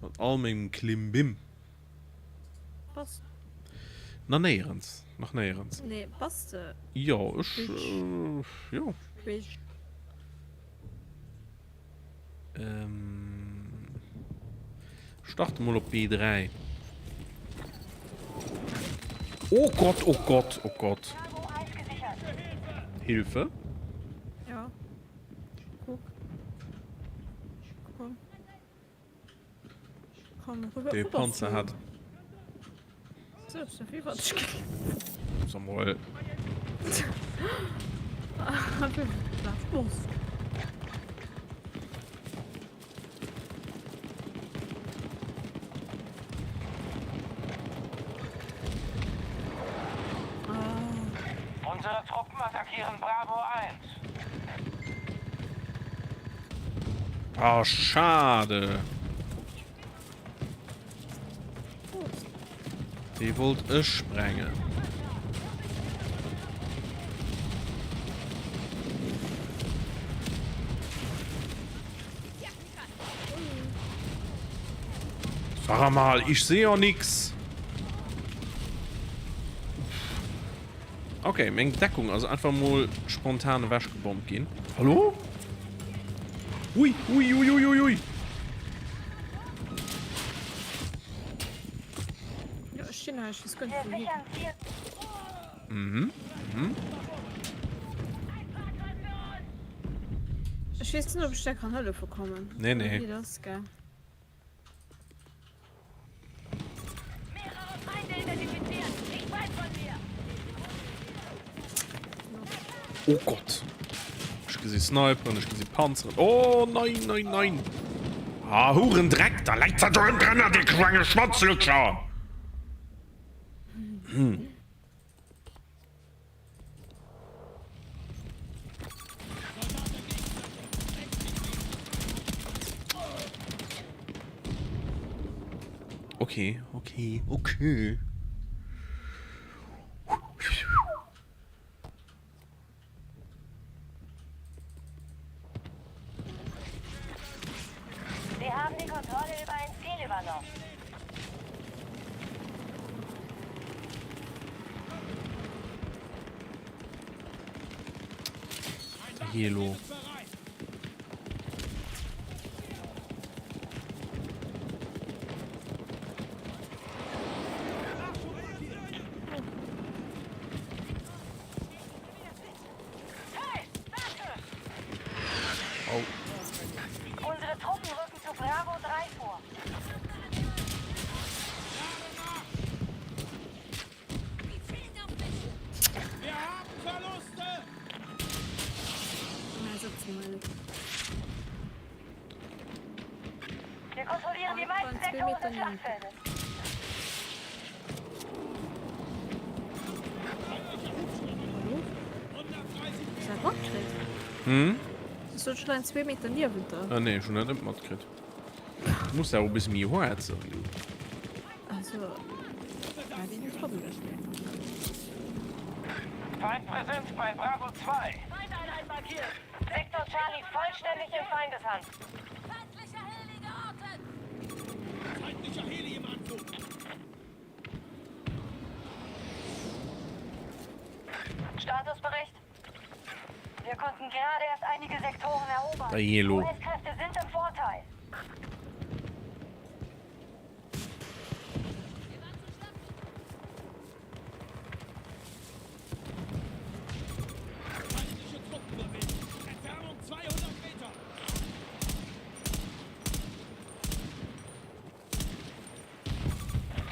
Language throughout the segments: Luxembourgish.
Mat all mengem Klimbim. Bass. Na néierens. Nach néierens. Nee, bass de? Jo, ech, jo. Bitch. Ähm, starte mol op B3. Oh Gott, oh Gott, oh Gott. Hilfe. Ja. Guck. Komm. Komm rüber. De Panzer hat. So, so viel was ich Sag mal. Unsere Truppen attackieren Bravo 1. Ah, schade. Dee wollt ech sprengen. Sag mal, ich sehe ja nix. Okay, meng Deckung ass einfach mol spontan ewechgebombt ginn. Hallo? Ui, ui, ui, ui, ui, ui. Ja, ech stinn hei, ech weess guer net wouhin. Mhm, mhm. Ech weess net, ob ech der kann hëllefe kommen. Nee, nee. Wéi das, gell? Oh Gott. Ech gesi Sniperen, ech gesi Panzeren. Oh nein, nein, nein. Ah, Hurendreck, da läit se do drënner, dee klenge Schwanzlutscher. Hm. Okay, okay, okay. Wir haben die Kontrolle über ein Ziel übernommen. Helo. Oh. Unsere Truppen rücken zu Bravo 3 vor. Wir haben Verluste! Wir kontrollieren die meisten Sektoren des Schlachtfeldes. Hm? Ass dat schon 2 Meter niewent der? Ah nee, schon net matkritt. Muss awer e bësse méi hoart sinn. Also, ja, den Feindpräsenz bei Bravo 2. Feindeinheit markiert. Sektor Charlie vollständig in Feindeshand. Feindlicher Heli geortet! Feindlicher Heli im Anflug! Statusbericht. Wir konnten gerade erst einige Sektoren erobern. Helo. US-Kräfte sind im Vorteil. Feindliche Truppenbewegung! Entfernung 200 Meter!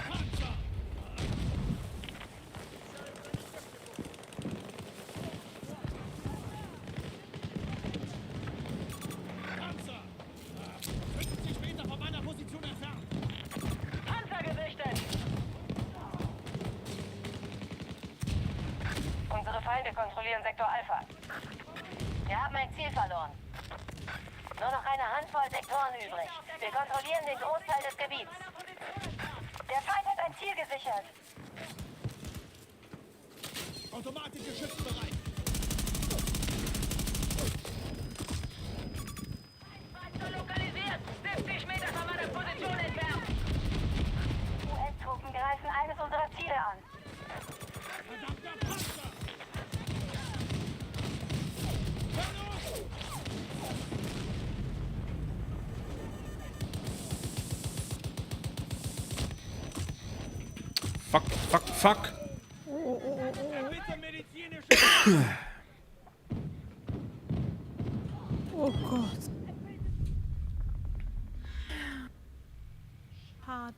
Panzer! Panzer! 50 Meter von meiner Position entfernt! Panzer gesichtet! Unsere Feinde kontrollieren Sektor Alpha. Wir haben ein Ziel verloren. Nur noch eine Handvoll Sektoren übrig. Wir kontrollieren den Großteil des Gebiets. Der Feind hat ein Ziel gesichert. Automatikgeschütz bereit! Lokalisiert! 70 Meter von meiner Position entfernt! Fuck, fuck, fuck! Oh, oh, oh, oh. Oh Gott. Hart.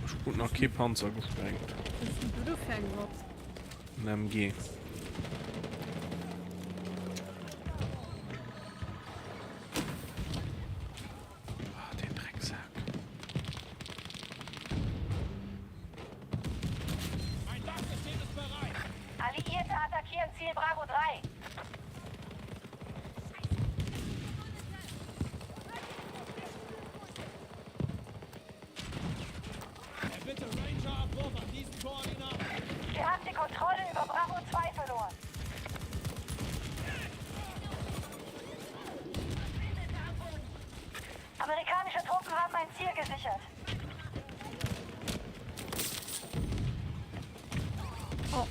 Ech krut nach kee Panzer gesprengt. En MG. Ah, den Drecksack. Alliierte attackieren Ziel Bravo 3. Wir haben die Kontrolle über Bravo 2 verloren. Amerikanische Truppen haben ein Ziel gesichert. Oh.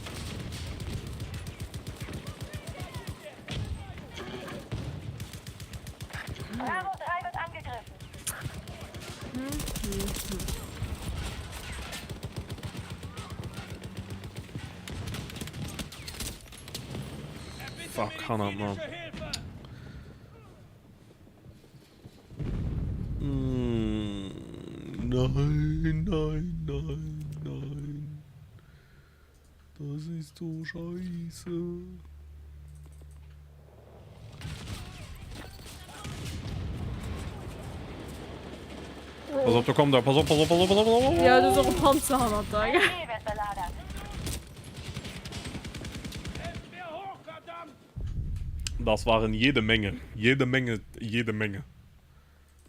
Bravo 3 wird angegriffen. Fuck, hannert mer. Nein, nein, nein, nein. Das ist so scheiße. Pass op, do kommt er. Pass op, pass op, pass op, pass op, pass op. Ja, do ass och e Panzer hannert der, gell? Das waren jede Menge, jede Menge, jede Menge.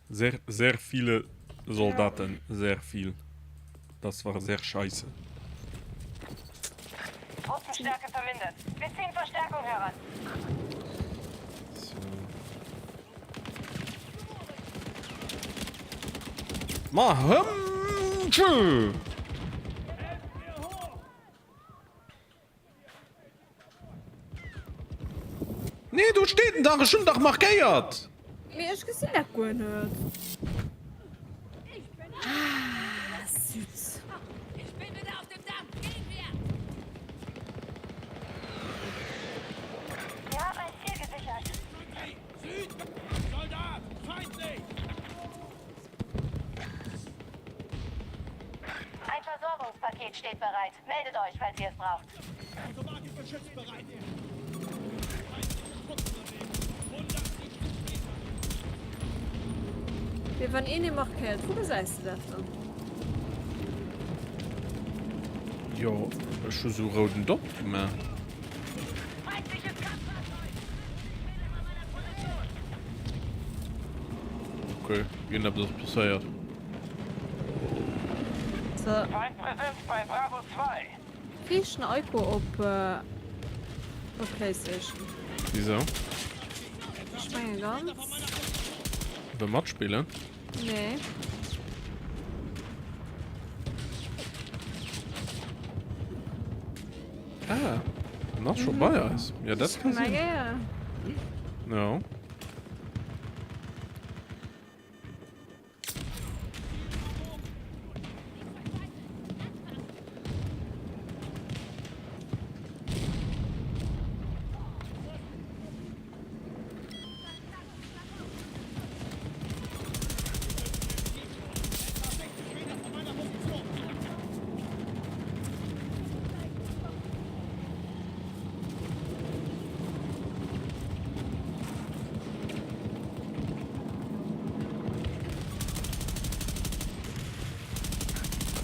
Sehr, sehr viele Soldaten, sehr viel. Das war sehr scheiße. Truppenstärke vermindert. Wir ziehen Verstärkung heran. So. Ma hëm tschö! Nee, do steet en dach, ech hunn dach markéiert! Mee ech gesinn dat guer net. Ah, süß. Wir haben ein Ziel gesichert. Soldat, feindlich! Ein Versorgungspaket steht bereit. Meldet euch, falls ihr es braucht. Automatikgeschütz bereit. Feindliche Truppen unterwegs. 170 Meter. Mee wann een ee markéiert, wou gesäis de dat dann? Jo, ech hu sou rouden Dot gemaach. Feindliches Kampffahrzeug! Okay, iergendeppes ass passéiert. So. Feindpräsenz bei Bravo 2. Wéi heescht den Ico op op Playstation? Wisou? Ech menge ganz. Wëll matspillen? Nee. Ah, en ass scho bei eis. Ja, dat ka sinn. Menge ja. Jo.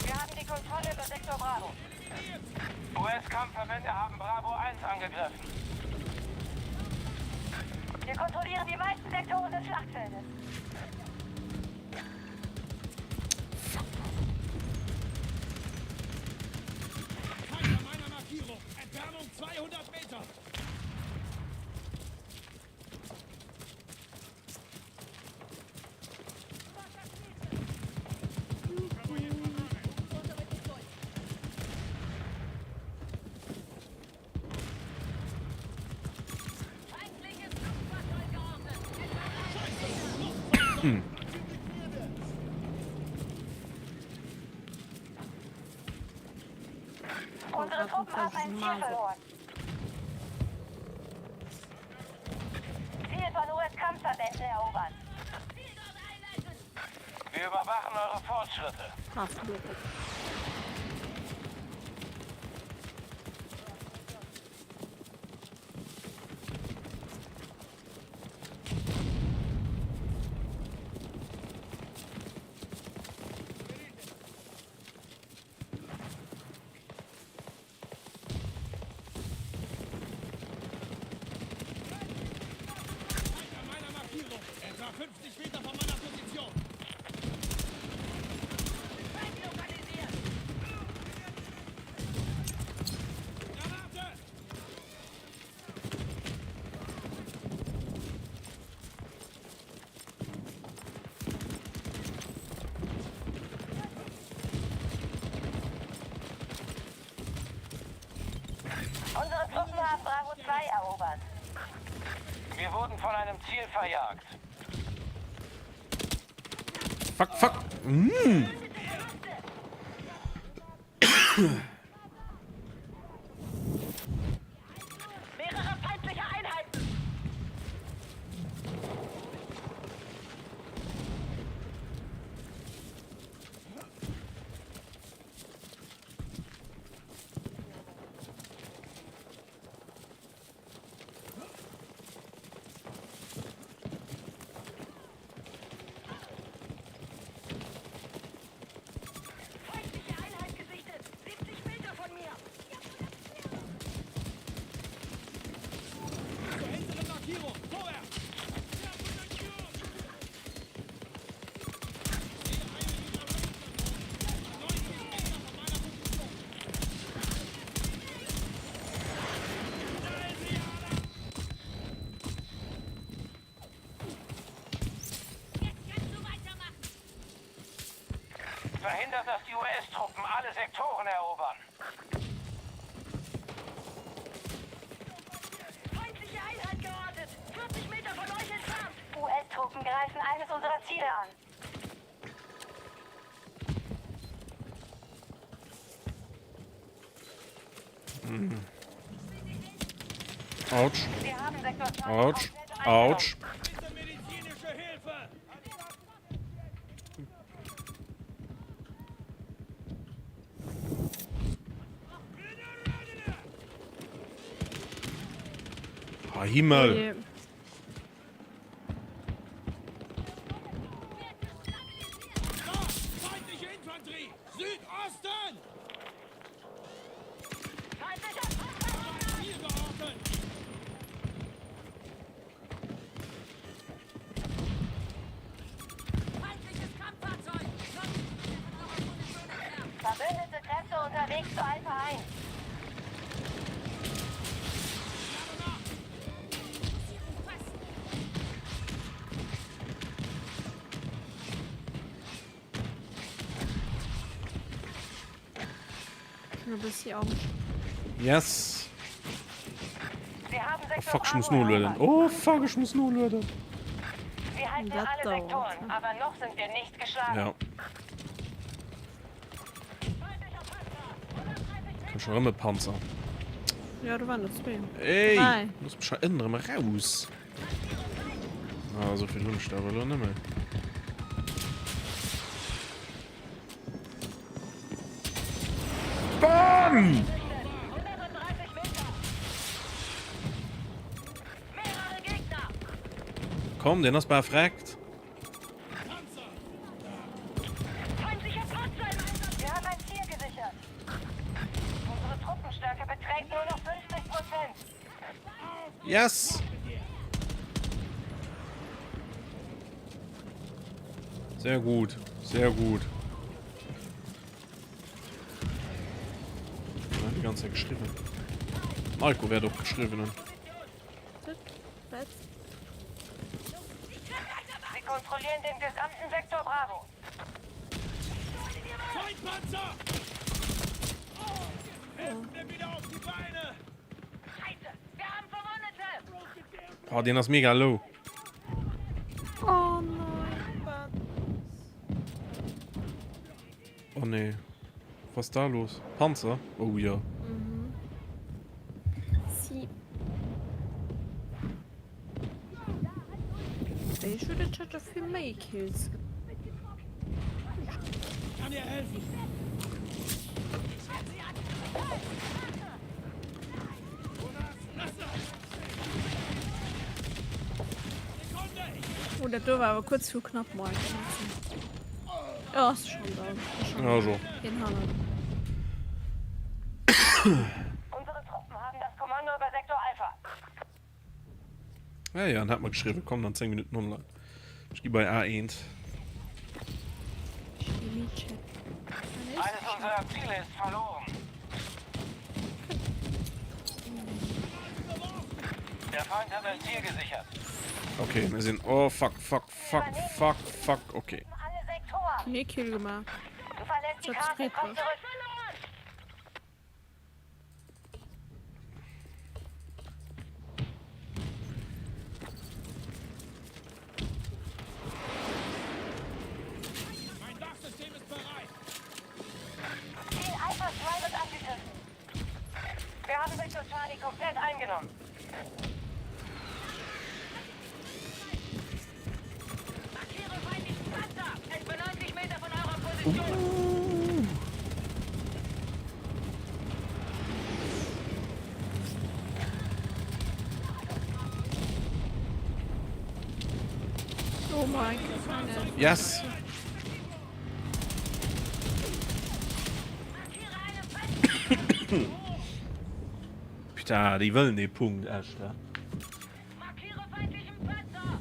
Wir haben die Kontrolle über Sektor Bravo. US-Kampfverbände haben Bravo 1 angegriffen. Wir kontrollieren die meisten Sektoren des Schlachtfeldes. Feind an meiner Markierung. Entfernung 200 Meter. Hm. Unsere Truppen haben ein Ziel verloren. Ziel von US-Kampfverbänden erobert. Wir überwachen eure Fortschritte. Etwa 50 Meter von meiner Position. Granate! Unsere Truppen haben Bravo 2 erobert. Wir wurden von einem Ziel verjagt. Fuck, fuck. Mm. Mehrere feindliche Einheiten. Feindliche Einheit gesichtet. 70 Meter von mir. Zur hinteren Markierung. Vorwärts! Jetzt kannst du weitermachen. Verhindert, dass die US-Truppen alle Sektoren erobern. Feindliche Einheit geortet. 40 Meter von euch entfernt. US-Truppen greifen eines unserer Ziele an. Autsch. Wir haben Sektor 2 Autsch. komplett Autsch. Bitte medizinische Hilfe! Ah, Himmel. Je. Da! Feindliche Infanterie! Südosten! Feindlicher Panzer! Ziel geortet! Feindliches Kampffahrzeug. 90 Meter von eurer Position entfernt. Verbündete Kräfte unterwegs zu Alpha 1. Fokussierung fast. Schon e bëssi Angscht. Yes. Wir haben Oh Sektor fuck, ich muss Bravo nolueden. erobert. Oh fuck, ich muss nolueden. Wir halten Dat alle dauert. Sektoren, aber noch sind wir nicht geschlagen. Ja. Komm schon rëm e Panzer. Ja, do waren der zwee. Ey, Hi. looss mech hei ënnen erëm eraus. Ah, esou vill hunn ech der awer elo net méi. Bam! 130 Meter. Mehrere Gegner. Komm, den ass bal freckt. Feindlicher Panzer im Einsatz. Wir haben ein Ziel gesichert. Unsere Truppenstärke beträgt nur noch 50 Prozent. Yes! Sehr gut, sehr gut. Die ganze Zeit geschrieben. Marco wäre doch geschrieben. Ne? Wat? Sie kontrollieren den gesamten Sektor Bravo. Feindpanzer! Helft mir wieder auf die Beine! Scheiße, wir haben Verwundete. Boah, den ass mega low. Oh nein. Nee. Was da los? Panzer? Oh ja. Mhm. Si. Ech hunn et hat vill méi Kills. Kann dir helfen. Oh, dat do war awer kuerz vu knapp mei. Oh, ass schon da. Ja, jo. Hien hannen. Unsere Truppen haben das Kommando über Sektor Alpha. Ja, ja, en hat mer geschriwwen, kommt an 10 Minuten online. Ech gi bei A1. Chemie-Check. Eines unserer Ziele ist verloren. Der Feind hat ein Ziel gesichert. Okay, mir sinn. Oh, fuck, fuck, fuck, fuck, fuck, okay. Alle Sektoren. Nee, Kill gemaach. Du verlässt die Ich hab's Karte. Komm Friedrich. zurück. Mein Wachsystem ist bereit. Ziel Alpha 2 wird angegriffen. Wir haben Sektor Charlie komplett eingenommen. Markiere feindlichen Panzer! Etwa 90 Meter von eurer Position! Oh mein Gott. Yes! Putain, déi wëllen dee Punkt echt, he? Markiere feindlichen Panzer!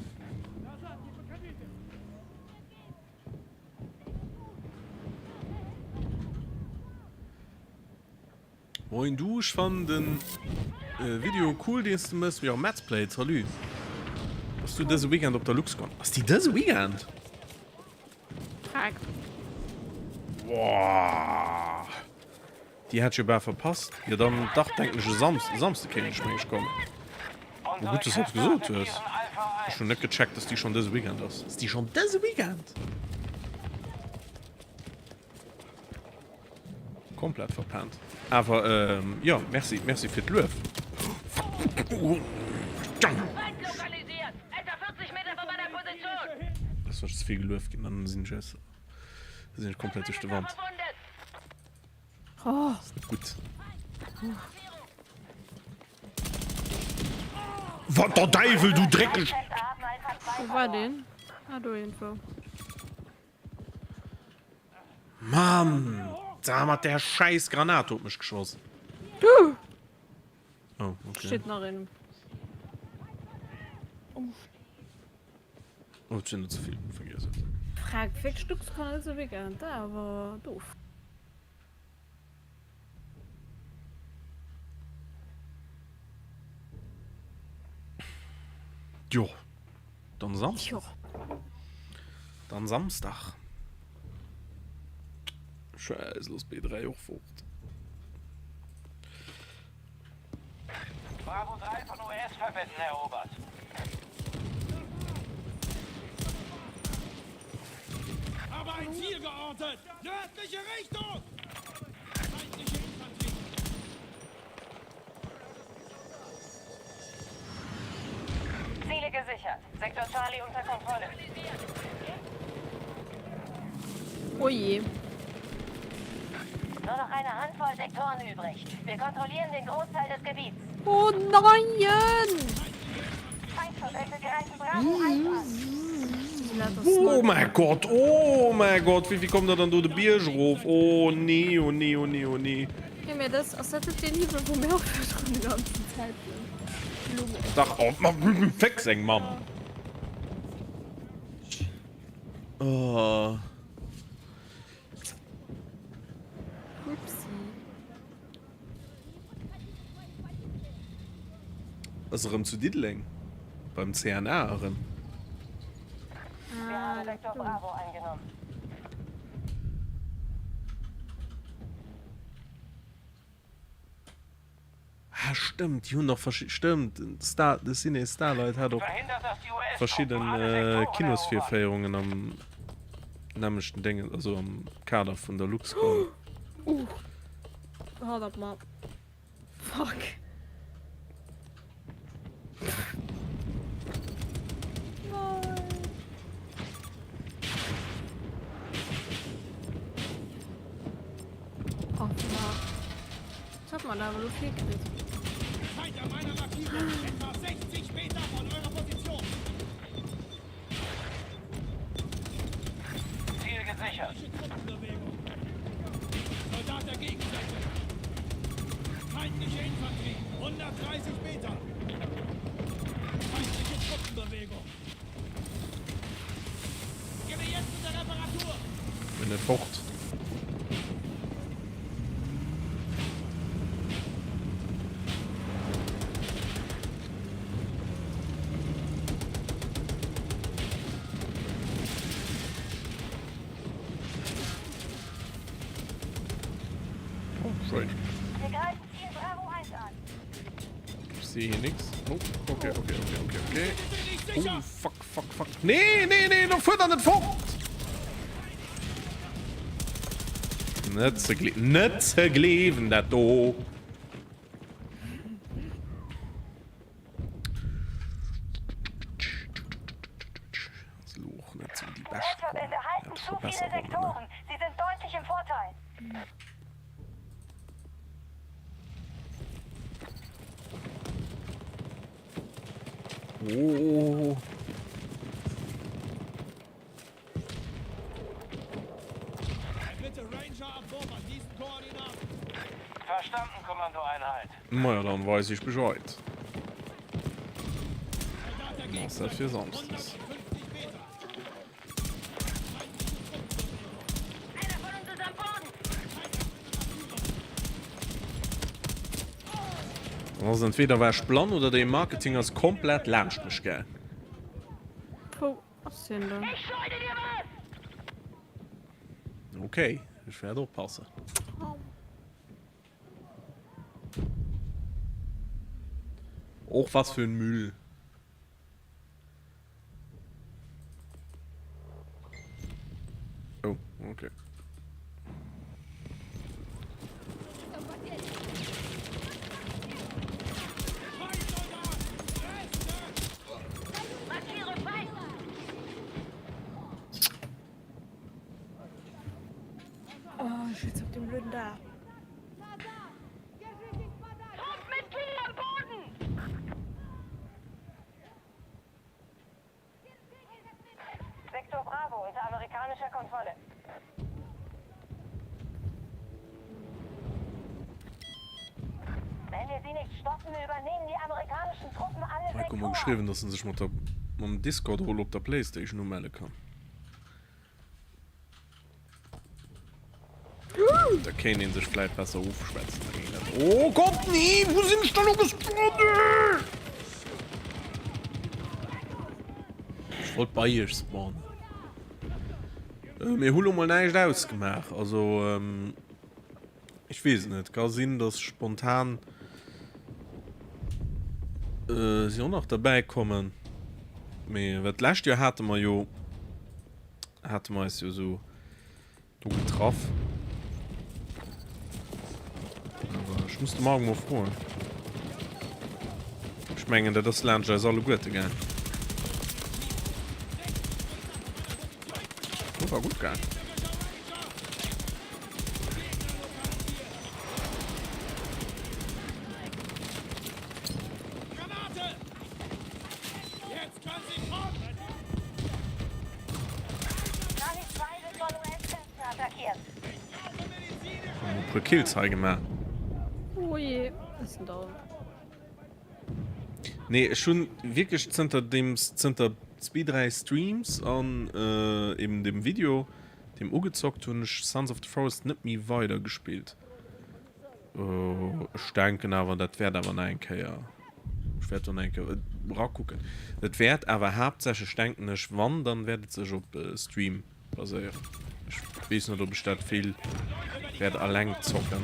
Moin du, ech fannen den Video cool deens de mëss, jo Madsplay, salut. Bass du dëse Weekend op der Luxcon? Ass déi dëse Weekend? Frag. Woah. Déi hat ech jo bal verpasst. Jo dann dach denken ech e Samsde Samsde kéint ech mengen ech kommen. Oh gutt dass du eppes gesot hues. Ech hunn net gecheckt dass déi schonn dëse Weekend ass. Ass déi schonn dëse Weekend? Komplett verpennt. Awer jo merci merci fir d'Luef. Feind lokalisiert! Etwa 40 Meter von meiner Position! Ass ech ze vill gelueft ginn, dann sinn ech aus. Da sinn ech komplett duerch de Wand. Oh. Ass net gutt. Wat der Däiwel, du dreckeg! Wo war den? Ah, do irgendwo. Mann! Da mat der scheiß Granate op mech geschoss. Du! Oh, okay. Steht nach een. Oh, et sinn net ze vill, vergiess et. Frag wierklech Luxcon dëse Weekend, dat awer doof. Jo, dann Samstag. Jo. Dann Samstag. Scheiße, los B3 och fort. Bravo 3 von US-Verbänden erobert. Habe ein Ziel geortet! Nördliche Richtung! Feindliche Infanterie! Ziele gesichert. Sektor Charlie unter Kontrolle. Oh je. Nur noch eine Handvoll Sektoren übrig. Wir kontrollieren den Großteil des Gebiets. Oh nein! Feindverbände greifen Bravo 1 an. Oh mäi Gott, oh mäi Gott, wéi kommt der dann do de Bierg erof? Oh nee, oh nee, oh nee, oh nee. Ja, mee das ass dat net deen Niwwel, wou mir och virdrun déi ganzen Zäit lungen? Dach, oh, féck seng Mamm. Oh. Upsi. Ass erëm zu Diddeleng beim CNA erëm. Wir haben Sektor Bravo eingenommen. Ah stëmmt, déi hunn och verschi stëmmt, den Star de Ciné Starlight hat och Verhindert, dass die US-Truppen verschidden alle Sektoren erobern. Kinosvirféierungen am. nämmlechten Déngen, also am Kader vun der Luxcon. Uh. Halt op mat. Fuck. Nein. Oh, fuck. Was hat man da wohl viel gekriegt? Feind an meiner Markierung, etwa 60 Meter von eurer Position. Ziel gesichert. Soldat der Gegenseite. Feindliche Infanterie, 130 Meter. Feindliche Truppenbewegung. Beginne jetzt mit der Reparatur. Bin net fort. Oh, schön. Wir greifen Ziel Bravo 1 an. Ich sehe hier nichts. Oh, okay, okay, okay, okay, okay. Oh, fuck, fuck, fuck. Nee, nee, nee, du fuhr da nicht fort! Net ze gle net ze gleewen, dat do. Ass elo och net sou déi bescht Ronn. Wir halten Hätt zu scho viele besser Ronnen, ne? Sektoren. Sie sind deutlich im Vorteil. Oh. Bitte Ranger Abwurf an diesen Koordinaten. Verstanden, Kommandoeinheit. Maja, dann weis ich Bescheid. Was dat fir Samstes? Einer von uns ist am Boden. Dann ass entweder war ech blann oder dee Marketing ass komplett laanscht mech gaang. Wou ass hien dann? Ich schulde dir was. Okay, ech wäert oppassen. Och was für ein Müll. Oh, okay. Markiere Feind. Oh, ich sitze auf dem blöden da. Truppmitglied am Boden. Sektor Bravo unter amerikanischer Kontrolle. Wenn wir sie nicht stoppen, übernehmen die amerikanischen Truppen alle Mike huet mer Sektoren. geschriwwen, dass en sech mat der mam Discord och elo op der Playstation umelle kann. Da kéint een sech vläit besser ofschwätzen. Da géing dat. Oh Gott, nee! Wou sinn ech da lo gespawnt? Ech wollt bei iech spawnen. Mir hu lo mol näischt ausgemaach. Also, ech weess et net. Ka sinn, dass spontan si och nach derbäi kommen. Mee well d'lescht Joer hate mer jo, hate mer eis jo esou do getraff. Awer ech muss de Marc mol froen. Ech mengen, dat ass laanscht eis alleguerte gaang. Oh, war gutt gaang. Granate! Jetzt können Sie kommen! Charlie 2 wird von US-Kräften attackiert. E puer Kills hei gemaach. Oh je, ass en down. Nee, ech hunn wierklech zënter deem, zënter zwee, dräi Streams an eben dem Video, deem ugezockt, hunn ech Sons of the Forest net méi weider gespillt. Ech denken awer, dat wäert awer nach eng Kéier, ech wäert do nach eng Kéier erakucken. Et wäert awer haaptsächlech, denken ech, wann, dann wäert et sech op Stream baséieren. Ech weess net, ob ech dat vill wäert alleng zocken.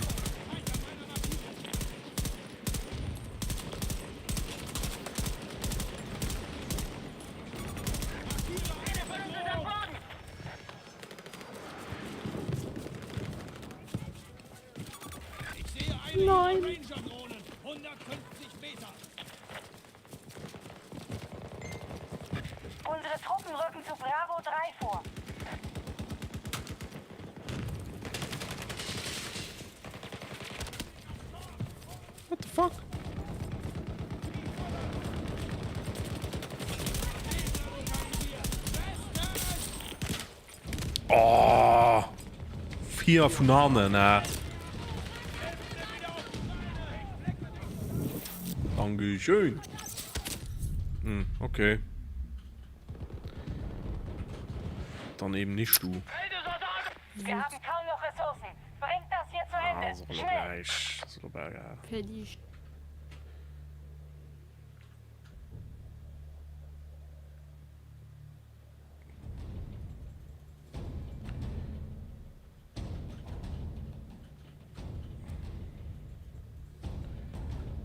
What the fuck? Oh! Vir vun hannen, ne? Dankeschön. Hm, okay. Dann eben nicht du. Wir haben kaum noch Ressourcen. Bringt das hier zu Ende. Ah, so Schnell. gleich. So egal. Fertig.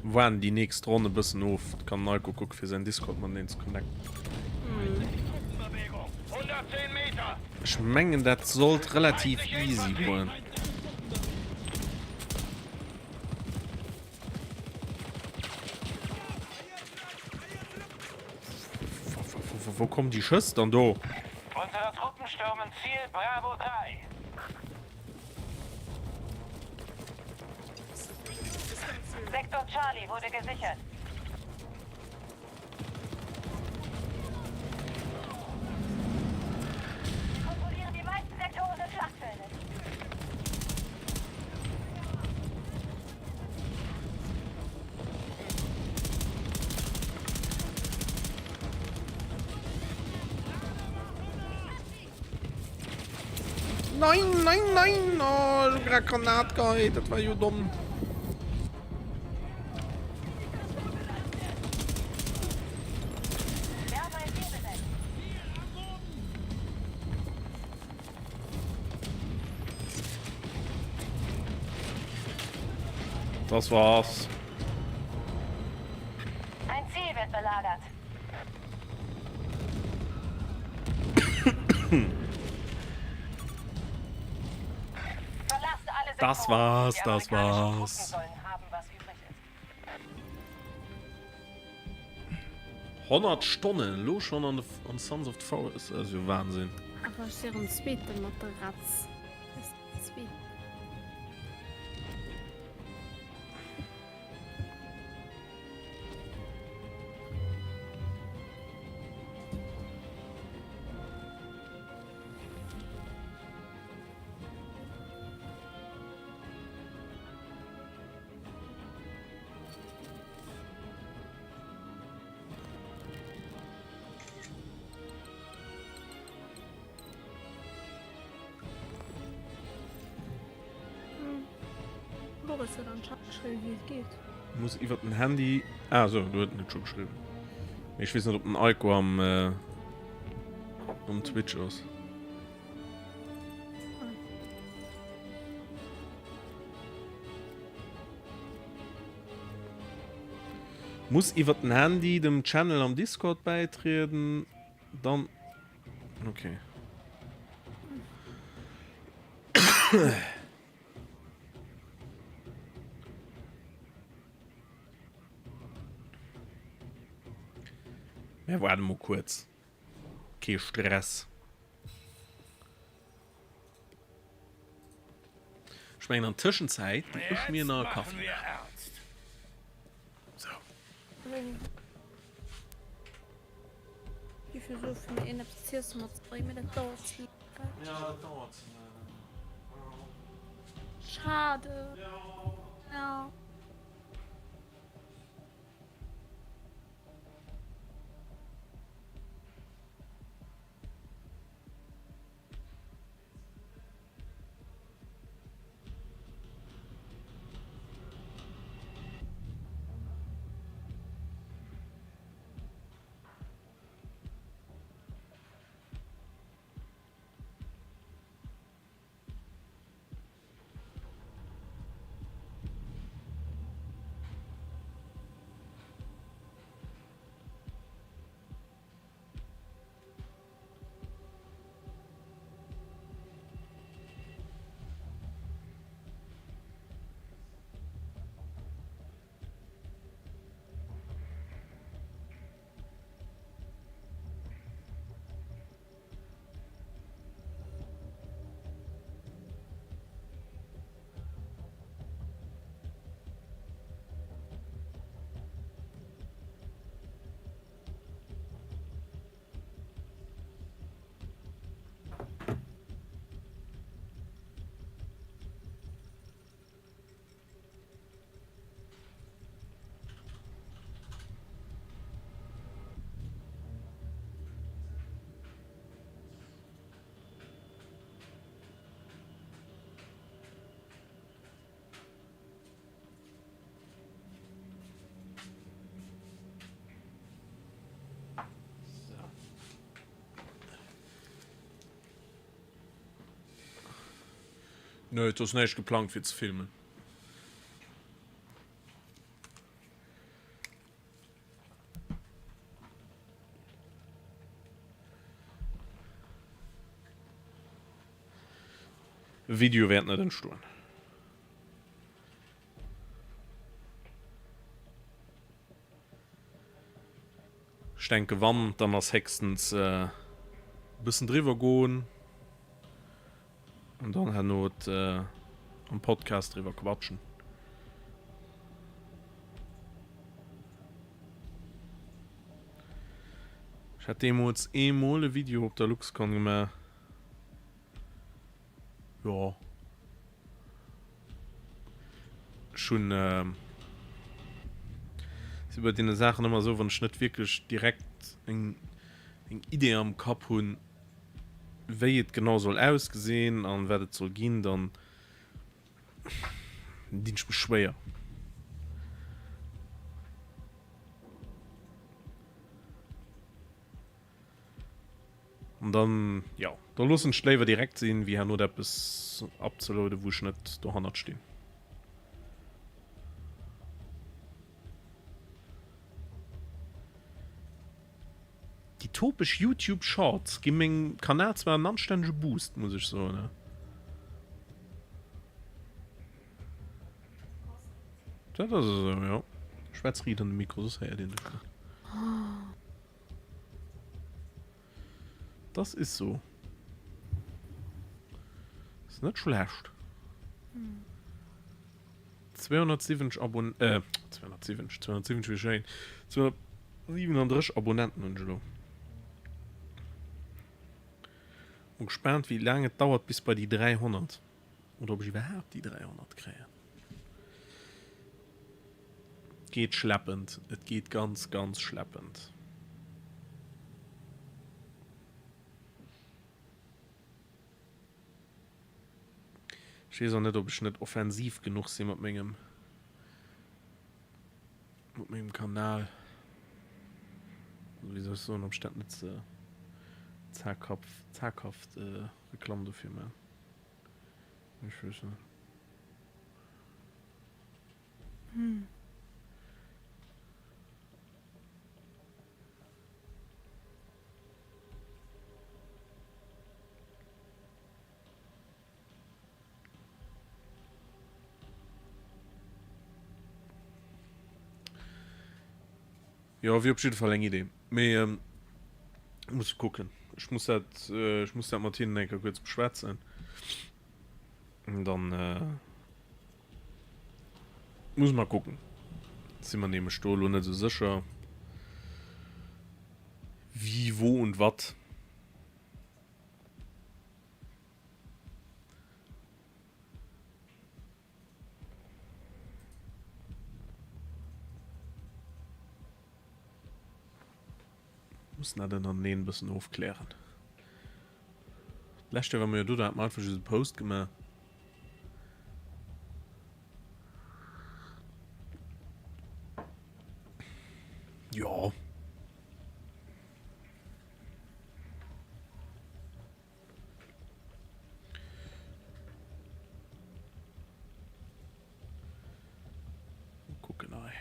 Waarden déi nächst Ronn e bëssen of, kann den Eiko kucke fir säin Discord mateneen ze connecten. Ech mengen dat sollt relativ easy goen. Wou kommen déi Schëss dann do? Unsere Truppen stürmen Ziel Bravo 3. Sektor Charlie wurde gesichert. Wir kontrollieren die meisten Sektoren des Schlachtfeldes. Nein, nein, nein! Oh, ech hu grad Granat geheit, dat war jo domm. Das war's. Ein Ziel wird belagert. Verlasst alle Das Sektoren. war's, Die das amerikanischen war's. Truppen sollen haben, was übrig ist. 100 Stonnen elo schonn an, an Sons of the Forest, dat ass jo Wahnsinn. Awer ech si erëm Zweete mat der Ratz. Zweeten. Boris huet an Chat geschriwwen, wéi et geet. Muss iwwer den Handy. Ah sou, du huet en et scho geschriwwen. Mee ech weess net, ob den Eiko am um Twitch ass. Muss iwwer den Handy dem Channel am Discord bäitrieden, dann okay. Mir waarde mol kuerz. Kee Stress. Ech mengen an Tëschenzäit gi ech mir nach e Kaffi maachen. Sou. Gi fir sou vun een eppes z'iessen matzebréngen, mee dat dauert ze laang, gell? Ja, dat dauert ze laang. Schade. Ja. Nö, et ass näischt geplangt fir ze filmen. E Video wäert net entstoen. Ech denke wann, dann ass héchstens e bëssen driwwer goen an dann herno am Podcast driwwer quatschen. Ech hat deemools eemol e Video op der Luxcon gemaach. Jo. Ech hunn, si bei deene Saachen ëmmer esou, wann ech net wierklech direkt eng eng Idee am Kapp hunn, wéi et genau soll ausgesinn an wat et soll ginn, dann dinn ech mech schwéier. An dann, jo, da loossen ech et léiwer direkt sinn, wéi herno eppes upzeloaden, wou ech net dohannert stinn. Déi topesch Youtube Shorts gi mengem Kanal zwar en anstännege Boost, muss ech soen. Dat ass esou, jo. Schwätz riit an de Mikro, soss héiert een dech net. Das ist so. Ist net schlecht. 270 Abon äh, 270, 270 wier schéin. 237 Abonnenten hunn ech elo. Mol gespaant wéi laang et dauert bis bei déi 300. Oder ob ech iwwerhaapt déi 300 kréien. Geet schleppend, et geet ganz ganz schleppend. Ech weess och net ob ech net offensiv genuch si mat mengem mat mengem Kanal. Also wéi soll ech soen, ob ech dat net ze zaghaft zaghaft Reklamm dofir man. Ech weess net. Jo, wier op jidde Fall eng Idee. Mee ähm, muss kucken. Ech muss dat, äh, ech muss dat mat hinnen eng Kéier kuerz beschwätzen. Dann äh, muss mer kucken. Si mer nämlech do elo net esou sécher, wie, wo und wat. Mussen dat ënnerteneen e bëssen ofklären. D'lescht Joer war mer jo do, do hat mer einfach just e Post gemaach. Jo. Kucken hei.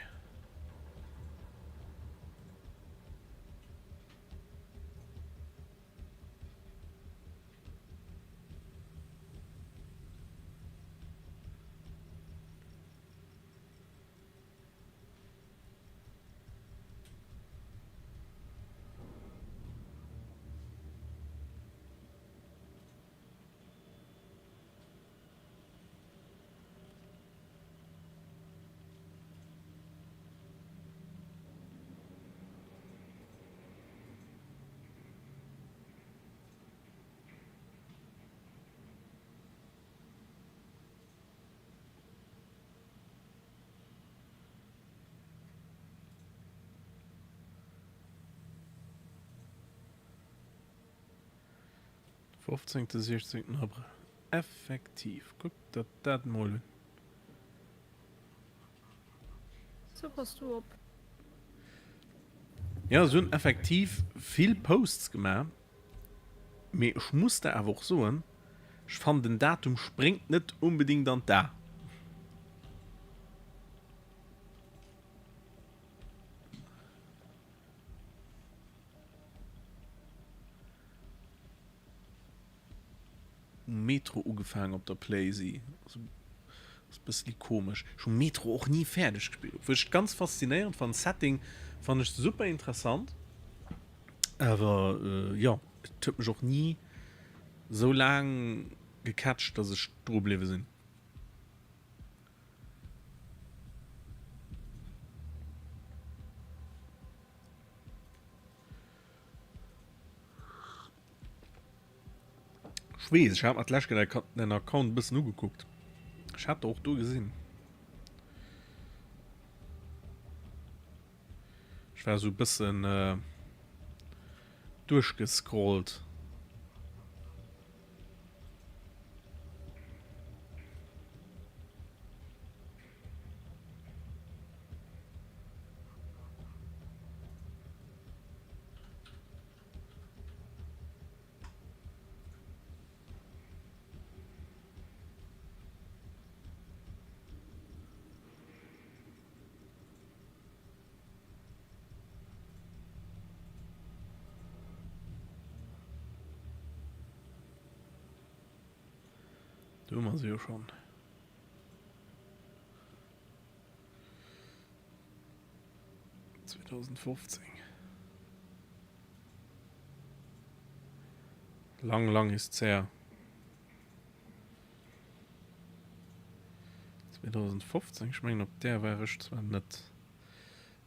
Fofzéngte, siechzéngten Abrëll. Effektiv, kuck der dat mol un. Sou pass du op. Jo, se hunn effektiv vill Posts gemaach, mee ech muss der awer och soen, Ech fannen den Datum spréngt net unbedingt an d'A. Metro ugefaangen op der Playsee. Ass e bësseli komesch. Ech hu Metro och ni fäerdeg gespillt, obwuel ech et ganz faszinéierend fannen. Setting fannen ech super interessant, awer jo, et huet mech och ni sou laang gecatcht, dass ech dru bliwwe sinn. Ech weess, ech hat mer d'lescht Kéier däin Account e bëssen ugekuckt. Ech hat der och do gesinn. Ech war esou e bëssen duerchgescrollt. Do hu mer se jo schonn. 2015. Lang, lang ist's her. 2015, ech mengen op där war ech zwar net.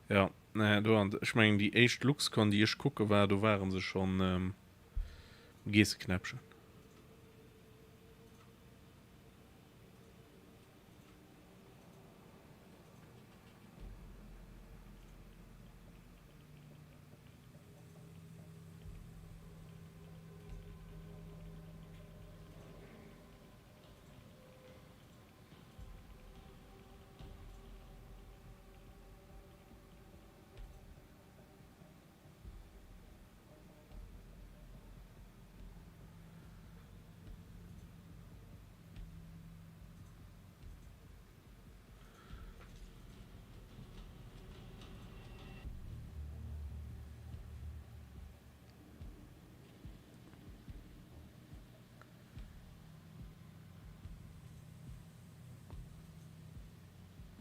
Ja, nee, do an ech mengen déi éischt Luxcon déi ech kucke war, do waren se schonn ähm, Geesseknäppchen.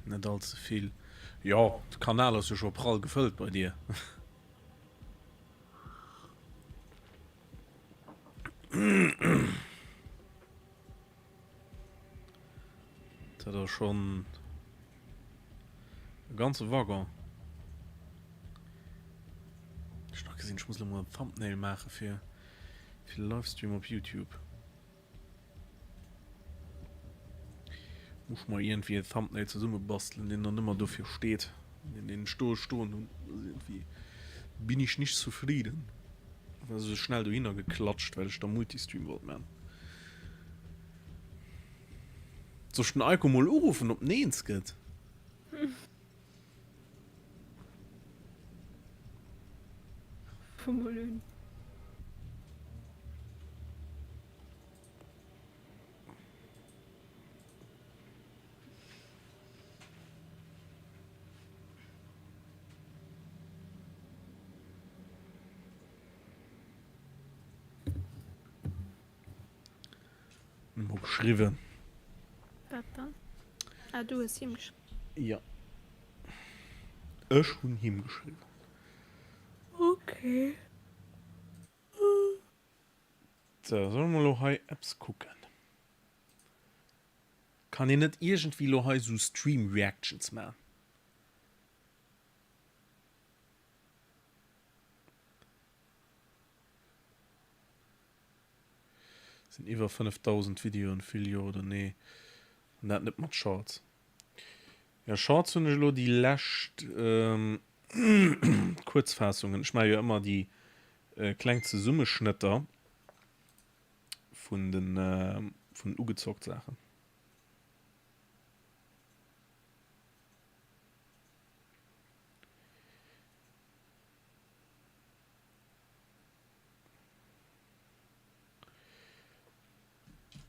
Net all ze vill. Jo, de Kanal ass jo scho prall gefëllt bei dir. Dat ass schonn e ganze Waggon. Ech nach gesinn, ech muss elo mol en Thumbnail maache fir fir de Livestream op Youtube. Muss mer iergendwéi en Thumbnail zesummebastelen, deen dann ëmmer dofir steet, deen deen ech do stoen hunn. Irgendwie bin ich nicht zufrieden. War sou schnell dohinner geklatscht, well ech da Multistream wollt man. Soll ech den Eiko mol uruffen, ob en eens gëtt? Ruff mol un. Mol geschriwwen. Wat dann? Ah, du hues him geschriwwen. Jo. Ech hunn him geschriwwen. Okay. Sou, solle mer elo hei eppes kucken? Kann een net iergendwéi elo hei sou Stream Reactions man? Sinn iwwer 5000 Videoen, vill jo oder nee? An dat net mat Shorts. Jo Shorts hunn ech elo déi lescht Kuerzfaassungen. Ech maache jo ëmmer déi kleng Zesummeschnëtter vun den vun den ugezockt Saachen.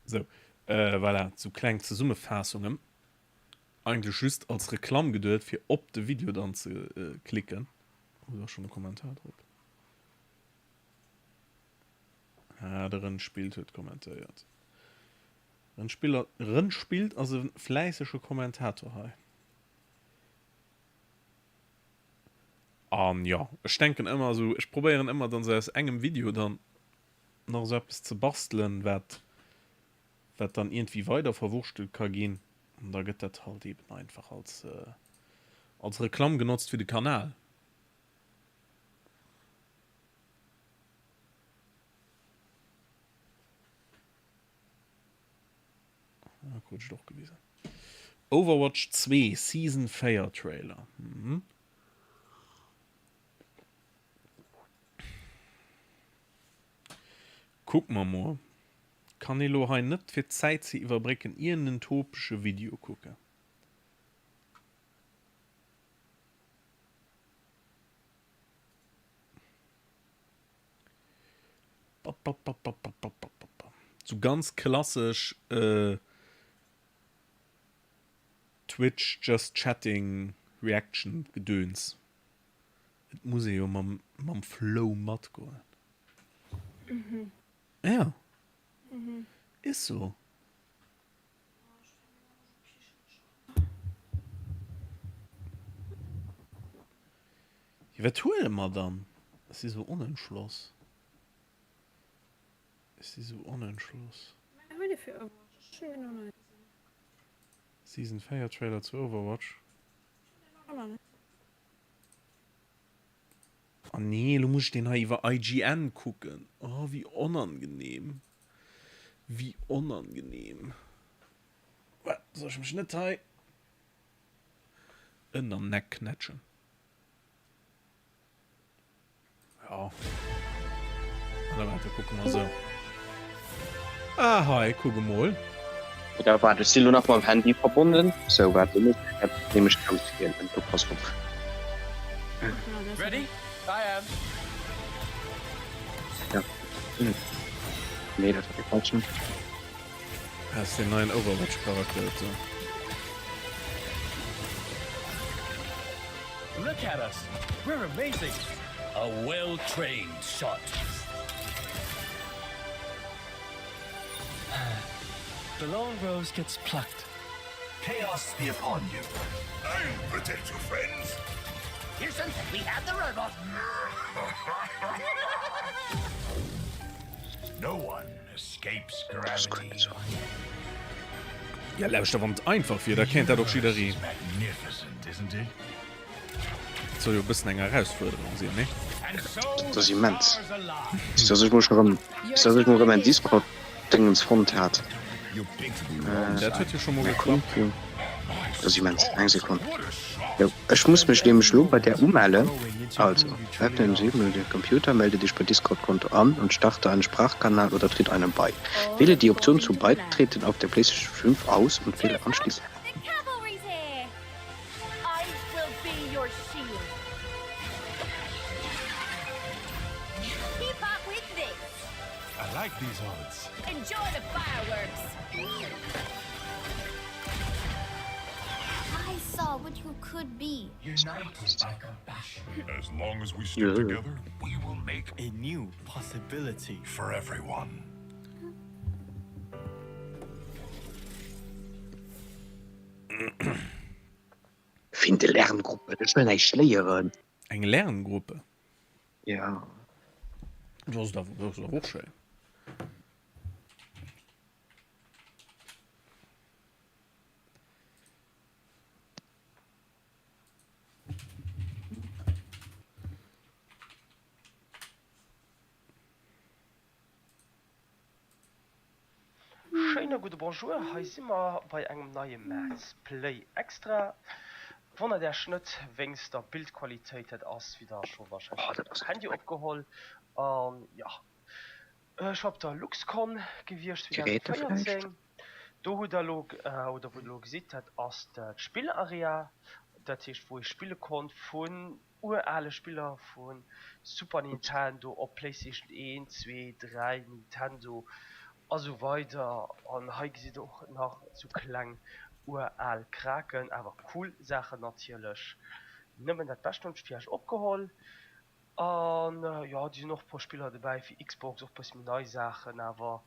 Sou, voilà, sou kleng Zesummefaassungen. Eigentlech just als Reklamm geduet, fir op de Video dann ze klicken. Oh, do ass schonn e Kommentar drop. Ah, de Rënn spillt huet kommentéiert. Rënn Spiller, Rënn spillt ass e fläissege Kommentator hei. An jo, ech denken ëmmer esou, ech probéieren ëmmer dann esou aus engem Video dann nach esou eppes ze bastelen, wat, wat dann iergendwéi weider verwurschtelt ka ginn. An da gëtt dat halt eben einfach als, als Reklamm genotzt fir de Kanal. Ah, krut ech et och gewisen. Overwatch 2 Season 4 Trailer. Mhm. Kuck mer mol. Kann ee lo hei net fir d'Zäit ze iwwerbrécken iergenden topege Video kucken? Sou ganz klassesch Twitch just chatting Reaction Gedöns. Et muss ee jo mam mam Flow matgoen. Ja is sou. Jo wat huele mer dann? Ech si sou onentschloss. Ech si sou onentschloss. Wat huele fir Overwatch? Ech hunn deen och nach net gesinn. Season 4 Trailer zu Overwatch. Ech hunn deen och nach net. Oh nee, elo muss ech deen hei iwwer IGN kucken. Oh wéi onangenehm. Wéi onangenehm. Wat, soll ech mech net hei ënner Neck knätschen? Ja. Oder warte, kucke mer sou. Ah, hei, kuck emol. Oder waart, ech si lo nach mam Handy verbonnen. Sou, waart, lo muss ech dat nämlech auswielen. Do, pass op. Ready? I am. Ja. Nee, dat war dee falschen. Ah, ass deen neien Overwatch-Charakter et sou. Look at us, we're amazing. A well-trained shot. The lone rose gets plucked. Chaos be upon you. I'll protect you, friends. Houston, we have the robot. No one escapes gravity. Ja lauschter, wann et einfach wier, da kéint dat och jiddereen. Et soll jo e bëssen eng Erausfuerderung sinn, nee? Dat ass immens. Bis dass ech mol scho rëm, bis dass ech mol rëm mäin Discord-Dingens fonnt hat. Dat huet jo scho mol geklappt. Dat ass immens. Eng Sekonn. Jo, ech muss mech nämlech elo bei där umellen. Also, öffnen Sie den Computer, melde dich bei Discord-Konto an und starte einen Sprachkanal oder tritt einem bei. Wähle die Option zu Beitreten auf der PlayStation 5 aus und wähle anschließend. Finde Lerngruppe, ech wëll näischt léieren. Eng Lerngruppe? Ja. Dat ass awer och schéin. Schéine gudde Bonjour, hei si mer bei engem neie Maart's Play Extra. Wonnert Äech net wéinst der Bildqualitéit, dat ass wéi der scho wahrscheinlech mam Handy opgeholl. An jo, ech war op der Luxcon gewiescht 2014. Do hutt der elo, oder wou der elo gesitt, dat ass d'Spillarea, dat heescht wou ee spille konnt vun urale Spiller vu Super Nintendo op Playstation 1, 2, 3, Nintendo. A sou weider. An hei gesitt der och nach sou kleng ural Kraken, awer cool Saachen natierlech. Nëmmen dat Bescht hunn ech fir iech opgeholl. An jo, do sinn och e puer Spiller dobäi fir Xbox, och bësse méi nei Saachen, awer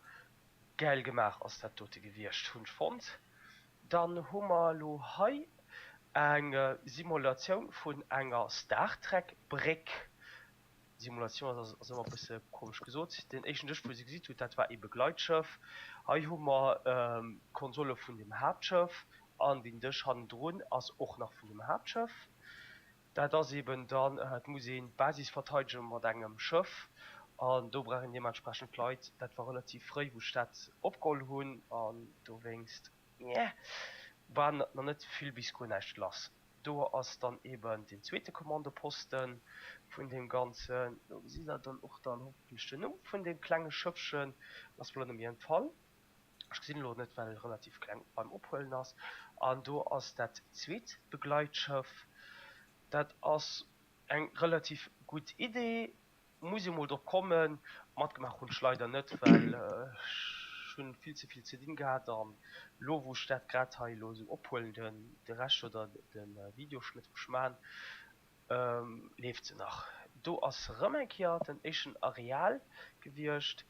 gäil gemaach ass dat dote gewiescht, hunn ech fonnt. Dann hu mer elo hei eng Simulatioun vun enger Star Trek Bréck. Simulatioun ass ass ëmmer e bësse komesch gesot. Deen éischten Dësch wou se gesitt hutt, dat war ee Begleitschëff. Hei hu mer d'Konsole vun dem Haaptschëff an deen Dësch hannendrun ass och nach vun dem Haaptschëff. Dat ass eben dann, et muss een d'Basis verteidege mat engem Schëff an do brauch een deementsprechend Leit. Dat war relativ fréi wou ech dat opgeholl hunn an dowéinst war nach net vill bis guer näischt lass. Do ass dann eben den zweete Kommandoposten vun deem Ganzen. Do gesitt der dann och dann hoffentlech den Numm vun deem klenge Schëffchen. Ass mer elo net méi entfall. Ech gesinn elo net, well e relativ kleng beim Ophuelen ass. An do ass dat zweet Begleitschëff. Dat ass eng relativ gutt Idee. Muss ee mol drop kommen. Matgemaach hunn ech leider net, well ech hunn vill ze vill ze dinn gehat an lo wou ech dat grad hei elo esou ophuelen, den de Rescht oder den Videoschnëtt wou ech maan, leeft se nach. Do ass rëm eng Kéier den éischten Areal gewiescht.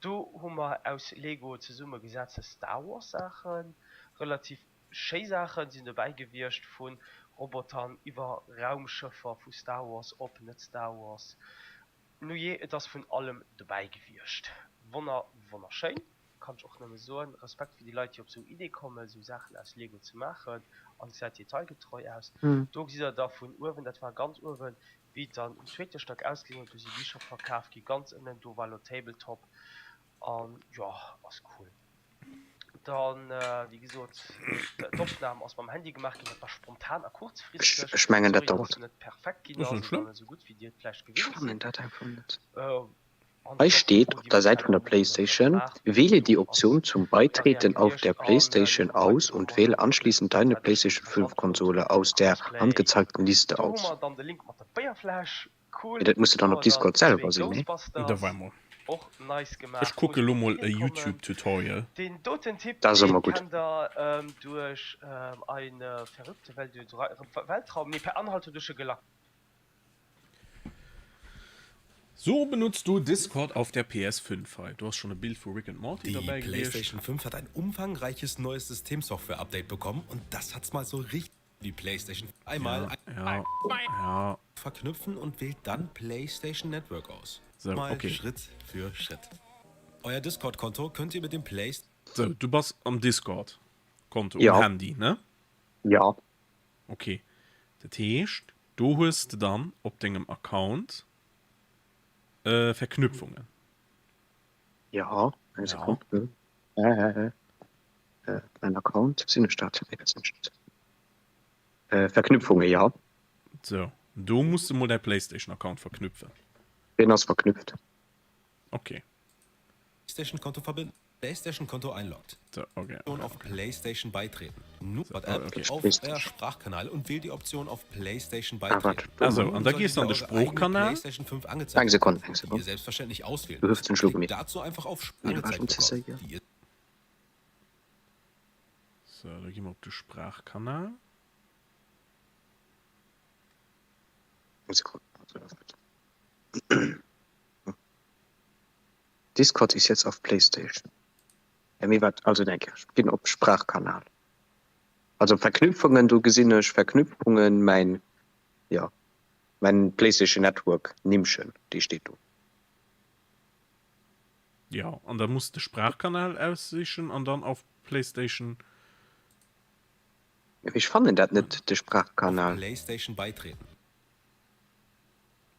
Do hu mer aus Lego zesumme gesetze Star Wars Saachen, relativ Schéi Saachen sinn dobäi gewiescht, vu Robotern iwwer Raumschëffer vu Star Wars op net Star Wars. Nujee, et ass vun allem dobäi gewiescht. Wonner wonnerschéin, kann ech och nëmme soen. Respekt fir déi Leit déi op sou Idee kommen, sou Saachen aus Lego ze maachen an et gesäit detailgetreu aus. Do gesitt der da vun uewen, dat war ganz uewen, wéi et dann um zweete Stack ausgesinn huet. Do si Bicher verkaf gi ganz ënnen, do war lo Tabletop an jo, ass cool. Dann, wéi gesot, d'Opnam ass mam Handy gemaach ginn, dat war spontan a kuerzfristeg. Ech mengen, dat Sorry, dass dauert. se net perfekt ginn ass oder net esou gutt, wéi dir et vläicht Ech gewinnt fannen sidd. dat einfach net. An Hei et ass steet och op der déi Säit vun der Montagë wou dat PlayStation, gemaach Wähle die do Option ass zum d'Area Beitreten auf gewiescht der an PlayStation do hu mer aus eben und och wähle nach e anschließend bëssen deine wat ech PlayStation 5 interessant fonnt Konsole aus der Cosplay. angezeigten Liste Do hu aus. mer dann de Link mat der Béierfläsch. Cool, Mee dat muss jo dann do op hu mer dann Discord selwer zwee sinn, nee? Da Ghostbusters, war mol. och nice Ech gemaach, kucke muss lo mol mol e op d'Idee kommen. YouTube Tutorial. Deen doten Typ, Dat ass deen ëmmer gutt. kennt der duerch Eine verrückte Welt durch Weltraum, nee Per Anhalter durch de Galaxis. So benutzt du Discord auf der PS5. Hei, do ass schon e Bild vu Rick and Morty Die derbäi gewiescht. PlayStation 5 hat ein umfangreiches neues Systemsoftware-Update bekommen und das hat's mal so richtig Die PlayStation einmal Ja, ja, ja. verknüpfen und wählt dann PlayStation Network aus. So, Mal okay. Schritt für Schritt. Euer Discord-Konto könnt ihr mit dem Play. So, du bass am Discord Konto um Ja. Handy, ne? Ja. Okay. Dat heescht, do hues de dann op dengem Account äh, Verknüpfungen. Ja, eng Ja. Sekonn. Äh, äh, äh, mein Account, sinn ech dat? Nee, dat sinn ech net. Äh, Verknüpfunge, ja. So, do muss de mol däi PlayStation Account verknüpfen. Deen ass verknüpft. Okay. PlayStation-Konto verbinden. PlayStation-Konto einloggt. So, okay, Option okay, auf okay. PlayStation beitreten. Nun So, App okay. auf PlayStation. euer Sprachkanal und wählt die Option auf PlayStation Ah, wart. beitreten. Also, Nun an da solltet gehst du ihr an de eure eigene Sproochkanal. PlayStation 5 angezeigt Eng Sekonn, eng bekommen, die Sekonn. ihr selbstverständlich auswählen Du müsst. 15 Schluck Klickt méi. dazu einfach auf Nee, du warst angezeigt schon bekommen, sicher. die ihr So, da gi mer op de Sprachkanal. Eng Sekonn. Discord ist jetzt auf PlayStation. Ja, mee wat, also denk, ech ginn op Sprachkanal. Also Verknüpfungen, do gesinn ech Verknüpfungen, mäin, jo, mäin PlayStation Network Nimmchen, dee steet do. Jo, an da muss de Sprachkanal aussichen an dann auf PlayStation. Mee ech fannen dat net, de auf Sprachkanal. PlayStation beitreten.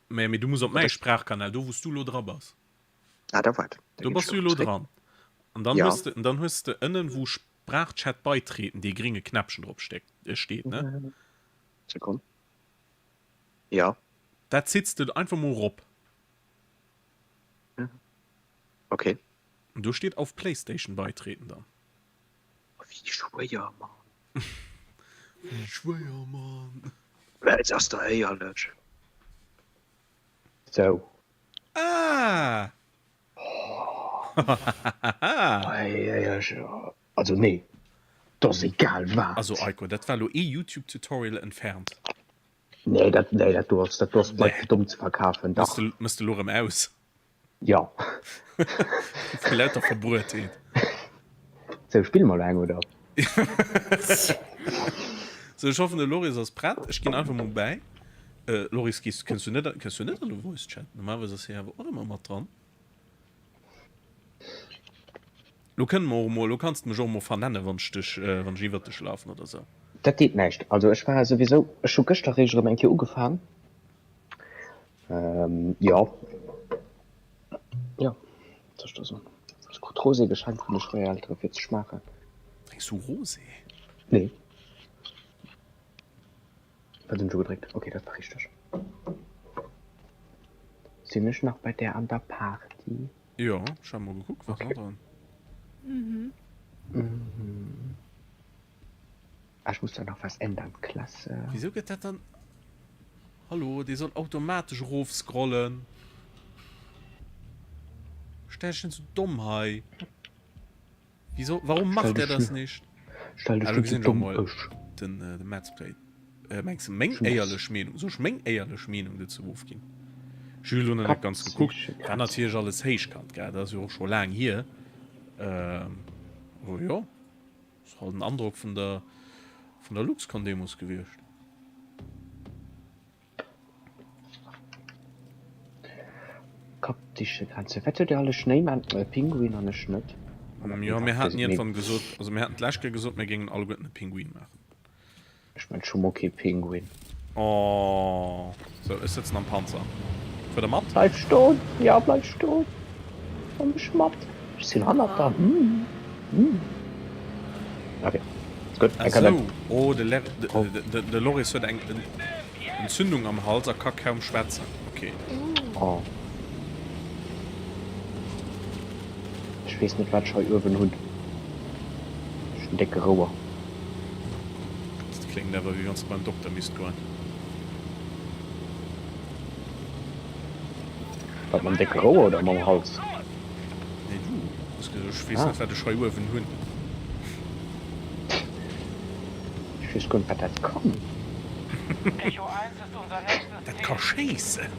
Mä mee du muss op mäi Sprachkanal, do wou s du elo dra bass. Ah, da waart, da Do ginn bass ech du elo elo zréck. dran. An dann Ja. hues de, dann hues de ënnen, wou Sprachchat beitreten, dee gringe Knäppchen drop stéckt, steet, ne? Sekonn. Ja. Dat zitts de einfach mol rop. Okay. An do steet auf PlayStation beitreten dann. Wéi schwéier, Mann. Wéi schwéier, Mann. Et ass der éierlech. Sou. Ah! Also nee, dat ass egal wat. Also Aiko, dat war elo ee Youtube Tutorial entfernt. Nee, dat, nee, dat do ass, dat do ass d'Leit fir domm ze verkafen, dach. Mëss de elo erëm aus? Jo. Vu lauter Verbruetheet. Sou, spille mer elo eng, oder? Sou, ech hoffen de Loris ass prett. Ech ginn einfach mol bäi. Loris, gees, kënns du net, kënns du net an de Voice Chat? Normalerweis ass hie awer och ëmmer mat dran. Lo kënne mer och emol, lo kanns de mech och emol vernennen, wann ech dech, wann ech iwwert dech lafen oder sou. Dat deet näischt. Also ech war souwisou, ech hu gëschter eréischt erëm eng Kéier ugefaang. Jo, jo, wat soll ech do soen? Ech krut Rosé geschenkt vun de Schwéiereltere fir ze schmaachen. Drénks du Rosé? Nee. Wat hunn ech ugedréckt? Ok, dat war richteg. Sinn ech nach bei där an der Party? Jo, ech hat mol gekuckt, war nach dran. Mhm. Mhm. Ah, ech muss da nach was ändern. Klasse. Wieso gëtt dat dann. Hallo, dee soll automatesch erofscrollen. Stell dech net sou domm hei. Wieso, warum macht er das nicht? Stell dech Ah, net gesinn sou ech domm mol ech. den, äh, den Madsplay. Äh, mengs du meng éierlech Meenung? Soll ech meng éierlech Meenung dozou ofginn? Ech hu lo nach net ganz gekuckt. War natierlech alles héichkant, gell? Dat ass jo och scho laang hier. Ähm, awer jo, ass halt en Androck vun der, vun der LuxCon deemools gewiescht. Koptische Grenze. Wat huet Dir alle Schnéimann, e Pinguin an ech net? Jo, mir haten iergendwann gesot, also mir haten d'lescht Kéier gesot, mir géingen alleguerten e Pinguin maachen. Ech man scho mol kee Pinguin. Oh, sou, ech sëtzen am Panzer. Fuert der mat? Bleif stoen, jo bleif stoen, komm mech mat, ech sinn hannert der. Ok, gutt, Ah sou, oh de Loris huet eng Entzündung am Hals a ka kaum schwätzen. Ok. Oh. Ech weess net wat ech hei uewen hunn. Ech hunn décke Rouer. Dat kléngt awer wéi wann s de beim Dokter misst goen. Wat mam décke Rouer oder mam Hals? Nee du hues gesot ech weess net wat ech hei uewen hunn. Ech weess guer net wat dat kann. Dat ka schéissen.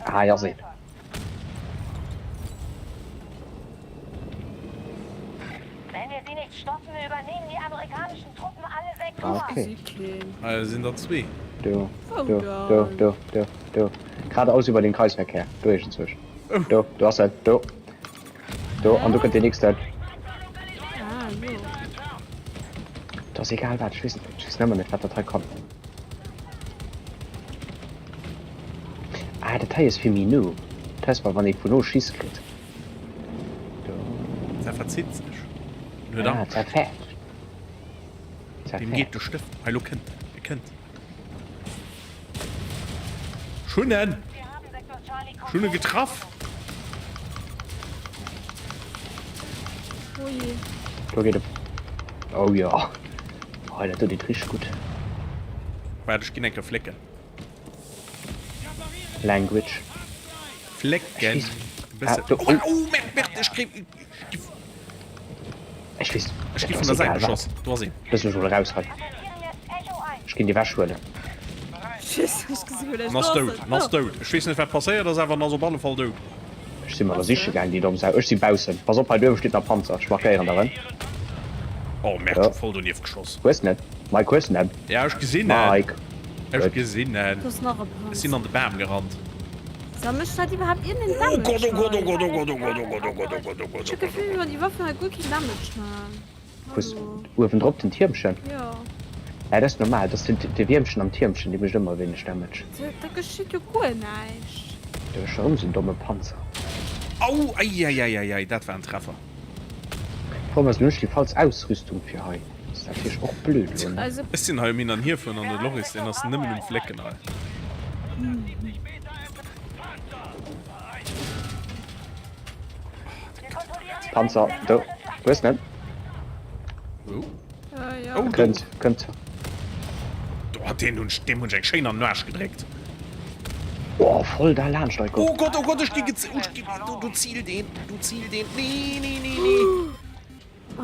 Ah jo seh. Ah okay. Ah jo sinn der zwee. Do do do do do do geradeaus iwwer den Kreisverkehr do iergendzwousch. Do, do ass en, do. Do, an do kënnt deen nächsten. Ah, jo. Dat ass egal wat, ech weess, ech weess nëmmer net, wat dat hei kann. Ah, dat hei ass fir méi no. Dat ass, wann ee vun no Schiss kritt. Do. Dat verzitt sech. En huet Ah, Angscht. zerfäert. Deem Zerfäert. geet de Stëft. Hei, lo kënnt en. E kënnt. Ech hunn en! Ech hunn e getraff! Oh je. Do geet e. Oh jo. Oh, dat do deet richteg gutt. Waart, ech ginn eng Kéier flécken. Language. Flécken. Ech weess. E bësse. Ah, do. Oh, oh, Merde, Merde, ech kréien. Ech gi. Ech weess. Ech gi vun der Säit beschoss. Do ass een. Looss mech mol eraus hei. Ech ginn déi wech huelen. En ass dout, en ass dout. Ech weess net wat passéiert ass, awer en ass op alle Fall dout. Ech si mol siche gaang, déi domm Sau. Ech si baussen. Pass op, hei duerwe steet nach Panzer. Ech markéieren der en. Oh Merde, ech hu voll donieft geschoss. Hues en? Mike, hues en? Ja, ech gesinn en. Mike. Ech gesinn en. Ech sinn an de Bam gerannt. Sou, mécht dat iwwerhaapt iergendeen Oh Damage Gott, oh Gott, oh hei? Gott, oh Gott, oh Gott, oh Gott, oh Gott, oh Gott, oh Gott, Ech oh hu Gott, oh d'Gefill, wéi wann déi Waffen hei guer keen Damage man. Hues Hallo. uewendrop den Tiermchen? Jo. Ja, dat ass normal, dat ass den, de Wiermchen am Tiermchen, dee mécht ëmmer e wéineg Damage. Da, da geschitt jo guer näischt. Do ass scho rëm esou en domme Panzer. Au, eieieiei, dat war en Treffer. Warum ass elo nicht déi falsch Ausrüstung fir hei? Ass natierlech och blöd elo, ne? Ech sinn hei um hin an hier fueren an de Loris deen ass nëmmen um flécken hei. Panzer, do, hues en? Wou? Oh, Kënnt, kënnt. Do hat deen hunn ech, deem hunn ech eng schéin an den Aarsch gedréckt. Oh, voll da laanscht, Eiko. Oh Gott, oh Gott, ech gi gez... Ech gi... Do, do ziilt een, do ziilt een. Nee, nee, nee, nee.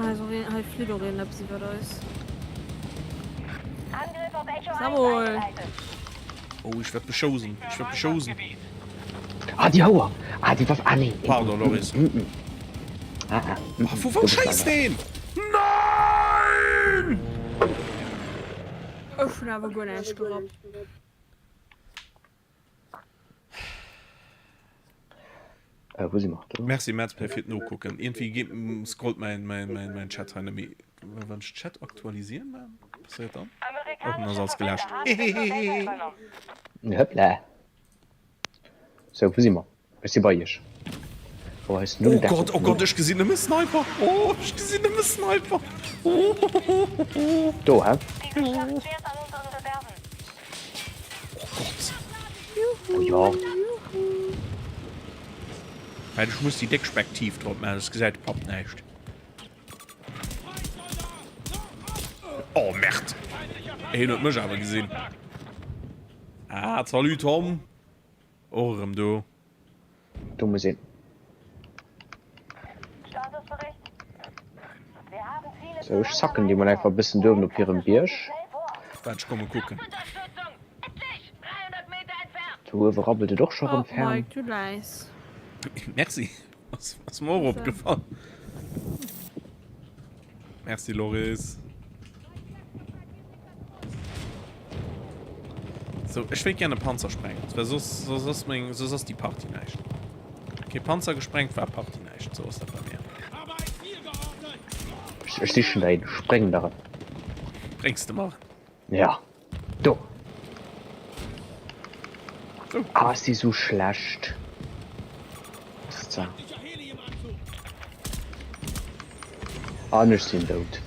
Also, hei flitt och een eppes iwwert eis. Angriff op Echo 1 Samuel. eingeleitet. Oh, ich werd beschossen, ich werd beschossen. Ah, déi Houer! Ah, déi Waff! Ah, nee! Pardon, Loris. Mm -mm. Ah, ah. Mm -mm. Vu wou schéisst deen? Nein! Ech hunn awer guer näischt gerappt. Äh, wou si mer? Do? Merci Madsplay fir d'Nokucken. Iergendwéi geet scrollt mäin, mäin, mäin, mäin Chat hei net méi. Wann ech Chat aktualisieren man, wat passéiert dann? Oh, dann ass alles geläscht. Hehehehe. Hëppla. Sou, wou si mer? Ech si bei iech. Oh, eis Oh Gott, oh Gott, ech gesinn nëmme Sniper. Oh, ech gesinn nëmme Sniper. Oh. Do, hä? Oh Gott. Oh jo. Well ech muss déi déck Spektiv drop maachen, soss gesäit de Papp näischt. Oh Merd. Hien huet mech awer gesinn. Ah, salut Tom. Och erëm do. Do muss een. Sou, ech sacken déi mol einfach e bëssen do uewen op hirem Bierg. Waart, ech komme kucken. Do uewe rabbelt et och scho rëm Oh ferm. Mike, du läis. Merci, ass mer och opgefall. Merci Loris. So, ech wéilt gerne Panzer sprengen. Well soss, soss ass meng, soss ass déi Party näischt. Kee Panzer gesprengt, war Party näischt. So ass dat bei mir. Ech, ech sichen der een, spreng der en. Bréngs de mer? Ja, do. Oh. Ah, ass déi sou schlecht. So. An ech sinn dout.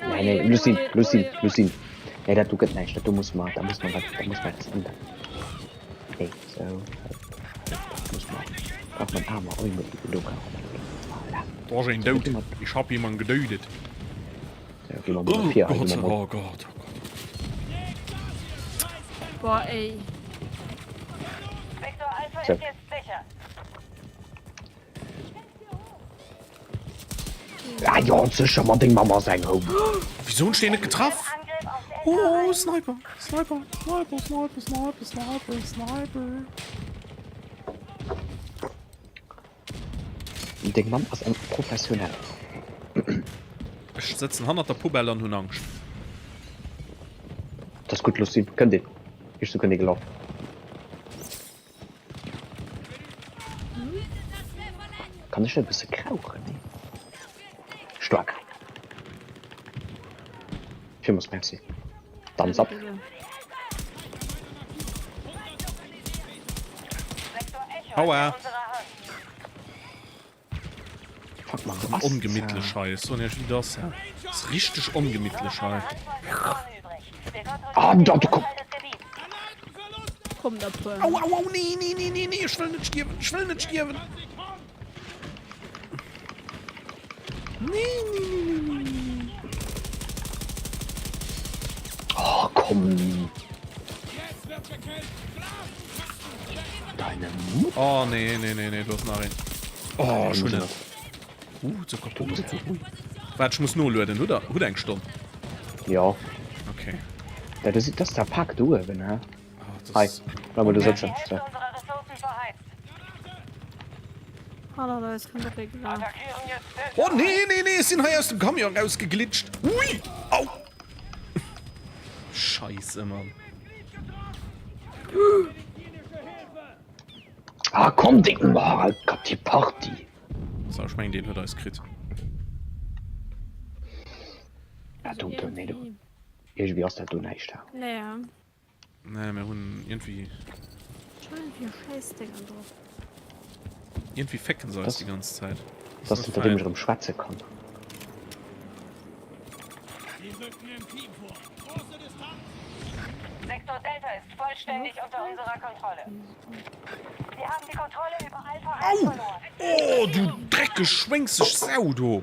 Nee, nee, looss sinn, looss sinn, looss sinn. Nee, dat do gëtt näischt, dat do muss mer, da muss mer wat, da muss mer eppes änneren. Nee, sou, dat muss mer, brauch mer en Armer, oi, do brauche mer dat. Voilà. Do ass een dout. Ich hab jemanden getötet. Oh Gott, oh Gott, oh Gott. Boah, ey. Sektor Alpha ist jetzt sicher. Ah jo, sécher, ma deng Mamm ass eng Hou. Wieso hunn ech deen net getraff? Oh, Sniper, Sniper, Sniper, Sniper, Sniper, Sniper, Sniper. Deng Mamm ass eng Professionell. Ech sëtzen hannert der Poubelle an hunn Angscht. Dat ass gutt, looss sinn. Kënnt een. Ech sou kënnt ee gelaf. Kann ech net e bësse krauchen? Nee. Staark. Villmools Merci. Thumbs up. Aua. Fuck man, wo ass Ongemittlech hei. Ech soen iech wéi et ass. Ass richteg ongemittlech hei. Ah, da, du komm. Komm da puer. Au, au, au, nee, nee, nee, nee, nee, ech wëll net stierwen, ech wëll net stierwen. Nee, nee, nee, nee, nee, nee. Oh, komm. Deine Mutter. Oh, nee, nee, nee, nee, du hast nach een. Oh, schon net. Uh, so kaputt. Ui. Warte, ich muss nolueden. Hutt der, hutt eng Stonn? Ja. Okay. Ja, das, das ist der Park do uewen, hä? Oh, Hei, das bleib mal do Die sëtzen. Hälfte So. unserer Ressourcen verheizt. Hallo, da ist kein Regler. Attackieren jetzt Delta. Oh, nee, nee, nee, ech sinn hei aus dem Camion rausgeglitscht. Ui! Au! Scheisse, Mann. Ah, komm, Dicken, oh, Gott, die Party. So, ech mengen, deen huet eis kritt. Ja, du, du, nee, du. Irgendwie ass dat do näischt. Nee, ja. Nee, mir hunn irgendwie. Schon irgendwie Scheißdinger drauf. Irgendwie fecken se eis Das- die ganz Zäit. Dass hinter dem ich erëm schwätze kann. Sektor Delta ist vollständig unter unserer Kontrolle. Wir haben die Kontrolle über Alpha 1 verloren. Oh, du dreckeg schwéngseg Sau, du!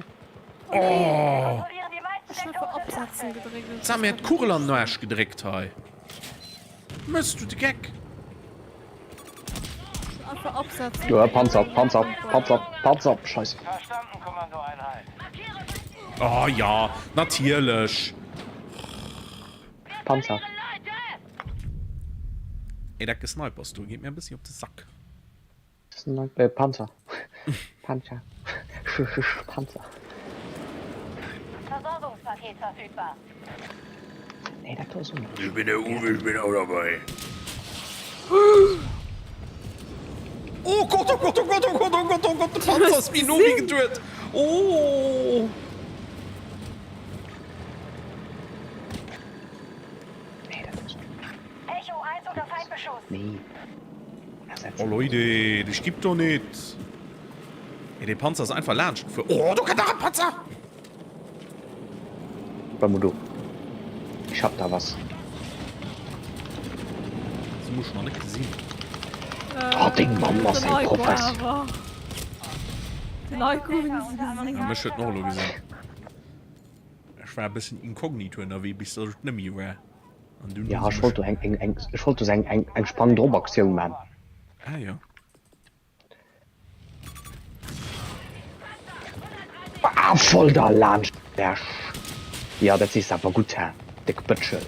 Oh! Kontrollieren die meisten Ich hab Sektoren des Absätzen Schlachtfeldes. gedréckt. Sag mir, hat d'Kugel an den Aarsch gedréckt hei. Mëss du de Geck? Einfach absetzen. Jo, Panzer, Panzer, Panzer, Panzer, Scheiße. Verstanden, Kommandoeinheit. Oh ja, natierlech. Panzer. Ey, dat Gesnipers do geet mir e bëssi op de Sack. Äh, Panzer. Panzer. Panzer. Versorgungspaket verfügbar. Nee, dat do ass unnötig. Ich bin der Uwe, ich bin auch dabei. Oh Gott, oh Gott, oh Gott, oh Gott, oh Gott, oh Gott, de Panzer ass mir no wéi geduet. Oh. Nee, dat ass. Echo 1 unter Feindbeschuss. Nee. Oh Leute, das gibt doch nicht. Ey, der Panzer ist einfach laanscht gefuer. Oh, do kënnt nach e Panzer! Bleib mal do. Ich hab da was. Das muss ich noch nicht gesehen. Oh, deng Mamm ass eng Profess. Den Eiko hunn se gesinn. Ja, mech huet en och elo gesinn. Ech war e bëssen inkognito ënnerwee, bis dass ech net méi war. An dunn Ja, hu ech se wollt mech. do eng, eng, eng, ech wollt do eng, eng, eng Sprang-Drop-Aktioun man. Ah jo. Ah, voll da laanscht der Sch. Ja, dat sees de awer gutt, hä, déck Bëtschel.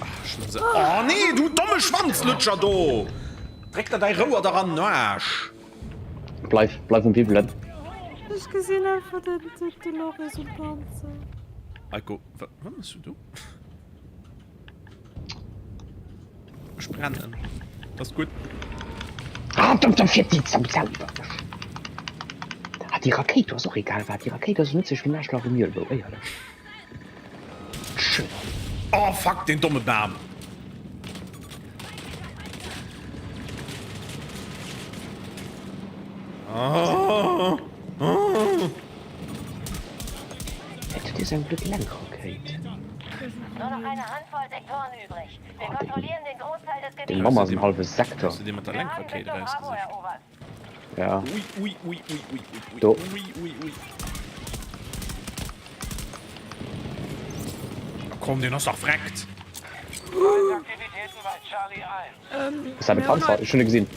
Ah, ech se. Oh nee, du domme Schwanzlutscher do! Dréck der däi Rouer der an den Aarsch! Bleif, bleif um Wibbelen. Ech gesinn einfach den, den, de Loris um Panzer. Heiko, wat, wat mëss du do? Ech brennen. Das ist gut. Ah, da, da fiert déi Sau selwer. Ah, déi Rakéit do ass och egal wat. Déi Rakéit ass esou nëtzlech wéi en Aarschlach um Mielbou, éierlech. Schön. Oh fuck, den domme Bam. Oh, oh. Dat huet eng blöd Lenkrakéit. Nur noch eine Handvoll Sektoren übrig. Wir kontrollieren den Großteil des Deng Gebiets. Mamm ass en halbe Sektor. Hast du den mat der Wir haben Lenkrakéit Sektor Bravo erausgesicht? erobert. Ja. Ui, ui, ui, ui, ui, ui, ui, Do. ui, ui, ui. Oh, komm, den ass dach vreckt. Feindaktivitäten bei Charlie 1. Ass dat e Panzer? Ech hunn e gesinn.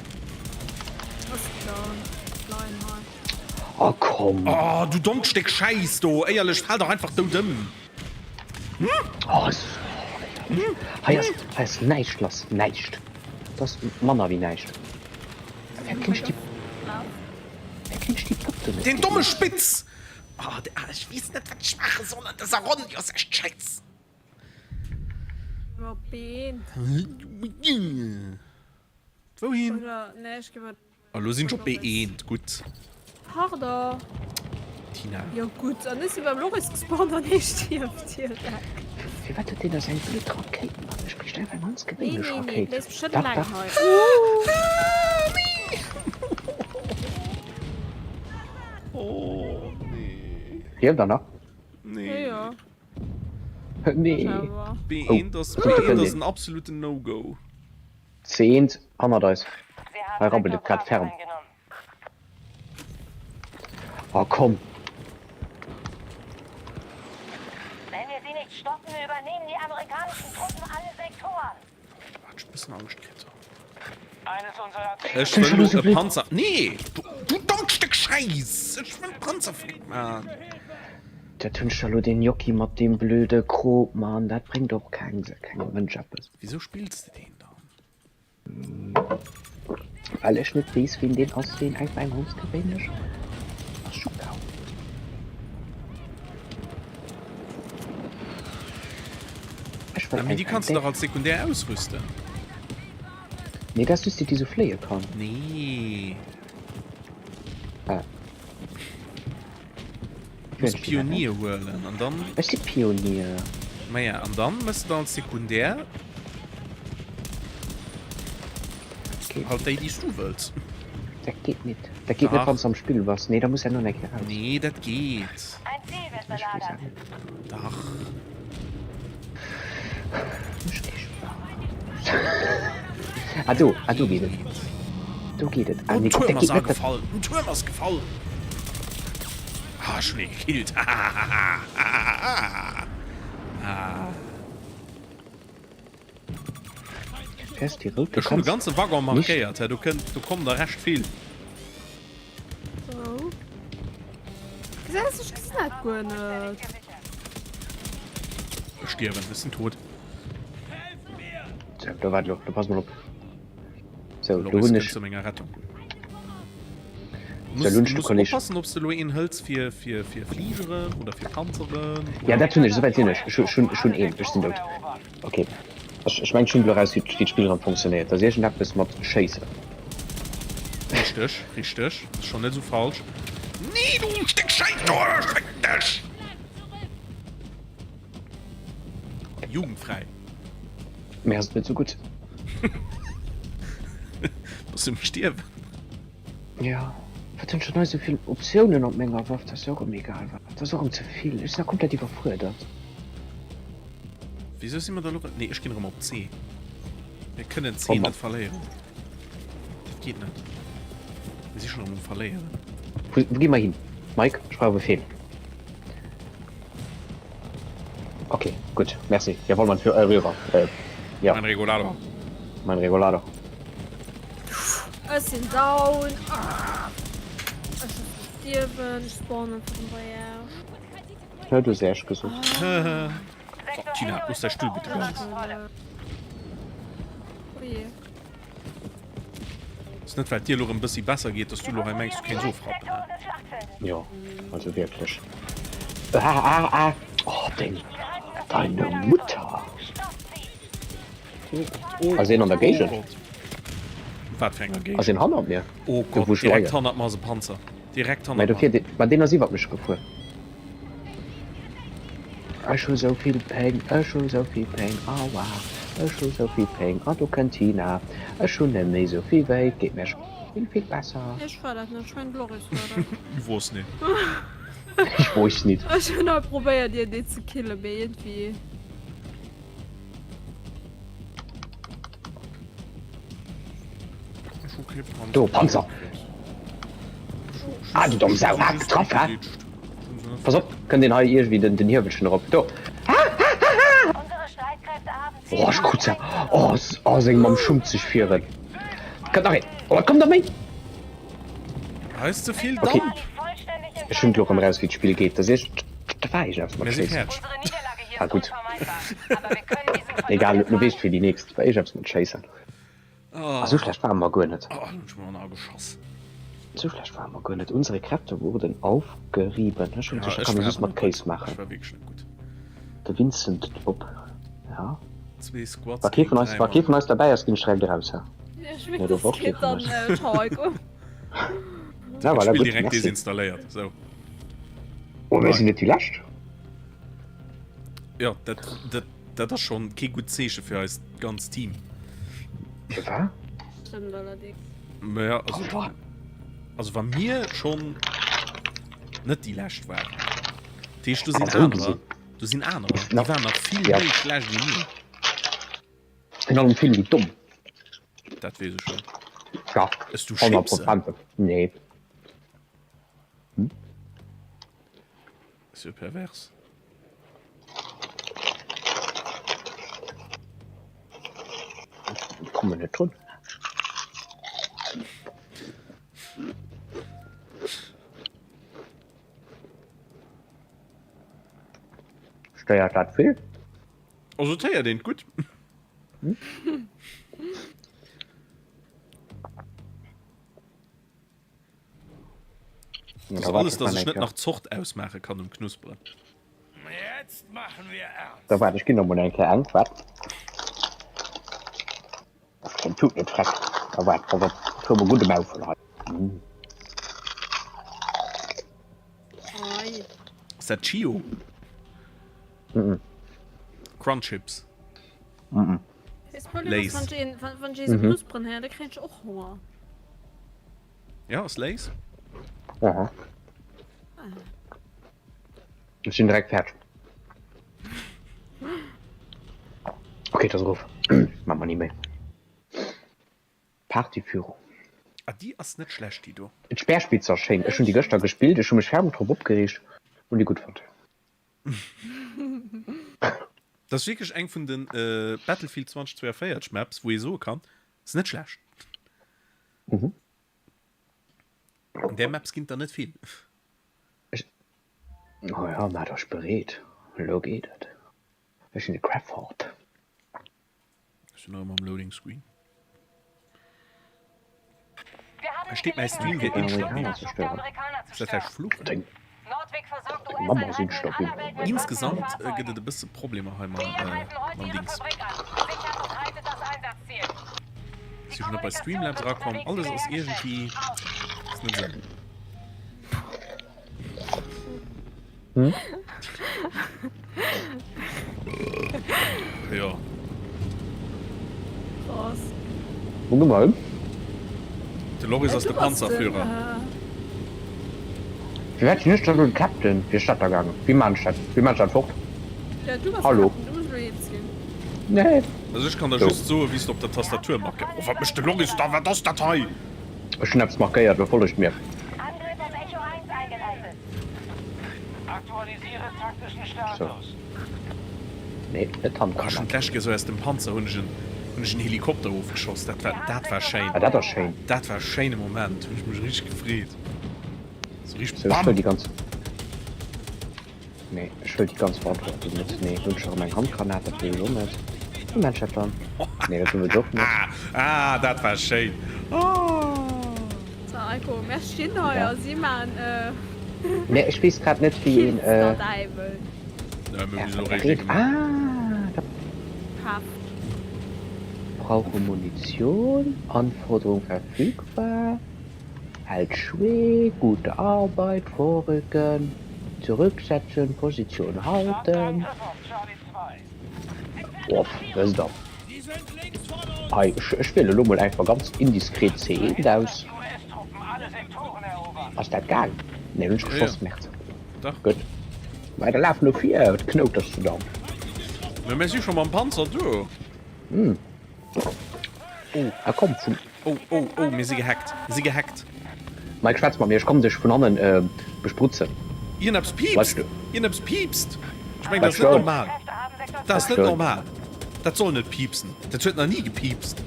Oh komm. Oh, du dommt Stéck Schäiss do. Éierlech, fal dach einfach dout ëm. Oh, es, hei ass, hei ass näischt lass. Näischt. Dat ass manner wéi näischt. Wär kéint ech déi, wär kéint ech déi Popp do net Den domme gesinn? Spitz! Oh, ech weess net, wat ech maache soll an dëser Ronn. Déi ass echt schäiss. Wouhin? Oh, lo sinn ech op B1. Gutt. Pardon. Tina. Jo gutt, an ech si beim Loris gespawnt an hie stierft direkt. Firwat huet deen da seng blöd Rakéit, Mann? Ech bréicht einfach eng ganz Nee, gewéinlech nee, nee, Rakéit. léiss mech net Dach, eleng dach. hei. Oh, nee. Lieft der nach? Nee. Jo, jo. Nee. B1 ass, B1 ass en absoluten No-Go. C1 hannert eis. Hei rabbelt et grad ferm. Oh komm. Wenn wir sie nicht stoppen, übernehmen die amerikanischen Truppen alle Sektoren. Hat ech bëssen Angscht kritt. Ech wëll lo e Panzer. Nee! Du, du dommt Stéck Schäiss! Ech wëll Panzer fléck man! Dat hunn ech da lo den Gnocchi mat deem blöde Krop, Mann, dat bréngt och keng, kengem Mënsch eppes. Wisou spills de deen dann? Well ech net weess ween deen ass, deen einfach eng ganz gewéinlech Bazooka huet. Ech wëll Mee déi einfach kanns eng de dach déck. als sekundär ausrüsten. Nee, dat ass just déi, déi sou fléie kann. Nee. Ah. Muss Pionier huelen an dann. Ech si Pionier. Maja, an dann mëss de als Sekundär halt déi, déi s du wëlls. Dat geet net. Dat geet net, wann s am Spill bass. Nee, da muss herno eng Kéier raus. Nee, dat geet. Ein Ziel wird belagert. Dach. Ech kee Spaass. Ah do, ah do geet et. Do geet et. Ah Oh, nee, den dat Tuerm ass geet net. agefall. Den Tuerm ass gefall. Ah, ech hunn ee gekillt. Fäers déi rout, du Ech hunn de kanns ganze Waggon nicht. markéiert, hä? Do kënnt, do kommen der recht vill. Oh. Gesäis, ech gesinn dat guer net. Ech stierwen, ech sinn tot. So, do waart elo, do pass mol op. So, do Loris hunn kënnt ech. zu menger Rettung. So, Muss, lo hunn ech de muss Kolleg. oppassen, ob s de elo een hëls fir, fir, fir Fligeren oder fir Panzeren Ja, oder. dat hunn ech, souwäit sinn ech. Ech hu, ech hunn, ech hunn een, ech sinn dout. Ok, ech, ech mengen, ech hunn elo raus, wéi d'Spill erëm funktionéiert. Dat ass iergendeppes mat Schéissen. Richteg, richteg. Ass schonn net esou falsch. Nee, du Stéck Schäiss, du Fick dech! Jugendfräi. Mir ass et net esou gutt. Bass du um Stierwen? Jo, wat hunn ech dann hei esou vill Optiounen op menger Waff? Dat ass jo och erëm egal wat. Dat ass och erëm ze vill. Ech sinn da komplett iwwerfuerdert. Wéisou si mer da lo rëm. Nee, ech ginn erëm op C. Mir kënnen C net verléieren. Dat geet net. Mir si schonn erëm um Verléieren. Wou gi mer hin? Mike, ech brauch e Befehl. Ok, gutt, merci. Jawohl, mein Führer. Äh, ja. Mein Regulator. Mein Regulator. Ech sinn down. Ah. Ech muss stierwen. Ech spawnen virun bei Äech. Ja, du hues Äech gesot. Oh, Tina, looss däi Stull bitte ganz. Oh je. Ass net well et dir elo rem bëssi besser geet, dass du elo hei mengs du kéints ofrappen, he? Jo, also wierklech. Ah, ah, ah. Oh, deng, deine Mutter. Ass een an der Géigend? Oh Gott. Wat fir enger Géigend? Ass een hannert mir? Oh Gott, direkt hannert mer ass e Panzer. Direkt hannert mer. Mä deen ass iwwert mech gefuer. Ech hu sou vill Péng, ech hu sou vill Péng, aua, ech hu sou vill Péng, an do kënnt d'Tina, ech hunn net méi sou vill wéi, et geet mir scho vill, vill besser. Ech war dat net, ech mengen d'Loris war dat. Ich wo's nit. Ich wo's nit. Ech hunn hei probéiert iergendeen ze killen, mee iergendwéi. Do, Panzer! Ah, du domm Sau! Ah, getraff, hä? Pass op, kënnt een hei iergendwéi den, den Hiewelchen erop? Do! Oh, ech krut se! Oh, oh, seng Mamm schummt sech fir en. Kënnt nach een! Oh, et kommt der méi! Hei ass ze vill Okay. Damp! Ech hunn et elo erëm raus, wéi d'Spill geet. Dat ass echt, dat war echt eppes mat Mir si Schéissen. fäerdeg. Ah, gutt. Egal, lo weess ech fir déi nächst. War echt eppes mat Schéissen. Ah, sou schlecht ware mer guer net. Oh, lo hunn ech mer ageschoss. Sou schlecht ware mer guer net. Unsere Kräfte wurden aufgerieben. Ech hunn Ja, sech, ech kann war ee just awer mat net Kéis gutt. maachen. Ech war wierklech net gutt. De Vincent op, ja. Zwee Squads Wa kee géint vun eis, 3 wa kee Mann. vun eis derbäi ass, ginn ech direkt eraus, ha. Ech Nee, meng, do das war och kee geet vun dann eis. äh, ciao Heiko. Na voilà, Spill gutt, direkt merci. desinstalléiert. Sou. Oh, mir sinn net déi lescht. Jo, dat, dat, dat ass schonn kee gutt Zeeche fir eist ganzt Team. Firwat? Stëmmt allerdéngs. Ma ja, also dann, also wa mir schonn net déi lescht waren, dat heescht do sinn Also anerer, gesinn. do sinn anerer, Na, déi waren nach vill ja. méi schlecht wéi mir. Virun allem vill méi domm. Dat weess ech net. Ja, Ëss du Chipsen? 100%. Nee. Hm? Ass jo pervers. Ich komme net drun. Stéiert dat vill? Also et héiert een et gutt. Das alles, dass ech net nach Zort ausmaache kann um Knusperen. Da waart, ech ginn der mol eng Kéier eng. Waart. Den tut net freck. Da waart, pass op, ech hu mol gudde Maufel hei. Mm. Ei. Ass dat Chio? Mm. Crunchips. Mm. Das Problem ass, Lays. wann ech een, wann, wann ech ee sou Mhm. knusperen héier, da kréien ech och Honger. Ja, ass Lays. Aha. Ech sinn direkt fäerdeg. Okay, dat ass erof. Maache mer ni méi. Partyführung. Ah, déi ass net schlecht, déi do. D'Speerspitz ass schéin. Ech hunn déi gëschter gespillt. Ech hu mech ferm drop opgereegt. Hunn déi gutt fonnt. Dat ass wierklech eng vun de Battlefield 2042 Maps, wou ee soe kann, ass net schlecht. Mhm. An där Maps ginn et der net vill. Ech, oh ja, maacht iech bereet, elo geet et. Ech sinn de Craftford. Ech sinn nach ëmmer am Loading Screen. Hei steet mäi Stream wier instabil. Ass dat vläicht Fluch? Deng Mamm ass instabil. Insgesamt gëtt et e bësse Problemer hei mam Dings. Ech si schon net bei Streamlabs erakomm. Alles ass iergendwéi, ass net esou. Hm? Jo. Krass. Wo gi mer hin? De Loris ass de Panzerführer. Firwat sinn ech dann elo de Captain? Wéi ass dat da gaangen? Wéi maan ech dat? Wéi maan ech dat fort? Ja, du bass Hallo? Captain, du muss elo eens ginn. Nee. Also ech kann der just soen, wéi s de op der Tastatur markéiers. Oh, wat mécht de Loris da? Wat ass dat hei? Ech hunn eppes markéiert, elo follegt mir. Angriff auf Echo 1 eingeleitet. Aktualisiere taktischen So. Status. Nee, net Oh, ech hunn d'Handgranat. d'lescht Kéier sou aus dem Panzer hunn ech en hunn ech en Helikopter ofgeschoss. Dat war dat war schéin. Ah, dat ass schéin. Dat war e schéine Moment, hunn ech mech richteg gefreet. Sou richteg So, ech wëll bam! déi ganz. Nee, ech wëll déi ganz Verantwortung net. Nee, hunn ech erëm eng Handgranat, dat wëll ech och net. Wéi maan ech dat dann? Nee, dat wëll ech och net. Ah, dat war schéin. Oh. So, Eiko, mär stinn hei a si maan Nee, ech weess grad net wéi een Kills der Däiwel. Ja, mir hu bis elo réischt ee gemaach. Ah, dat. Paf. Brauche Munition, Anforderung verfügbar. Hält schwee, gute Arbeit, vorrücken, zurücksetzen, Position halten. Oh, wësst der, hei, ech wielen elo mol einfach ganz indiskret C1 aus. Ass dat gaang? Nee, hunn ech geschoss, Merde. Gutt, weider lafen no vir, wat knouters du dann? Mä mir si scho mam Panzer do. Oh, ah komm, vun. Oh, oh, oh, mir si gehackt, mir si gehackt. Mike, schwätz mat mir, ech kommen dech vun hannen besprutzen. Ierneps Bleif piipst! sto. Ierneps piipst! Ech mengen, dat Bleif ass net stoen. normal. Dat ass Bleif net stoen. normal. Dat soll net piipsen. Dat huet nach ni gepiipst.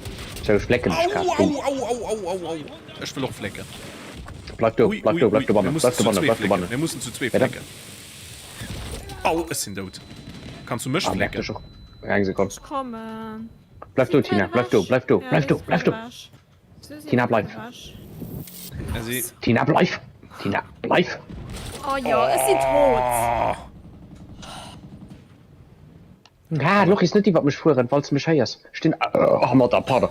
Sou, ech flécken dech Au, grad. au, Boom. au, au, au, au, au. Ech wëll och flécken. Bleif do, Ui, bleif ui, do, bleif ui. Mir dobannen, mussen bleif zu dobannen, zwee bleif flécken. dobannen. Mir mussen zu zwee Ja, dat. flécken. Au, ech sinn dout. Kanns du mech Ah, merk flécken? dech och. Eng Sekonn. Ech kommen. Bleif do, Tina, bleif do, bleif do, bleif do, bleif do. Tina, bleif. Tina, bleif. Tina, bleif. Oh jo, ech sinn tot. Ah, Loris, net iwwer mech fueren, falls du mech héiers. Ech stinn hannert der, pardon.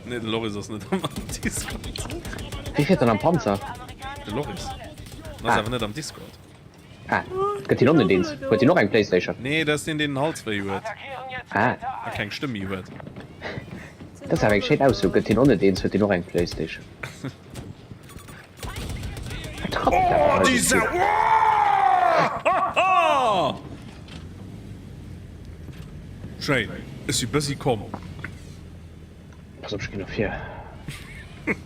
Nee, de Loris ass net am Discord. Wie fiert dann am Panzer? De Loris. En ass awer net am Discord. Ah, gëtt hien och net eens? Huet hien och eng Playstation? Nee, dat ass deen, deen den Halswéi huet. Ah. A keng Stëmm méi huet. Dat ass awer eng schéin Ausso. Gëtt hien och net eens, huet hien och eng Playstation? Wat rabbelt dat Oh, hei déi esou Sau! vill? Oh! Schéin. Ech si bëssi komm. Pass op, ech ginn no vir. Ech